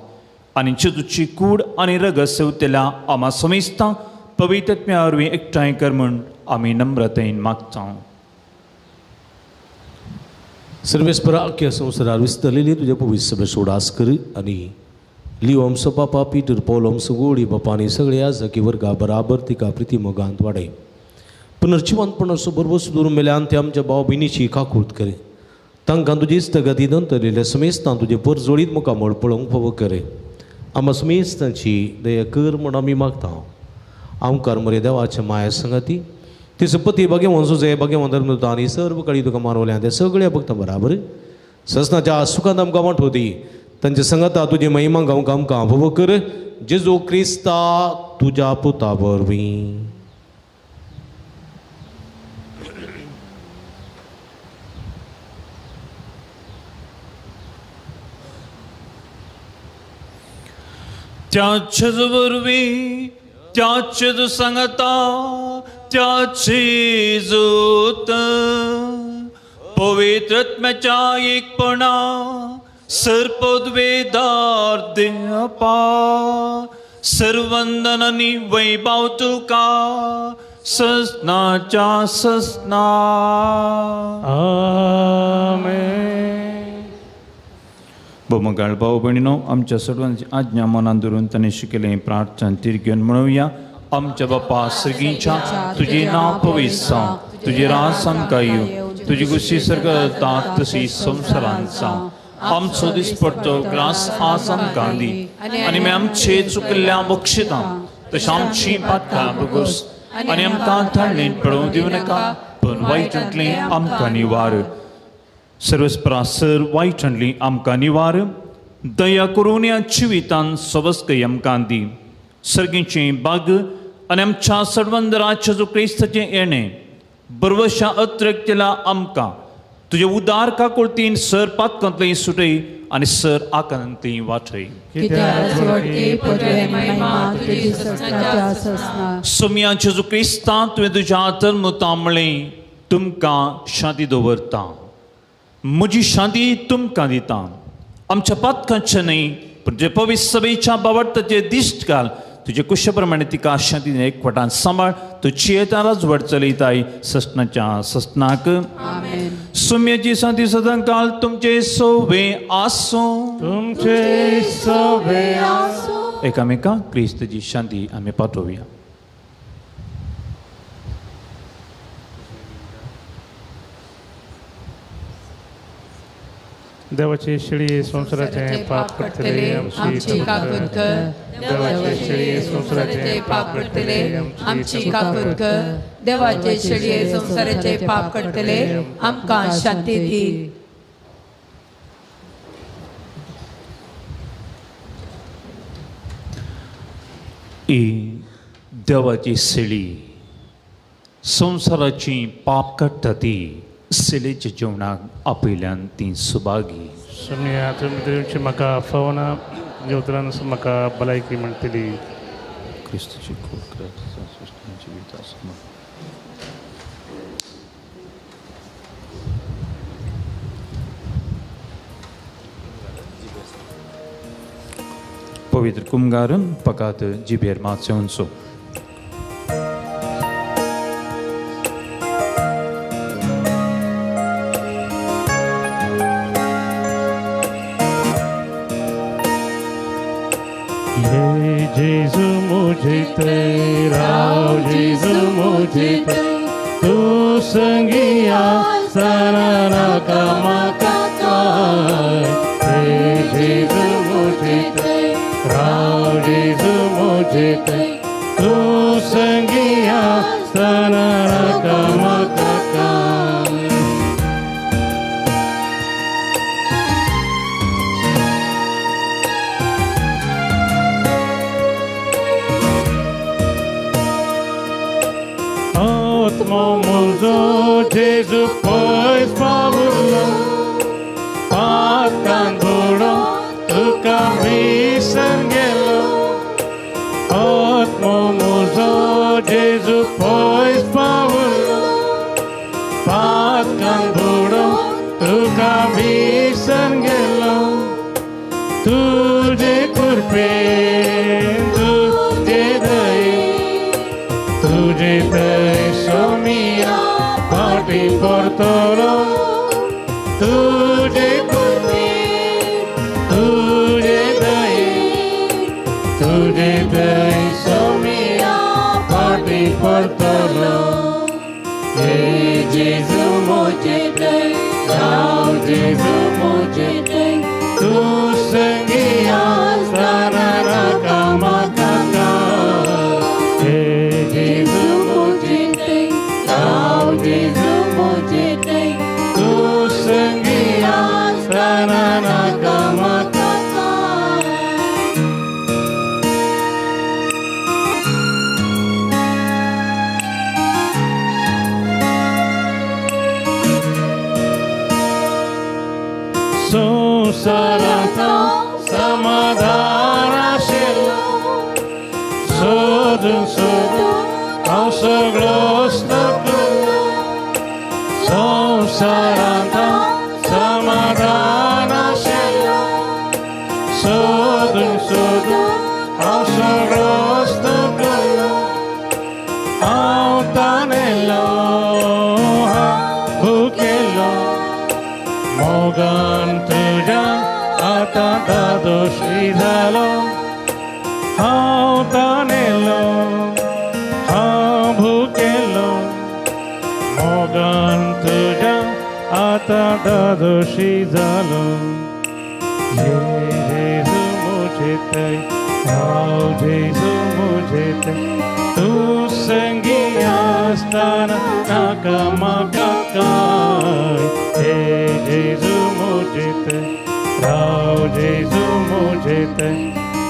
आनी जेजूची कूड आनी रगत सेवतेल्या आमा समेस्ता पवित्रत्म्या वरवीं एकठांय कर म्हूण आमी नम्रतायेन मागता. सर्वेस्परा अख्ख्या संवसारार विस्तरलेली तुज्या पवित्र सभे सोडास कर आनी लियो आमचो पापा पीटर पौल आमचो गोडी बापा आनी सगळ्या जाकी वर्गा बराबर तिका प्रिती मोगांत वाडय. पुनर्जिवंतपणाचो बरबस दवरून मेल्यान ते आमच्या भाव भयणीची काकूर्त करे. तांकां तुजी इश्टगती नंतरलेल्या समेस्तां तुजें परजोळीत मुखामळ पळोवंक फावो करे. आमकां समेस्तांची दया कर म्हूण आमी मागता. आमकार मरे देवाच्या माया संगाती ती पती भाग्यवान सुजय भाग्यवान धर्म आनी सर्व काळी तुका मानवल्या ते सगळ्या भक्तां बराबर ससनाच्या सुखांत आमकां वांटो दी. तांच्या संगाता तुजी महिमा गावंक आमकां फावो कर. जेजू क्रिस्ता तुज्या पुता वरवीं. त्याच वरवीं त्याच सांगता त्याची जोत पवित्रत्म्याच्या एकपणा सर्पद्वेदार देपा सर्वंदन आनी वैभव तुका ससनाच्या ससना. आमेन. भोमगाळ भाव भयणीनो, आमच्या सर्वांची आज्ञा मनान धरून ताणें शिकयलें प्रार्थना तिरगेवन म्हणुया. आमच्या बापा सर्गीच्या, तुजें नांव पवित्र जावं, तुजें राज आमकां येवं, तुजी खुशी सर्ग जाता तशी संवसारांत जावं. आमचो दिसपडटो ग्रास आज आमकां दी आनी आमी आमचे चुकिल्ल्या बक्षिता तशें आमची पातकां भोगोस आनी आमकां थाळणेंत पडोवंक दिवं नाका, पूण वायटांतलें आमकां निवार. सर्वस्परा सर वायटांतली आमकां निवार. दया करून ह्या जिवितान सवस्कय आमकां दी. सर्गीचें बाग आनी आमच्या सर्वंदराच्या जो क्रिस्ताचें येणें बरवशा अत्रक केला आमकां तुजे उदार काकुळतीन सर पातकांतली सुटय आनी सर आकांतली वाटय. सोम्या जेजू क्रिस्ता, तुवें तुज्या धर्मता म्हळें तुमकां शांती दवरता, म्हजी शांती तुमकां दिता. आमच्या पातकांचें न्हय पूण तुजे पवित्र सभेच्या बावडताचेर दिश्ट घाल. तुजे कुशे प्रमाणे तिका शांतीन एकवटान सांबाळ. तूं जियेता राजवट चलयताय ससनाच्या ससनाक. सुम्याची शांती सदांकाल तुमचे सोवे आसूं. तुमचे सोवे आसूं. एकामेका क्रिस्तची शांती आमी पाठोवया. देवाचे शेळये संवसाराचे पाप करतले आमची काकूत कर. देवाचे शेळये संवसाराचे पाप करतले आमची काकूत कर. देवाचे शेळये संवसाराचे पाप करतले आमकां शांती दी. ही देवाची शेळी संवसाराची पाप काडटा ती सेलेच्या जेवणाक आपयल्यान ती सुभागी. सुम्या तुमी म्हाका फावना जेवतरान म्हाका भलायकी म्हणटली. क्रिस्तची पवित्र कुमगार पकात जिबेर मातशेंचो. जेजू मुझे तेरा, जेजू मुझे तू संगिया सरारा कामा काय. जेजू मुझे तेरा, जेजू मुझे तू संगिया सरारा कामा काय. आत्मो जेजू पयस पावलो पातकान बुडो तुका विसर गेलो. आत्मो म्हजो जेजू पयस पावलो पातकान बुडो तुका विसर गेलो. तुजे कृपेन तुजे दयेन परतलो तुझे कृपे तुझे दये तुझे दये सोमिया फाटी परतलो हे जेजू म्हजे थंय राव जेजू म्हजे थंय तूं संगी आसतना नाका म्हाका काय हे जेजू म्हजे थंय राव जेजू म्हजे थंय तूं संगी आसतना नाका म्हाका काय. संवसारांत समाधान आशिल्लो सोदून सोदून हांव सगळो थकलो संवसारांत समाधान आशिल्लो सोदून सोदून हांव सगळो थकलो हांव तानेलो हांव भुकेलो मोगान तुज्या आतां दादोशी जालो हांव तानेलो हांव भुकेलो मोगान तुज्या आतां दादोशी जालो हे जेजू म्हजे थंय राव जेजू म्हजे थंय तूं संगी आसतना नाका म्हाका काय हे जेजू म्हजे थंय राव जेजू म्हजे थंय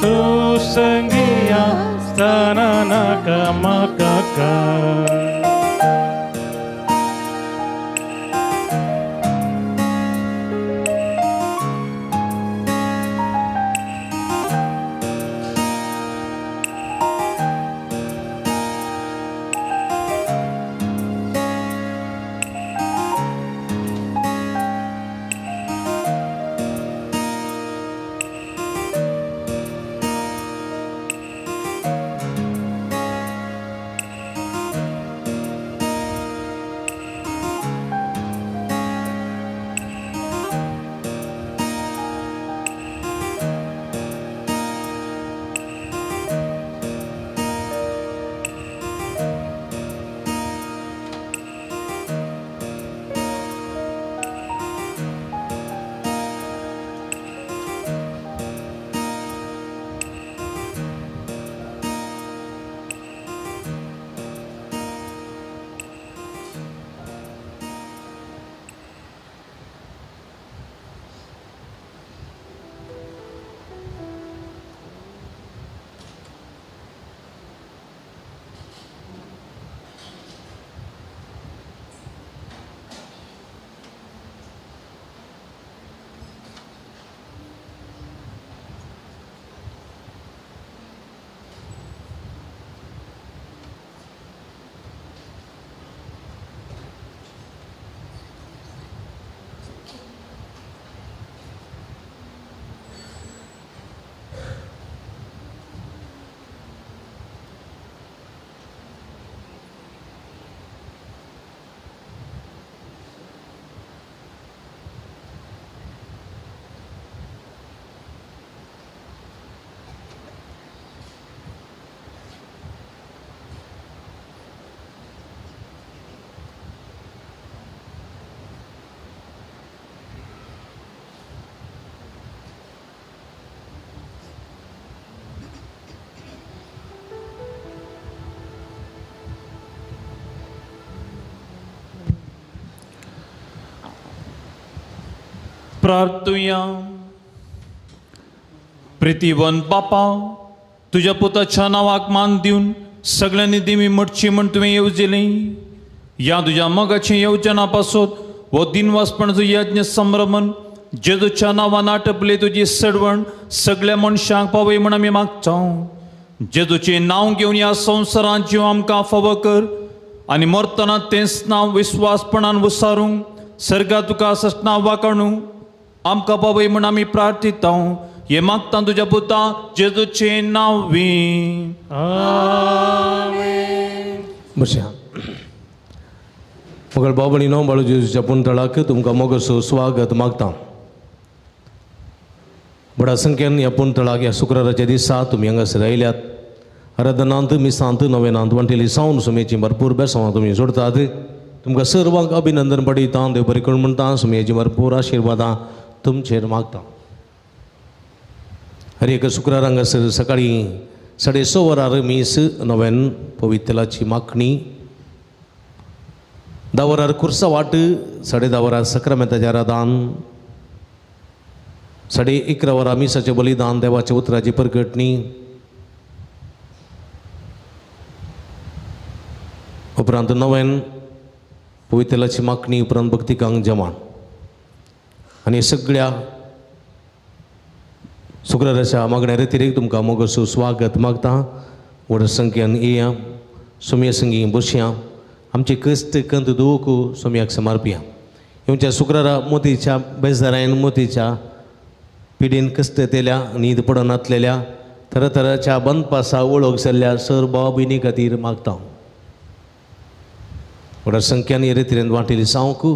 तूं संगी आसतना नाका म्हाका काय. प्रार्थुया. प्रितीवन बापा, तुज्या पुताच्या नांवाक मान दिवन सगळ्यांनी दिमी मटची म्हण तुवें येवजिलें. ह्या तुज्या मोगाचें येवजना पासत हो दिनवासपणाचो यज्ञ संभ्रमण जेजूच्या नांवान आटपले तुजी सडवण सगळ्या मनशांक पावय म्हण आमी मागता. जेजूचें नांव घेवन ह्या संवसारांत जीव आमकां फावो कर आनी मरतना तेंच नांव विस्वासपणान वसारूंक सर्गा तुका ससना वाकाणू आमकां पावय म्हण आमी प्रार्थिता. हे मागता तुज्या पुता जेजूचें नांव. बसया. मगळ बाबणीनो बाळू जेजूच्या पुंतळाक तुमकां मोगसो स्वागत मागता. व्हडा संख्येन ह्या पुंतळाक ह्या शुक्राराच्या दिसा तुमी हांगासर आयल्यात. आराधनांत मिसांत नवेनांत वांटेली सावन सुमेची भरपूर बेसांवां तुमी जोडतात. तुमकां सर्वांक अभिनंदन पडयता. देव बरें करून म्हणटा. सुमयेची भरपूर आशिर्वादां तुमचेर मागता. हर एक शुक्रार हांगासर सकाळीं 6:30 वरार मीस नव्यान पवित्रलाची मागणी, 10 वरार कुर्सा वाट, 10:30 वरार सक्रामेंताचें आराधन, 11:30 वरां मिसाचें बलिदान, देवाच्या उतराची परगटणी, उपरांत नव्यान पवित्रलाची मागणी, उपरांत भक्तिकांक जेवण. आनी सगळ्या शुक्राराच्या मागण्या व्यतिरेक तुमकां मोगसो स्वागत मागता. व्हड संख्येन येया, सोमया संगी बसया, आमचे कश्ट कंत दुख सोमयाक समर्पया. येवच्या शुक्रारा मोतीच्या बेजारायन मोतीच्या पिडेन कश्ट येतल्या न्हीद पडनातलेल्या थराथराच्या बंदपासा वळख जाल्ल्या सर भाव भयणी खातीर मागता. व्हड संख्येन हे रितीन वांटेली सावंक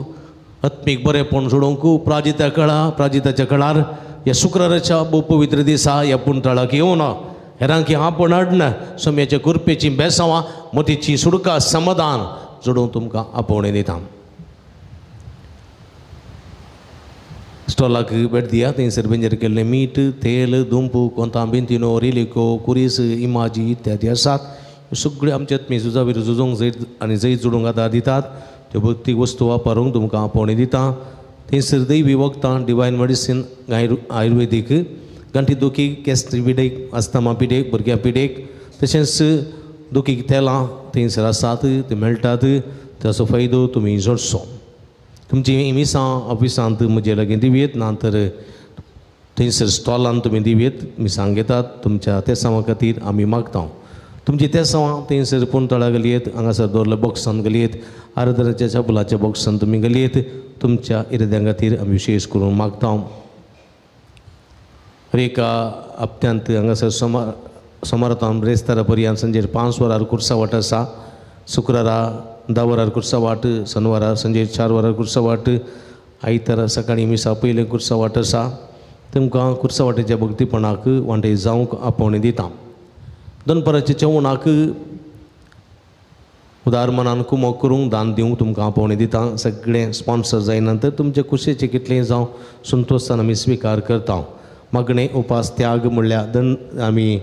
आत्मीक बरेंपण जोडोवंक प्राजिता कळा प्राजिताच्या कळार ह्या शुक्राराच्या भोव पवित्र दिसा ह्या पुंतळाक येवन हेरांकी आपोवन हाडना सोम्याच्या कृपेची बेसांवां मोतीची सुडका समाधान जोडून तुमकां आपोवणें दिता. स्टॉलाक भेट दिया. थंयसर बेंजर केल्लें मीठ, तेल, दुंपू, कोंतां, बेंतिनो, रिलिको, कुरीस, इमाजी इत्यादी आसात. सगळ्यो आमचे आत्मी झुजावीर झुजोंक जैत आनी जैत जोडूंक आदार दितात. त्यो भक्तीक वस्तू वापरूंक तुमकां आपोवणें दिता. थंयसर दैवी वखदां, डिवायन मेडिसीन, आयुर्वेदीक, गांठी दुखी, गॅस्ट्री पिडेक, अस्थमा पिडेक, भुरग्यां पिडेक, तशेंच दुखीक तेलां थंयसर आसात, त्यो मेळटात. ताचो फायदो तुमी जोडचो. तुमची मिसां ऑफिसांत म्हजे लागीं दिवयेत, ना तर थंयसर स्टॉलान तुमी दिवयेत. मिसांक घेतात तुमच्या तेसांवा खातीर आमी मागता. तुमची तेसांवां थंयसर पुंतळा गलयेत, हांगासर दवरल्या बॉक्सान गलयेत, आराधनाच्या चपलाच्या बॉक्सान तुमी गलयेत. तुमच्या इराद्यां खातीर आमी विशेश करून मागता. हर एका हप्त्यांत हांगासर सोमारातावन ब्रेस्तारा पर्यंत सांजेर 5 वरार कुर्सा वाट आसा. शुक्रारा 10 वरार कुर्सा वाट, शनिवारा सांजेर 4 वरार कुर्सा वाट, आयतारा सकाळीं मिसा पयलें कुर्सा वाट आसा. तुमकां कुर्सा वाटेच्या भक्तीपणाक वांटे जावंक आपोवणें दिता. दनपाराच्या जेवणाक उदार मनान कुमोक करूंक दान दिवंक तुमकां आपोवणें दिता. सगळें स्पॉन्सर जायना तर तुमचे कुशेचें कितलें जावं संतोशान आमी स्विकार करता. मागणें उपास त्याग म्हणल्यार आमी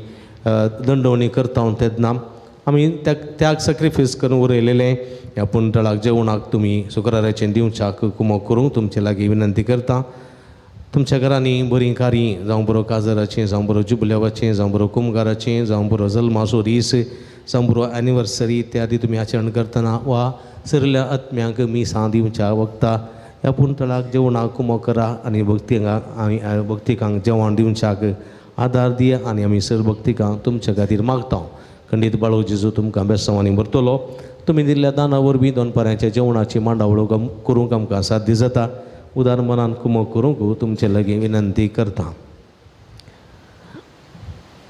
दंडवणी करता तेन्ना आमी त्याग सॅक्रिफायस करून उरयलेलें ह्या पुंतळाक जेवणाक तुमी शुक्राराचें दिवच्याक कुमोक करूंक तुमचे लागीं विनंती करता. तुमच्या घरांनी बरीं कार्य जावं बरो काजराचें, जावं बरो जुबल्यावाचें, जावं बरो कुमगाराचें, जावं बरो जल्माचो दीस, जावं बरो एनिवर्सरी इत्यादी तुमी आचरण करतना वा सगल्या आत्म्यांक मिसां दिवच्या वखता ह्या पुंतळाक जेवणाक कुमोक करा आनी भक्तिकांक आमी भक्तिकांक जेवण दिवच्याक आदार दिया आनी आमी सर भक्तिकांक तुमच्या खातीर मागता. खंडीत बाळू जेजू तुमकां बेसांवांनी भरतलो. तुमी दिल्ल्या दाना वरवीं दनपारांच्या जेवणाची मांडावळ करूंक आमकां साध्य जाता. उदार मनान कुमोक करूंक तुमचे लागीं विनंती करता.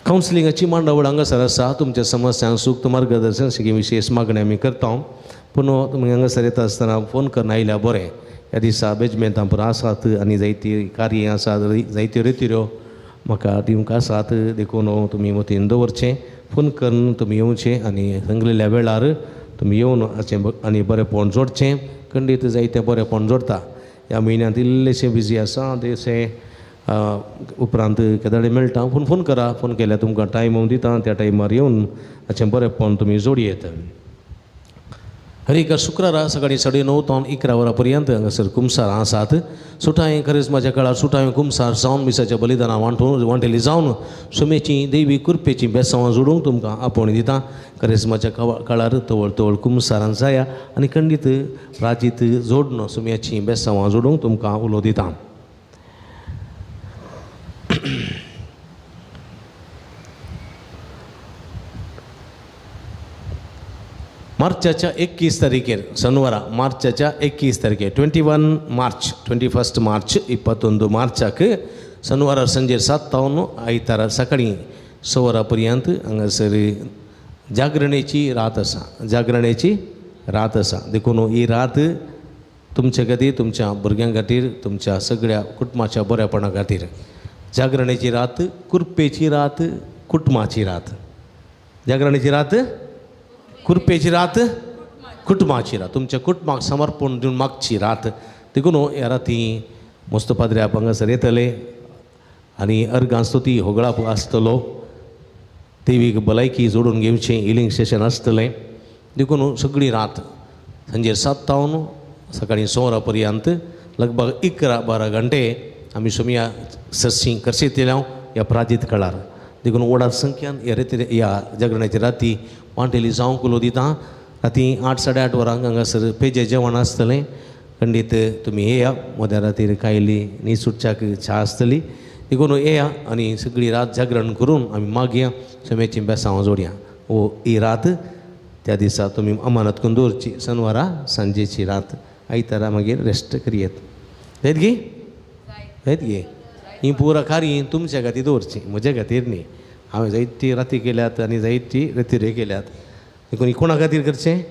कावन्सिलिंगाची मांडावळ हांगासर आसा. तुमच्या समस्यांक सूक्त मार्गदर्शन सगळीं विशेश मागणी आमी करता. पूण तुमी हांगासर येता आसतना फोन करून आयल्यार बरें. ह्या दिसा बेजमेंतां पुरो आसात आनी जायती कार्यां आसात, जायत्यो रितिऱ्यो म्हाका दिवंक आसात. देखून तुमी मतीन दवरचें, फोन करून तुमी येवचें आनी सांगलेल्या वेळार तुमी येवन हाचें आनी बरेंपण जोडचें. खंडीत जायतें बरेंपण जोडटा. ह्या म्हयन्यांत इल्लेशें बिजी आसा तेशें उपरांत केदाळे मेळटा. पूण फोन करा. फोन केल्यार तुमकां टायम हांव दिता, त्या टायमार येवन हाचें बरेंपण तुमी जोडयेत. हर एका शुक्रारा सकाळीं 9:30 तावन 11 वरां पर्यंत हांगासर कुमसारां आसात. सुटायें करिज्माच्या काळार सुटायें कुमसार जावन मिसाच्या बलिदानां वांटेली जावन सुमेची देवी कृपेची बेसांवां जोडूंक तुमकां आपोवणें दिता. करिज्माच्या काळार तवळ तवळ कुमसारां जाया आनी खंडीत प्राजीत जोडून सुम्याची बेसांवां जोडूंक तुमकां उलो दिता. मार्चाच्या 21 तारखेर शनिवारा मार्चाच्या 21 तारखेर 21 मार्च 21 मार्च 21 मार्चाक शनिवारा संजे 7 तावन आयतारा सकाळीं 6 वरां पर्यंत हांगासर जागरणेची रात आसा. जागरणेची रात आसा. देखून ही रात तुमचे खातीर, तुमच्या भुरग्यां खातीर, तुमच्या सगळ्या कुटुंबाच्या बऱ्यापणा खातीर जागरणेची रात, कुरपेची रात, कुटुंबाची रात. जागरणेची रात, कुरपेची रात, कुटुंबाची रात, तुमच्या कुटुंबाक समर्पण दिवन मागची रात. देखून ह्या राती मस्त पाद्रे हांगासर येतले आनी अर्गां स्तुती होगळाप आसतलो, देवीक भलायकी जोडून घेवचें हिलींग स्टेशन आसतलें. देखून सगळी रात सांजेर 7 तावन सकाळीं 6 वरां पर्यंत लगभग 11-12 घंटे आमी सोमया सरशी करशेतले ह्या प्राजीत काळार. देखून व्हडा संख्यान ह्या रेती ह्या जागरणाची राती वांटेली जावंक उलो दिता. राती 8 साडे 8 वरांक हांगासर पेजे जेवण आसतलें. खंडीत तुमी येया, मध्या रातीर कायली न्ही सुटच्याक च्या आसतली. देखून येया आनी सगळी रात जागरण करून आमी मागया सोम्याची बेसांव जोडया. ओ ही रात त्या दिसा तुमी अमानत करून दवरची. शनवारा सांजेची रात, आयतारा मागीर रेस्ट करयेत. जायत गी? जायत गे? ही पुरा कार्य तुमच्या खातीर दवरची, म्हज्या खातीर न्ही. हांवें जायती राती केल्यात आनी जायती रेतिरे केल्यात. देखून ही कोणा खातीर करचें?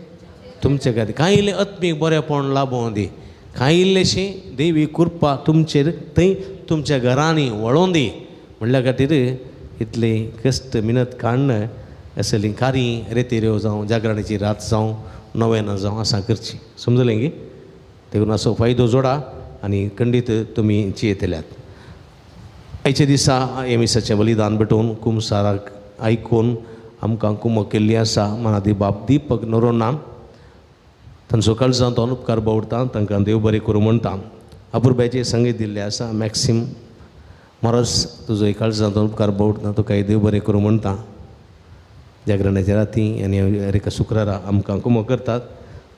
तुमच्या खातीर. कांय इल्लें आत्मीक बरेपण लाबोवं दी, कांय इल्लेशें देवी कृपा तुमचेर थंय तुमच्या घरांनी वळोवन दी म्हणल्या खातीर इतली कश्ट मिनत काडून असलीं कार्य रेतिऱ्यो जावं, जागरणाची रात जावं, नवेनां जावं आसा करची. समजलें गी? देखून असो फायदो जोडा आनी खंडीत तुमी जियेतल्यात. आयच्या दिसा हे मिसाचें बलिदान भेटोवन कुमसाराक आयकून आमकां कुमक केल्ली आसा मनादी बाब दीपक नरोना तांचो काळजांत उपकार बावडटा. तांकां देव बरें करूं म्हणटा. अपुरबायचें संगीत दिल्लें आसा मॅक्सिम मोरस, तुजो काळजांत उपकार बावडटा, तुका देव बरें करूं म्हणटा. जागरणाच्या राती आनी एका शुक्रारा आमकां कुमक करतात.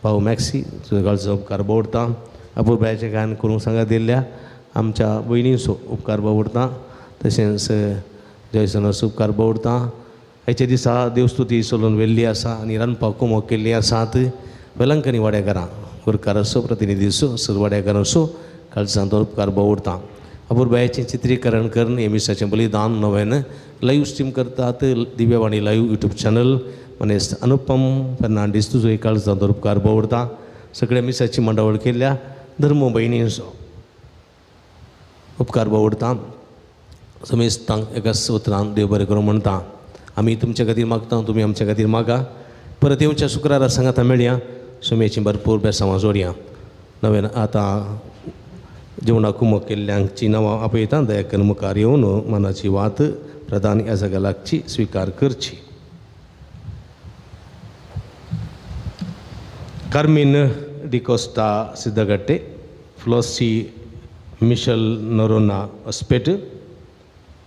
भाऊ मॅक्सी तुजो काळजांत उपकार बावडटा. अपुरबायचें गायन करूंक सांगा दिल्ल्या आमच्या भयणीचो उपकार बावडटा. तशेंच जयसनाचो उपकार बावडटा. आयच्या दिसा देवस्तुती चलून व्हेल्ली आसा आनी रांदपाक कुमक केल्ली आसात वेलंकनी वाड्याकारां गुरकाराचो प्रतिनिधीचो सर वाड्याकारांचो काळजांत उपकार बावडटा. अपुरबायेचें चित्रीकरण करून हे मिसाचें बलिदान नव्यान लायव्ह स्ट्रीम करतात दिव्यवाणी लायव्ह यूट्यूब चॅनल. मनेस्त अनुपम फेर्नांडीस तुजो काळजांत उपकार बावडटा. सगळ्या मिसाची मांडावळ केल्ल्या धर्म भयणींचो उपकार बावडटा. समेस्तांक एकाच उतरान देव बरें करूं म्हणटा. आमी तुमच्या खातीर मागता, तुमी आमच्या खातीर मागा. परत येवच्या शुक्रारा सांगाता मेळया. सुमेची भरपूर बेसांवां जोडया. नव्यान आतां जेवणाक कुमक केल्ल्यांची नांवां आपयता. दया करून मुखार येवन मनाची वात प्रधान ह्या सगळ्याची स्विकार करची. Carmen D'Costa Siddhagatte, Flossie Michelle Noronha Hospet,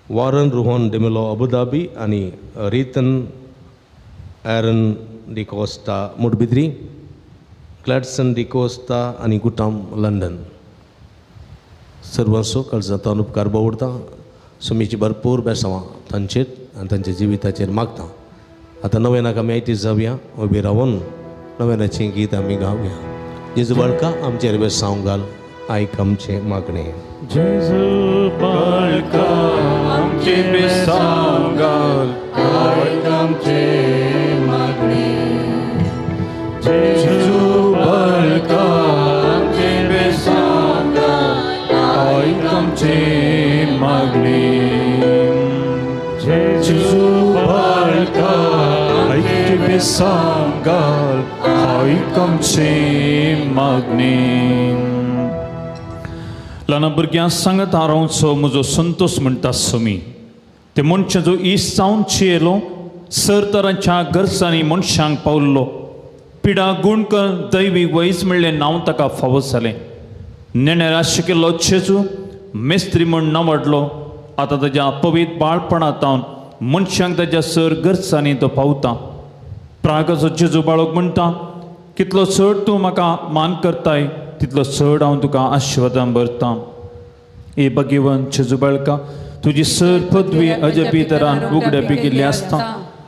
Warren Rohan D'Mello Abu Dhabi आनी Rethan Aaron D'Costa Moodbidri, Gladson D'Costa आनी गुटाम लंडन. सर्वांचो काळजांत उपकार बावडटा. सुमीची भरपूर बेसांवां तांचेर आनी तांच्या जिविताचेर मागता. आतां नव्यानाक आमी आयती जावया. उबी रावन नव्यानाचें गीत आमी गावया. जेजू बाळका आमचेर बेसांव घाल, आयक आमचें मागणें. जेजू बाळका आमचें बेसांव घाल, आयक आमचें मागणें. जेजू बाळका आमचें बेसांव घाल, आयक आमचें मागणें. जेजू बाळका आमचें बेसांव घाल, आयक आमचें मागणें. ल्हान भुरग्यां सांगत हारोवचो म्हजो संतोश म्हणटा समी. ते मनशां जो इस जावन चेलो सर तरांच्या गरजांनी मनशांक पावल्लो. पिडा गुणक दैवी वैज म्हणलें नांव ताका फावो जालें. नेणेरा शिकिल्लो चेजू मेस्त्री म्हण नांवाडलो. आतां ताज्या पवीत बाळपणांत मनशांक ताज्या सर गरजांनी तो पावता. प्रागाचो जेजू बाळक म्हणटा, कितलो चड तूं म्हाका मान करताय तितलो चड हांव तुका आशिर्वादान भरतां. ए भगिवन जेजू बाळका, तुजी सर पदवी अजबी तरान उगड्या पिकिल्ली आसता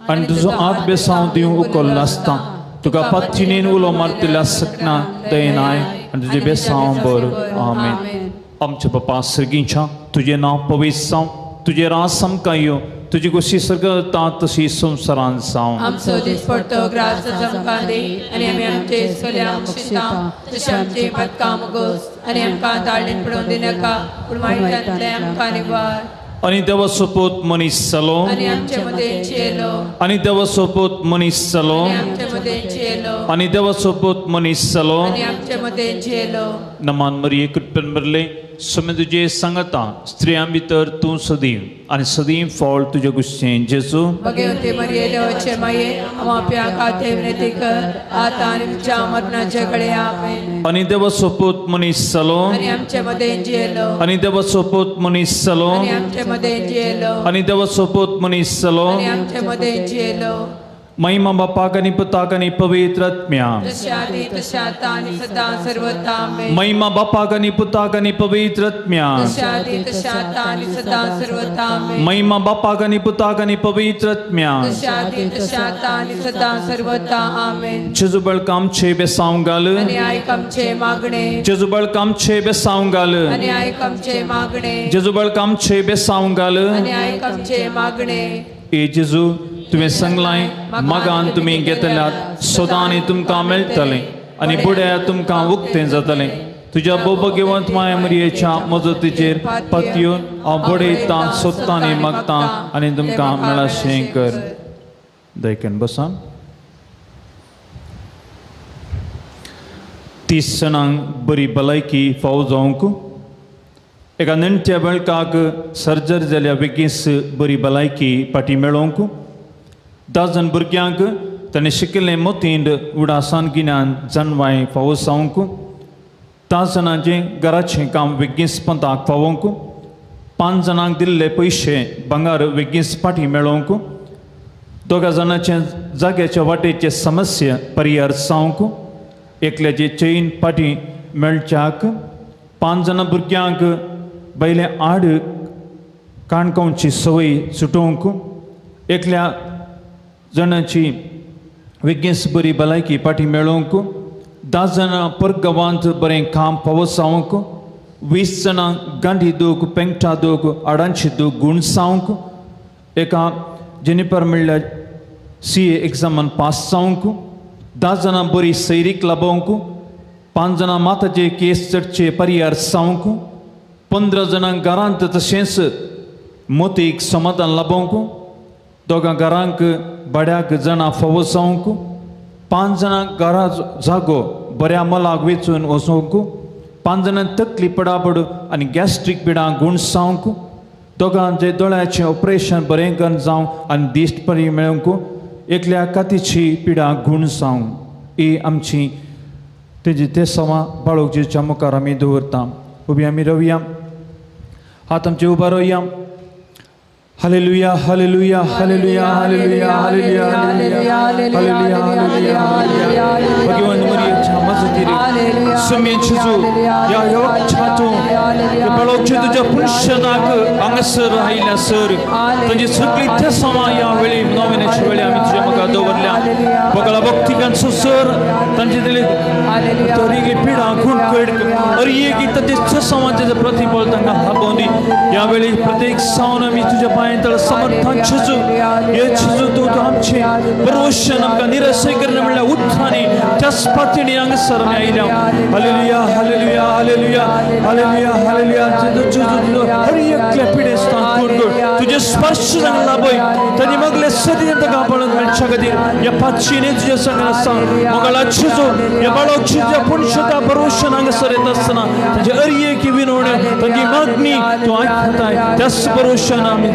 आनी तुजो हात बेसांव दिवंक उखल्लो आसता. तुका पत्तिनीन उलो मारतले आसतना दयेन I आनी तुजें बेसांव भर. आमेन. आमच्या बापा सर्गीच्या, तुजें नांव पवित्र जावं, तुजें राज आमकां येवं, तुजी गोशी सर्ग तशी संवसारान जावं. आमचो दिसपडतो ग्रास आमकां दी आनी आमी आमचे सोल्यांक शिता तशें आमचे पदकां मुगोस आनी आमकां ताळणेन पडोवन दिनाका पूण वायटांतलें आमकां निवार. आनी देवाचो पूत मनीस जालो आनी आमचे मदें जियेलो. आनी देवाचो पूत मनीस जालो आनी आमचे मदें जियेलो. आनी देवाचो पूत मनीस जालो आनी आमचे मदें जियेलो. नमान मरिये कृपेन भरले स्वामी तुजे सांगता स्त्रियां भितर तूं सदीं आनी सदीं फळ तुजे गुस्सें जेजू. भगवती मरिये देवाचे माये आमच्या खातीर विनंती कर आतां आनी आमच्या मरणाचे कडे. आमेन. आनी देवाचो पूत मनीस जालो आनी आमचे मदें जियेलो. आनी देवाचो पूत मनीस जालो आनी आमचे मदें जियेलो. आनी देवाचो पूत मनीस जालो आनी आमचे मदें जियेलो. महिमा बापाक आनी पुताक आनी पवित्र आत्म्याक. जशें आदी तशें आतां आनी सदां सर्वथा. आमेन. महिमा बापाक आनी पुताक आनी पवित्र आत्म्याक. जशें आदी तशें आतां आनी सदां सर्वथा. आमेन. महिमा बापाक आनी पुताक आनी पवित्र आत्म्याक. जशें आदी तशें आतां आनी सदां सर्वथा. आमेन. जेजू बळक आमचे बेसांव घाल आनी आयक आमचे मागणे. जेजू बळक आमचे बेसांव घाल आनी आयक आमचे मागणे. जेजू बळक आमचे बेसांव घाल आनी आयक आमचे मागणे. ए जेजू तुवें सांगलां मागान तुमी घेतल्यात सदां आनी तुमकां मेळटलें आनी बुड्या तुमकां उक्तें जातलें. तुज्या भोवभगवंत माय मरियेच्या मजतीचेर पातयेवन हांव बडयतां सोदतां आनी मागतां आनी तुमकां मेळाशें कर. दयकन बसा. 30 जाणांक बरी भलायकी फावो जावंक एका नेणट्या बेळकाक सर्जरी जाल्या बेगीन बरी भलायकी फाटी मेळोवंक 10 जाण भुरग्यांक ताणें शिकिल्लें मतींत उडासान गिन्यान जनवाय फावो जावंक 10 जाणांचें घराचें काम बेगीन पंताक पावोवंक 5 जाणांक दिल्ले पयशे भांगर बेगीन फाटी मेळोवंक 2 जाणांचे जाग्याच्या वाटेचे समस्या परिहार जावंक एकल्याचे चेन फाटी मेळच्याक 5 जाणां भुरग्यांक बैले आड काणकोणची संवय सुटोवंक एकल्या जाणांची बेगीन बरी भलायकी फाटी मेळोवंक 10 जाणां परगांवांत बरें काम फावो जावंक 20 जाणां गांठी दूख पेंगटा दूख आडांची दूख गूण जावंक एका जेनिपर म्हणल्यार CA एग्जामान पास जावंक 10 जाणां बरी सैरीक लाबोवंक 5 जाणां माताचे केस चडचे परिहार जावंक 15 जाणांक घरांत तशेंच मोतीक समाधान लाबोवंक 2 घरांक भाड्याक जाणां फावो जावंक 5 जाणांक घरा जागो बऱ्या मोलाक वेचून वचोवंक 5 जाणांक तकली पडापड आनी गॅस्ट्रीक पिडां गूण जावंक 2 दोळ्याचें ऑपरेशन बरें करून जावं आनी दिश्ट बरी मेळोवंक एकल्या कातीची पिडां गूण जावंक. ही आमची तेजी ते सवा बाळोक जेच्या मुखार आमी दवरता. उबी आमी रावया, हात आमचे उबा रावया. Hallelujah hallelujah hallelujah hallelujah hallelujah hallelujah hallelujah. भगवान मरियेच्या मजतीर स्वामी जेजू या यवक्षातूं बाळोकचे तुज्या पुनशनाक हांगासर आयल्या सर तांची सगळी थेसांवां ह्या वेळी नोवेनाच्या वेळी आमी तुज्या मुखार दवरल्या. बगळा भक्तिकांचो सर तांचे दिले तरी पिडा खूण कड अरे तांचे थेसांवांचें प्रतिफळ तांकां लाबोवंदी. ह्या वेळी प्रत्येक सावन आमी तुज्या पांय समर्थन जेजू हे जेजू तूं आमचें परवशन आमकां निरसय करना म्हणल्यार उठानी त्याच पातणी हांगासर आमी आयल्या. Hallelujah hallelujah hallelujah hallelujah hallelujah. जेजू तुजो हर एकल्या पिडेस्तांक कोण तुजें स्पर्श तांकां लाबय तांणी मागले सदी तांकां पळोवन मेळच्या खातीर ह्या पातशीने तुज्या संग आसा. मोगाळा जेजू ह्या बाळक जेजू पुणशता परवशन हांगासर येता आसतना तांची अरयेकी विनवण्यो तांची मागणी तूं आयकताय त्याच परवशन आमी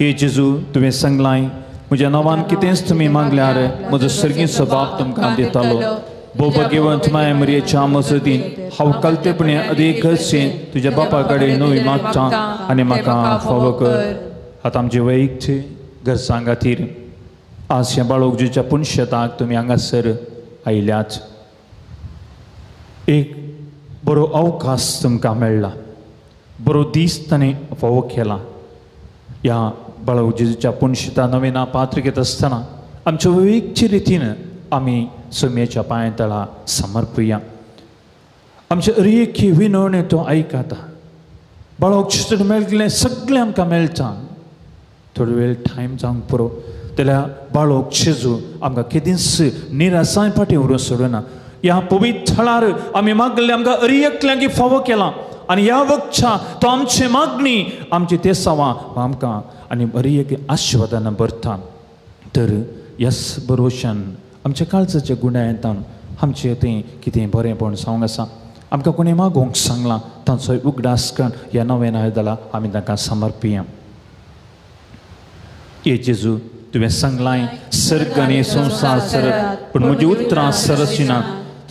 हे जेजू तुवें सांगलां म्हज्या नांवान कितेंच तुमी मागल्यार म्हजो सर्गीचो बाप तुमकां दितालो. भोवभगवंत माय मरियेच्या मजतीन हांव कलतेपणे अदीक गरजेन तुज्या बापा कडेन नवी मागता आनी म्हाका फावो कर. आतां आमचे वैयक्तीक गरजां खातीर आज ह्या बाळोक जेच्या पुनशेताक तुमी हांगासर आयल्यात. एक बरो अवकाश तुमकां मेळ्ळा, बरो दीस ताणें फावो केला. ह्या बाळो जेजूच्या पुनशिता नवेना पात्र घेत आसतना आमच्या विवेकचे रितीन आमी सोमयेच्या पांय तळा समर्पुया. आमचे अरेकी विनवणे तो आयकता. बाळोक चितून मेळटलें सगळें आमकां मेळटा. थोडो वेळ टायम जावंक पुरो जाल्यार बाळोक जेजू आमकां केदींच निरासाय फाटीं व्हरूंक सोडना. ह्या पवित्र थळार आमी मागले आमकां अरी एकल्यांकी फावो केलां आनी ह्या वखच्या तो आमची मागणी आमची तेसांवां आमकां आनी बरी एक आशिर्वादान भरता. तर यस बरोशान आमच्या काळजाच्या गुणायतान आमचें तें कितें बरेंपण सांगूंक आसा. आमकां कोणें मागोवंक सांगलां तांचो उगडास करून ह्या नव्यान आयदला आमी तांकां समर्पिया. ये जेजू तुवें सांगलां सर्ग आनी संवसार सरत पूण म्हजी उतरां सरचिना.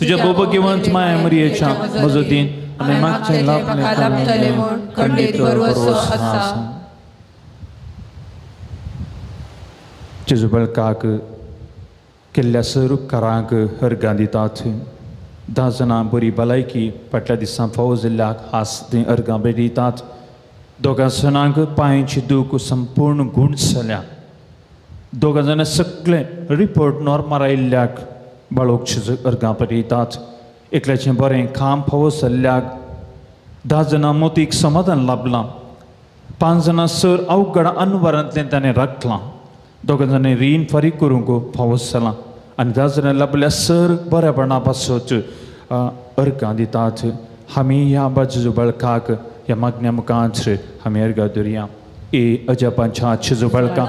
तुज्या बोबगेवंत माया मरियेच्या मजतीन आनी मागचें लाभलें म्हूण खंडीत भरवंसो आसा. जेजू बळकाक केल्ल्या सर उपकारांक अर्गां दितात. 10 जाणां बरी भलायकी फाटल्या दिसां फावो जाल्ल्याक हास थंय अर्गां भेटयतात. 2 जाणांक पांयची दूख संपूर्ण गूण जाल्या. 2 जाणां सगळे रिपोर्ट नॉर्मल आयिल्ल्याक बाळोक अर्गां भेटयतात. एकल्याचें बरें काम फावो जाल्ल्याक 10 जाणां मोतीक समाधान लाभलां. 5 जाणां सर अवघड अनवरांतल्यान ताणें राखलां. 2 जाणांनी रीण फारीक करूंक फावो जालां आनी 10 जाणां लाभल्या सर बरेपणा पासत अर्गां दितात. आमी ह्या बाजू बळकाक ह्या मागण्या मुखार आमी अर्गां धरया. ए अजापांच्या जेजू बळका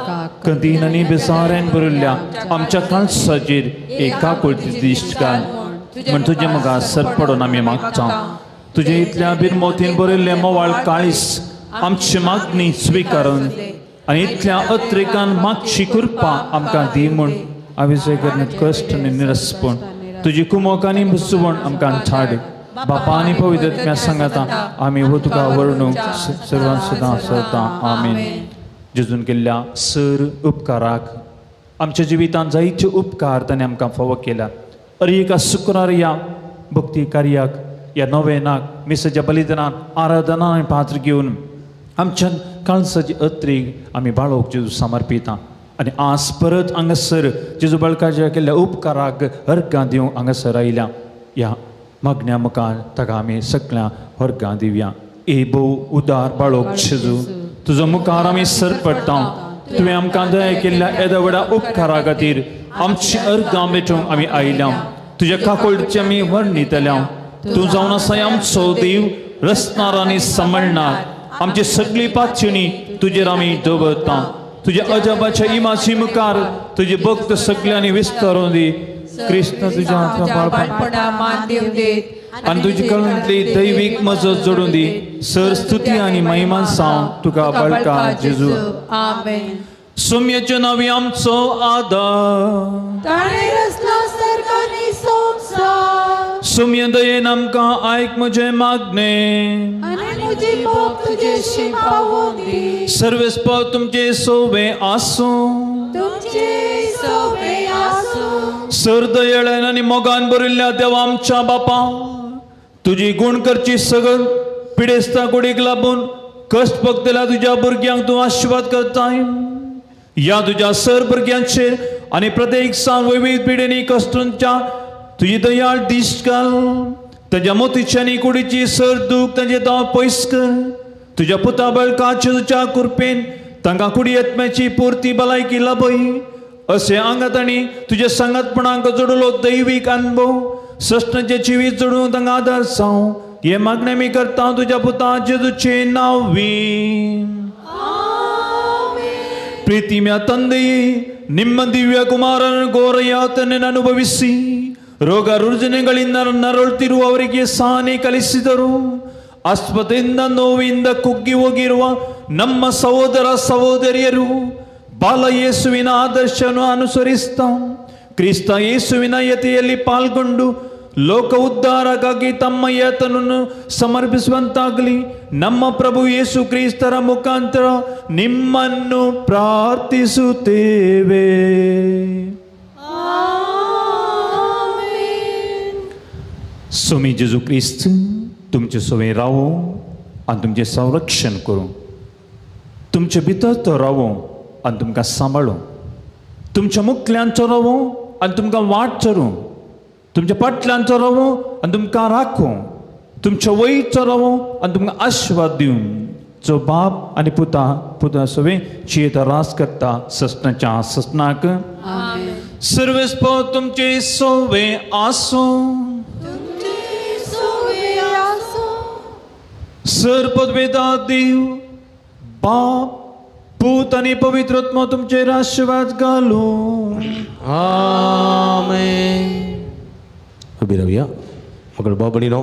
कंदीन आनी बेसाऱ्यान भरिल्ल्या आमच्या काळजाचेर एक काकुळटी दिश्ट घाल म्हण तुजे मुखार सर पडून आमी मागता. तुजे इतल्या बिरमोतीन भरिल्लें मोवाळ काळीस आमची मागणी स्विकारून आनी इतल्या अत्रेकान मागची कृपा आमकां दी म्हूण आमी करण्यात कश्ट आनी निरसपण तुजी कुमोक आनी बुसवण आमकां धाड. बापा आनी पवित्र आत्म्या सांगाता आमी हो तुका वर्णूंक सर्वां सदां सदां. आमेन. जेजून केल्ल्या सर उपकाराक आमच्या जिवितांत जायते उपकार ताणें आमकां फावो केल्या. अरे एका शुक्रार ह्या भक्ती कार्याक ह्या नवेनाक मिसाच्या बलिदानान आराधना आनी पात्र घेवन आमच्या काळजाची अत्रीक आमी बाळोक जेजू समर्पिता आनी आज परत हांगासर जेजू बळकाच्या केल्ल्या उपकाराक अर्गां दिवंक हांगासर आयल्या. ह्या मागण्या मुखार ताका आमी सगळ्या अर्गां दिवया. ए भोव उदार बाळोक जेजू तुजो मुखार आमी सर पडटा. तुवें आमकां दया केल्ल्या येद्या व्हडा उपकारा खातीर आमची अर्गां भेटूंक आमी आयल्या. तुज्या काकुळटीची आमी वर्णितल्या. तूं जावन आसा आमचो देव रचणार आनी सांबाळणार. आमची सगळी पातयेणी तुजेर आमी दवरता. तुज्या अजाबाच्या इमाची मुखार तुजे भक्त सगळ्यांनी विस्तारून दी. कृष्ण तुज्या बाळपणा मान दिवं देत आनी तुजी कळंतली दैवीक मजत जोडून दी. सर स्तुती आनी महिमा सावन तुका बळका जेजू. आमेन. सुम्याच्या नांवी आमचो आदार ताणें रचलो सर्ग आनी संवसार. सुम्या दयेन आमकां आयक म्हजें मागणें आनी म्हजी भक्त तुजेशी पावोवंक दी. सर्वेस्पर तुमचें सोवे आसूं. तुमचें सोवे आसूं. सर दयेळ्यान आनी मोगान भरिल्ल्या देवा आमच्या बापा तुजी गूण करची सगळ पिडेस्ता कुडीक लागून कश्ट भोगतल्या तुज्या भुरग्यांक तूं आशिर्वाद करताय. ह्या तुज्या सर भुरग्यांचेर आनी प्रत्येक सान विविध पिडेनी कश्टांच्या तुजी दयाळ दिश्ट घाल. तांच्या मोतीची आनी कुडीची सर दूख तांचे दाव पयस कर. तुज्या पुता बळकाचे तुज्या कृपेन तांकां कुडी आत्म्याची पुर्ती भलायकी लाभय. अशें आंगात आनी तुज्या सांगातपणाक जोडलो दैवीक अनुभव सश्टांचें जिवीत जोडूंक तांकां आदार जावं. हें मागणें आमी करता तुज्या पुता जेजूचें नांवी. ಪ್ರೀತಿಯ ತಂದೆಯೇ, ನಿಮ್ಮ ದಿವ್ಯ ಕುಮಾರನ ಘೋರ ಯಾತನೆಯನ್ನು ಅನುಭವಿಸಿ ರೋಗ ರುಜಿನಗಳಿಂದ ನರಳುತ್ತಿರುವವರಿಗೆ ಸಹನೆ ಕಲಿಸಿದರು. ಆಸ್ಪತ್ರೆಯಿಂದ ನೋವಿಂದ ಕುಗ್ಗಿ ಹೋಗಿರುವ ನಮ್ಮ ಸಹೋದರ ಸಹೋದರಿಯರು ಬಾಲ ಯೇಸುವಿನ ಆದರ್ಶವನ್ನು ಅನುಸರಿಸ್ತಾ ಕ್ರಿಸ್ತ ಯೇಸುವಿನ ಯತೆಯಲ್ಲಿ ಪಾಲ್ಗೊಂಡು ಲೋಕ ಉದ್ಧಾರಕ್ಕಾಗಿ ತಮ್ಮ ಯಾತನನ್ನು ಸಮರ್ಪಿಸುವಂತಾಗಲಿ. ನಮ್ಮ ಪ್ರಭು ಯೇಸು ಕ್ರಿಸ್ತರ ಮುಖಾಂತರ ನಿಮ್ಮನ್ನು ಪ್ರಾರ್ಥಿಸುತ್ತೇವೆ. स्वामी जेजू क्रिस्त तुमचे सवे रावो आनी तुमचें संरक्षण करूं, तुमचे भितर तो रावो आनी तुमकां सांबाळूं, तुमच्या मुखल्यान तो रावो आनी तुमकां वाट चरूं, तुमच्या फाटल्यान तो रावो आनी तुमकां राखूं, तुमच्या वयर तो रावो आनी तुमकां आशिर्वाद दिवं. जो बाप आनी पुता पुता सवे जियेता रास करता ससनाच्या ससनाक. सर्वेस्पो तुमचे सोवे आसूं. सर पदवेदा देव बाप पूत आनी पवित्र आत्मो तुमचेर आशीर्वाद घालूं. आमेन. उबी रावया. मगळ बाबणीनो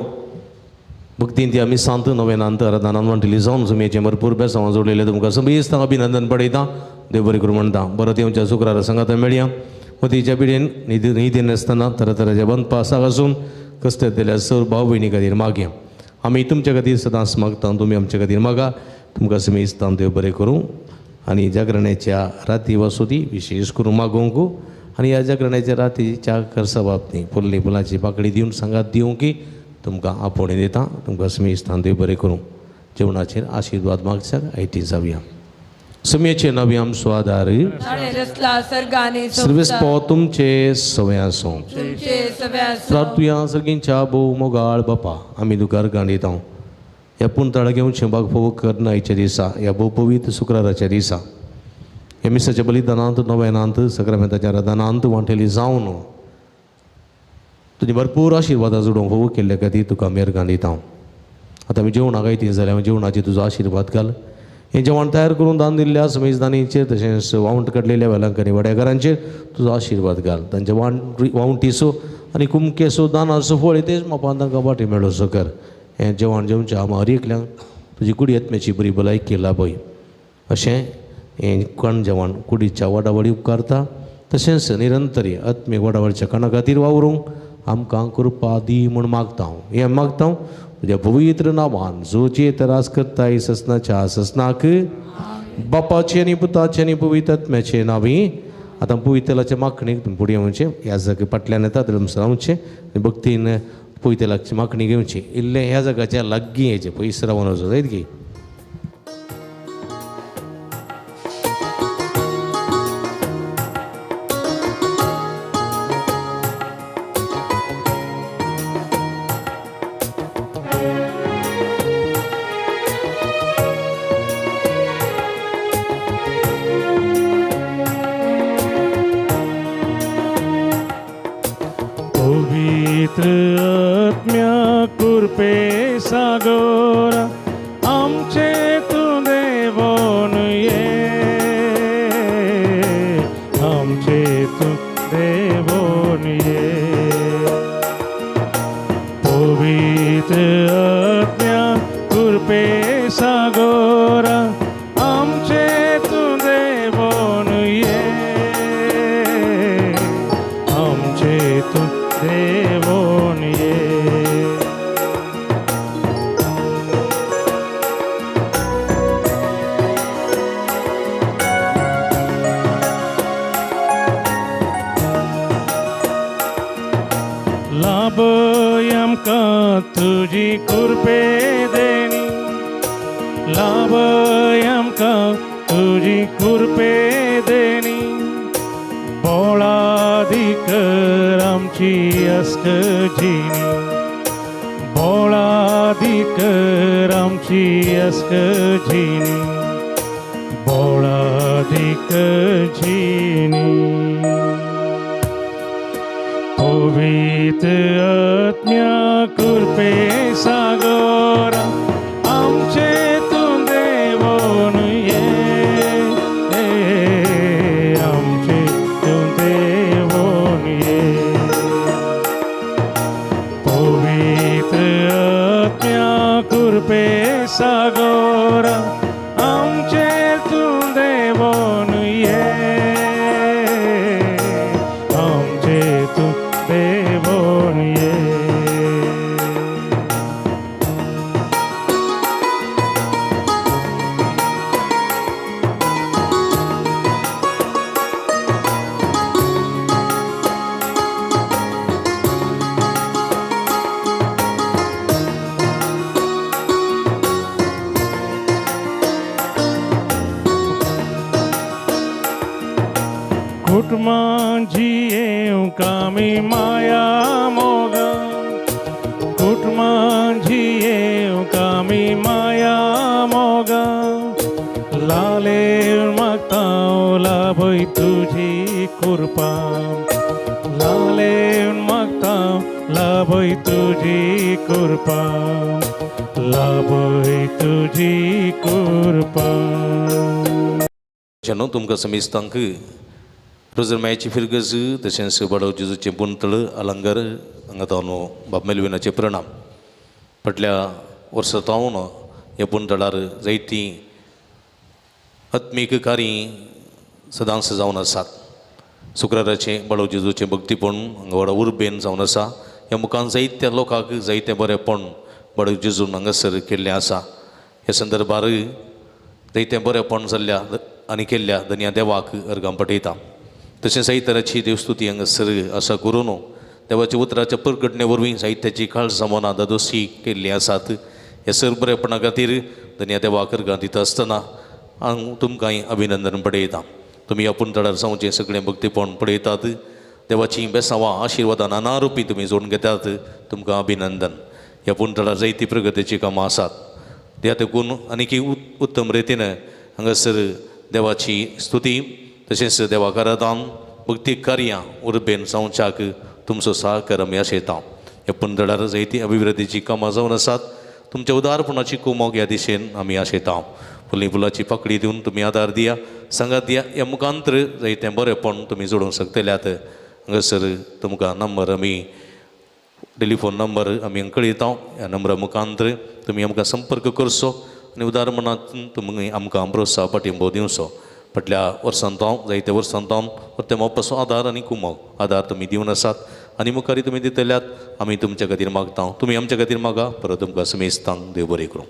भक्तीन ती आमी सांत नवेनांत आराधनान वांटिली जावन सुमयेचें भरपूर बेसांव जोडलेलें तुमकां समेस्तांक अभिनंदन पडयता. देव बरें करूं म्हणटा. बरत येवच्या शुक्रारा सांगात मेळया. मतीच्या पिढेन न्हिदेन आसतना तरातराच्या बंदपासाक आसून कश्ट येतल्या सर भाव भयणी खातीर मागया. आमी तुमच्या खातीर सदांच मागता, तुमी आमच्या खातीर मागा. तुमकां समेस्तांक देव बरें करूं आनी जागरणाच्या राती वसुती विशेष करून मागोवंक आनी ह्या जागरणाच्या रातीच्या खर्चा बाबतींत फुल्ली फुलाची पाकळी दिवन सांगात दिवंक की तुमकां आपोवणें दिता. तुमकां समेस्तांक देव बरें करूं. जेवणाचेर आशिर्वाद मागच्याक आयती जावया. समेचे नवी आमचो आदार सर्वेस्पो तुमचे सवे आसूं. प्रार्थुया सर्गींच्या भोव मोगाळ बापा, आमी तुका गाण दिता. ह्या पुणताळा घेवचें बाग फोव करनायच्या दिसा, ह्या भोव पवित्र शुक्राराच्या दिसा, ह्या मिसाच्या बलिदानांत नवेनांत सक्रामेंताच्या आराधनांत वांटेली जावन तुजी भरपूर आशिर्वादां जोडूंक फोव केल्ल्या खातीर तुका मेरगान दिता. आतां आमी जेवणाक आयती जाल्यार जेवणाचेर तुजो आशिर्वाद घाल. हें जेवण तयार करून दान दिल्ल्या समेजदानीचेर तशेंच वावंट काडलेल्या वेलांकनी वाड्याकारांचेर तुजो आशिर्वाद घाल. तांच्या वावंटीचो आनी कुमकेचो दानाचो फळ तेच मापान तांकां वाटी मेळोसो कर. हें जेवण जेवचें आमा हर एकल्यांक तुजी कुडी आत्म्याची बरी भलायकी लाभय. अशें हें कण जेवण कुडीच्या वाडावळी उपकारता तशेंच निरंतरी आत्मीक वाडावळच्या कणा खातीर वावरूंक आमकां कृपा दी म्हूण मागता हांव. हें मागता हांव तुज्या पवित्र नांवान जो जे त्रास करताय ससनाच्या ससनाक बापाचे आनी पुताचे आनी पवित्र आत्म्याचे नांवी. आतां पवित्रलाचे मागणीक तुमी फुडें येवचें. ह्या जागे फाटल्यान येता थंय रावचें आनी भक्तीन पवित्रलाची मागणी घेवची. इल्लें ह्या जाग्याच्या लागीं येचें, पयस रावन वचो जायत की. कुटुंबां जियेवंक आमी माया मोगान. लाले मागता लाभय तुजी कृपा लाले मागता लाभय तुजी कृपा लाभय तुजी कृपा. न्हू तुमकां समेस्तांक रोजर मायाची फिरगज तशेंच बाडव जेजूचें पुंतळ अलंगर हांगा तावन बाब मेलविनाचें प्रणाम. फाटल्या वर्सा तावन ह्या पुंतळार जायतीं आत्मीक कार्यां सदांच जावन आसात. शुक्राराचें बाळव जेजूचें भक्तीपण हांगा व्हडा उर्बेन जावन आसा. ह्या मुखान जायत्या लोकांक जायतें बरेंपण बाळव जेजून हांगासर केल्लें आसा. ह्या संदर्भार जायतें बरेंपण जाल्ल्या आनी केल्ल्या धनया देवाक अर्गां पठयता. तशें जायते तराची देवस्तुती हांगासर आसा करून देवाच्या उतराच्या परगटणे वरवीं जायत्याची काळजां मनां दादोशी केल्लीं आसात. ह्या सर बरेपणा खातीर धनया देवाक अर्गां दिता आसतना हांव तुमकांय अभिनंदन पडयता. तुमी आपूण तळार जावचें सगळें भक्तीपण पळयतात. देवाचीं बेसांवां आशिर्वादां नाना रुपी तुमी जोडून घेतात. तुमकां अभिनंदन. ह्या पुणतळार जायती प्रगतीचीं कामां आसात. त्या देखून आनीक उत्तम रितीन हांगासर देवाची स्तुती तशेंच देवाक आराधन भक्ती कार्यां उर्बेन जावच्याक तुमचो सहकार आमी आशयता. ह्या पुणतळार जायती अभिवृद्धीचीं कामां जावन आसात. तुमच्या उदारपणाची कुमोक ह्या दिशेन आमी आशयता. फुली फुलाची पाकळी दिवन तुमी आदार दिया सांगात दिया. ह्या मुखांतर जायतें बरेंपण तुमी जोडूंक शकतल्यात. हांगासर तुमकां नंबर आमी टेलिफोन नंबर आमी कळयता. ह्या नंबरा मुखांतर तुमी आमकां संपर्क करचो आनी उदार मनांत तुमी आमकां प्रोत्साह पाठिंबो दिवचो. फाटल्या वर्सान तावन जायत्या वर्सान तावन परते मोपाचो आदार आनी कुमोक आदार तुमी दिवन आसात आनी मुखारी तुमी दितल्यात. आमी तुमच्या खातीर मागता, तुमी आमच्या खातीर मागा. परत तुमकां समेस्तांक देव बरें करूं.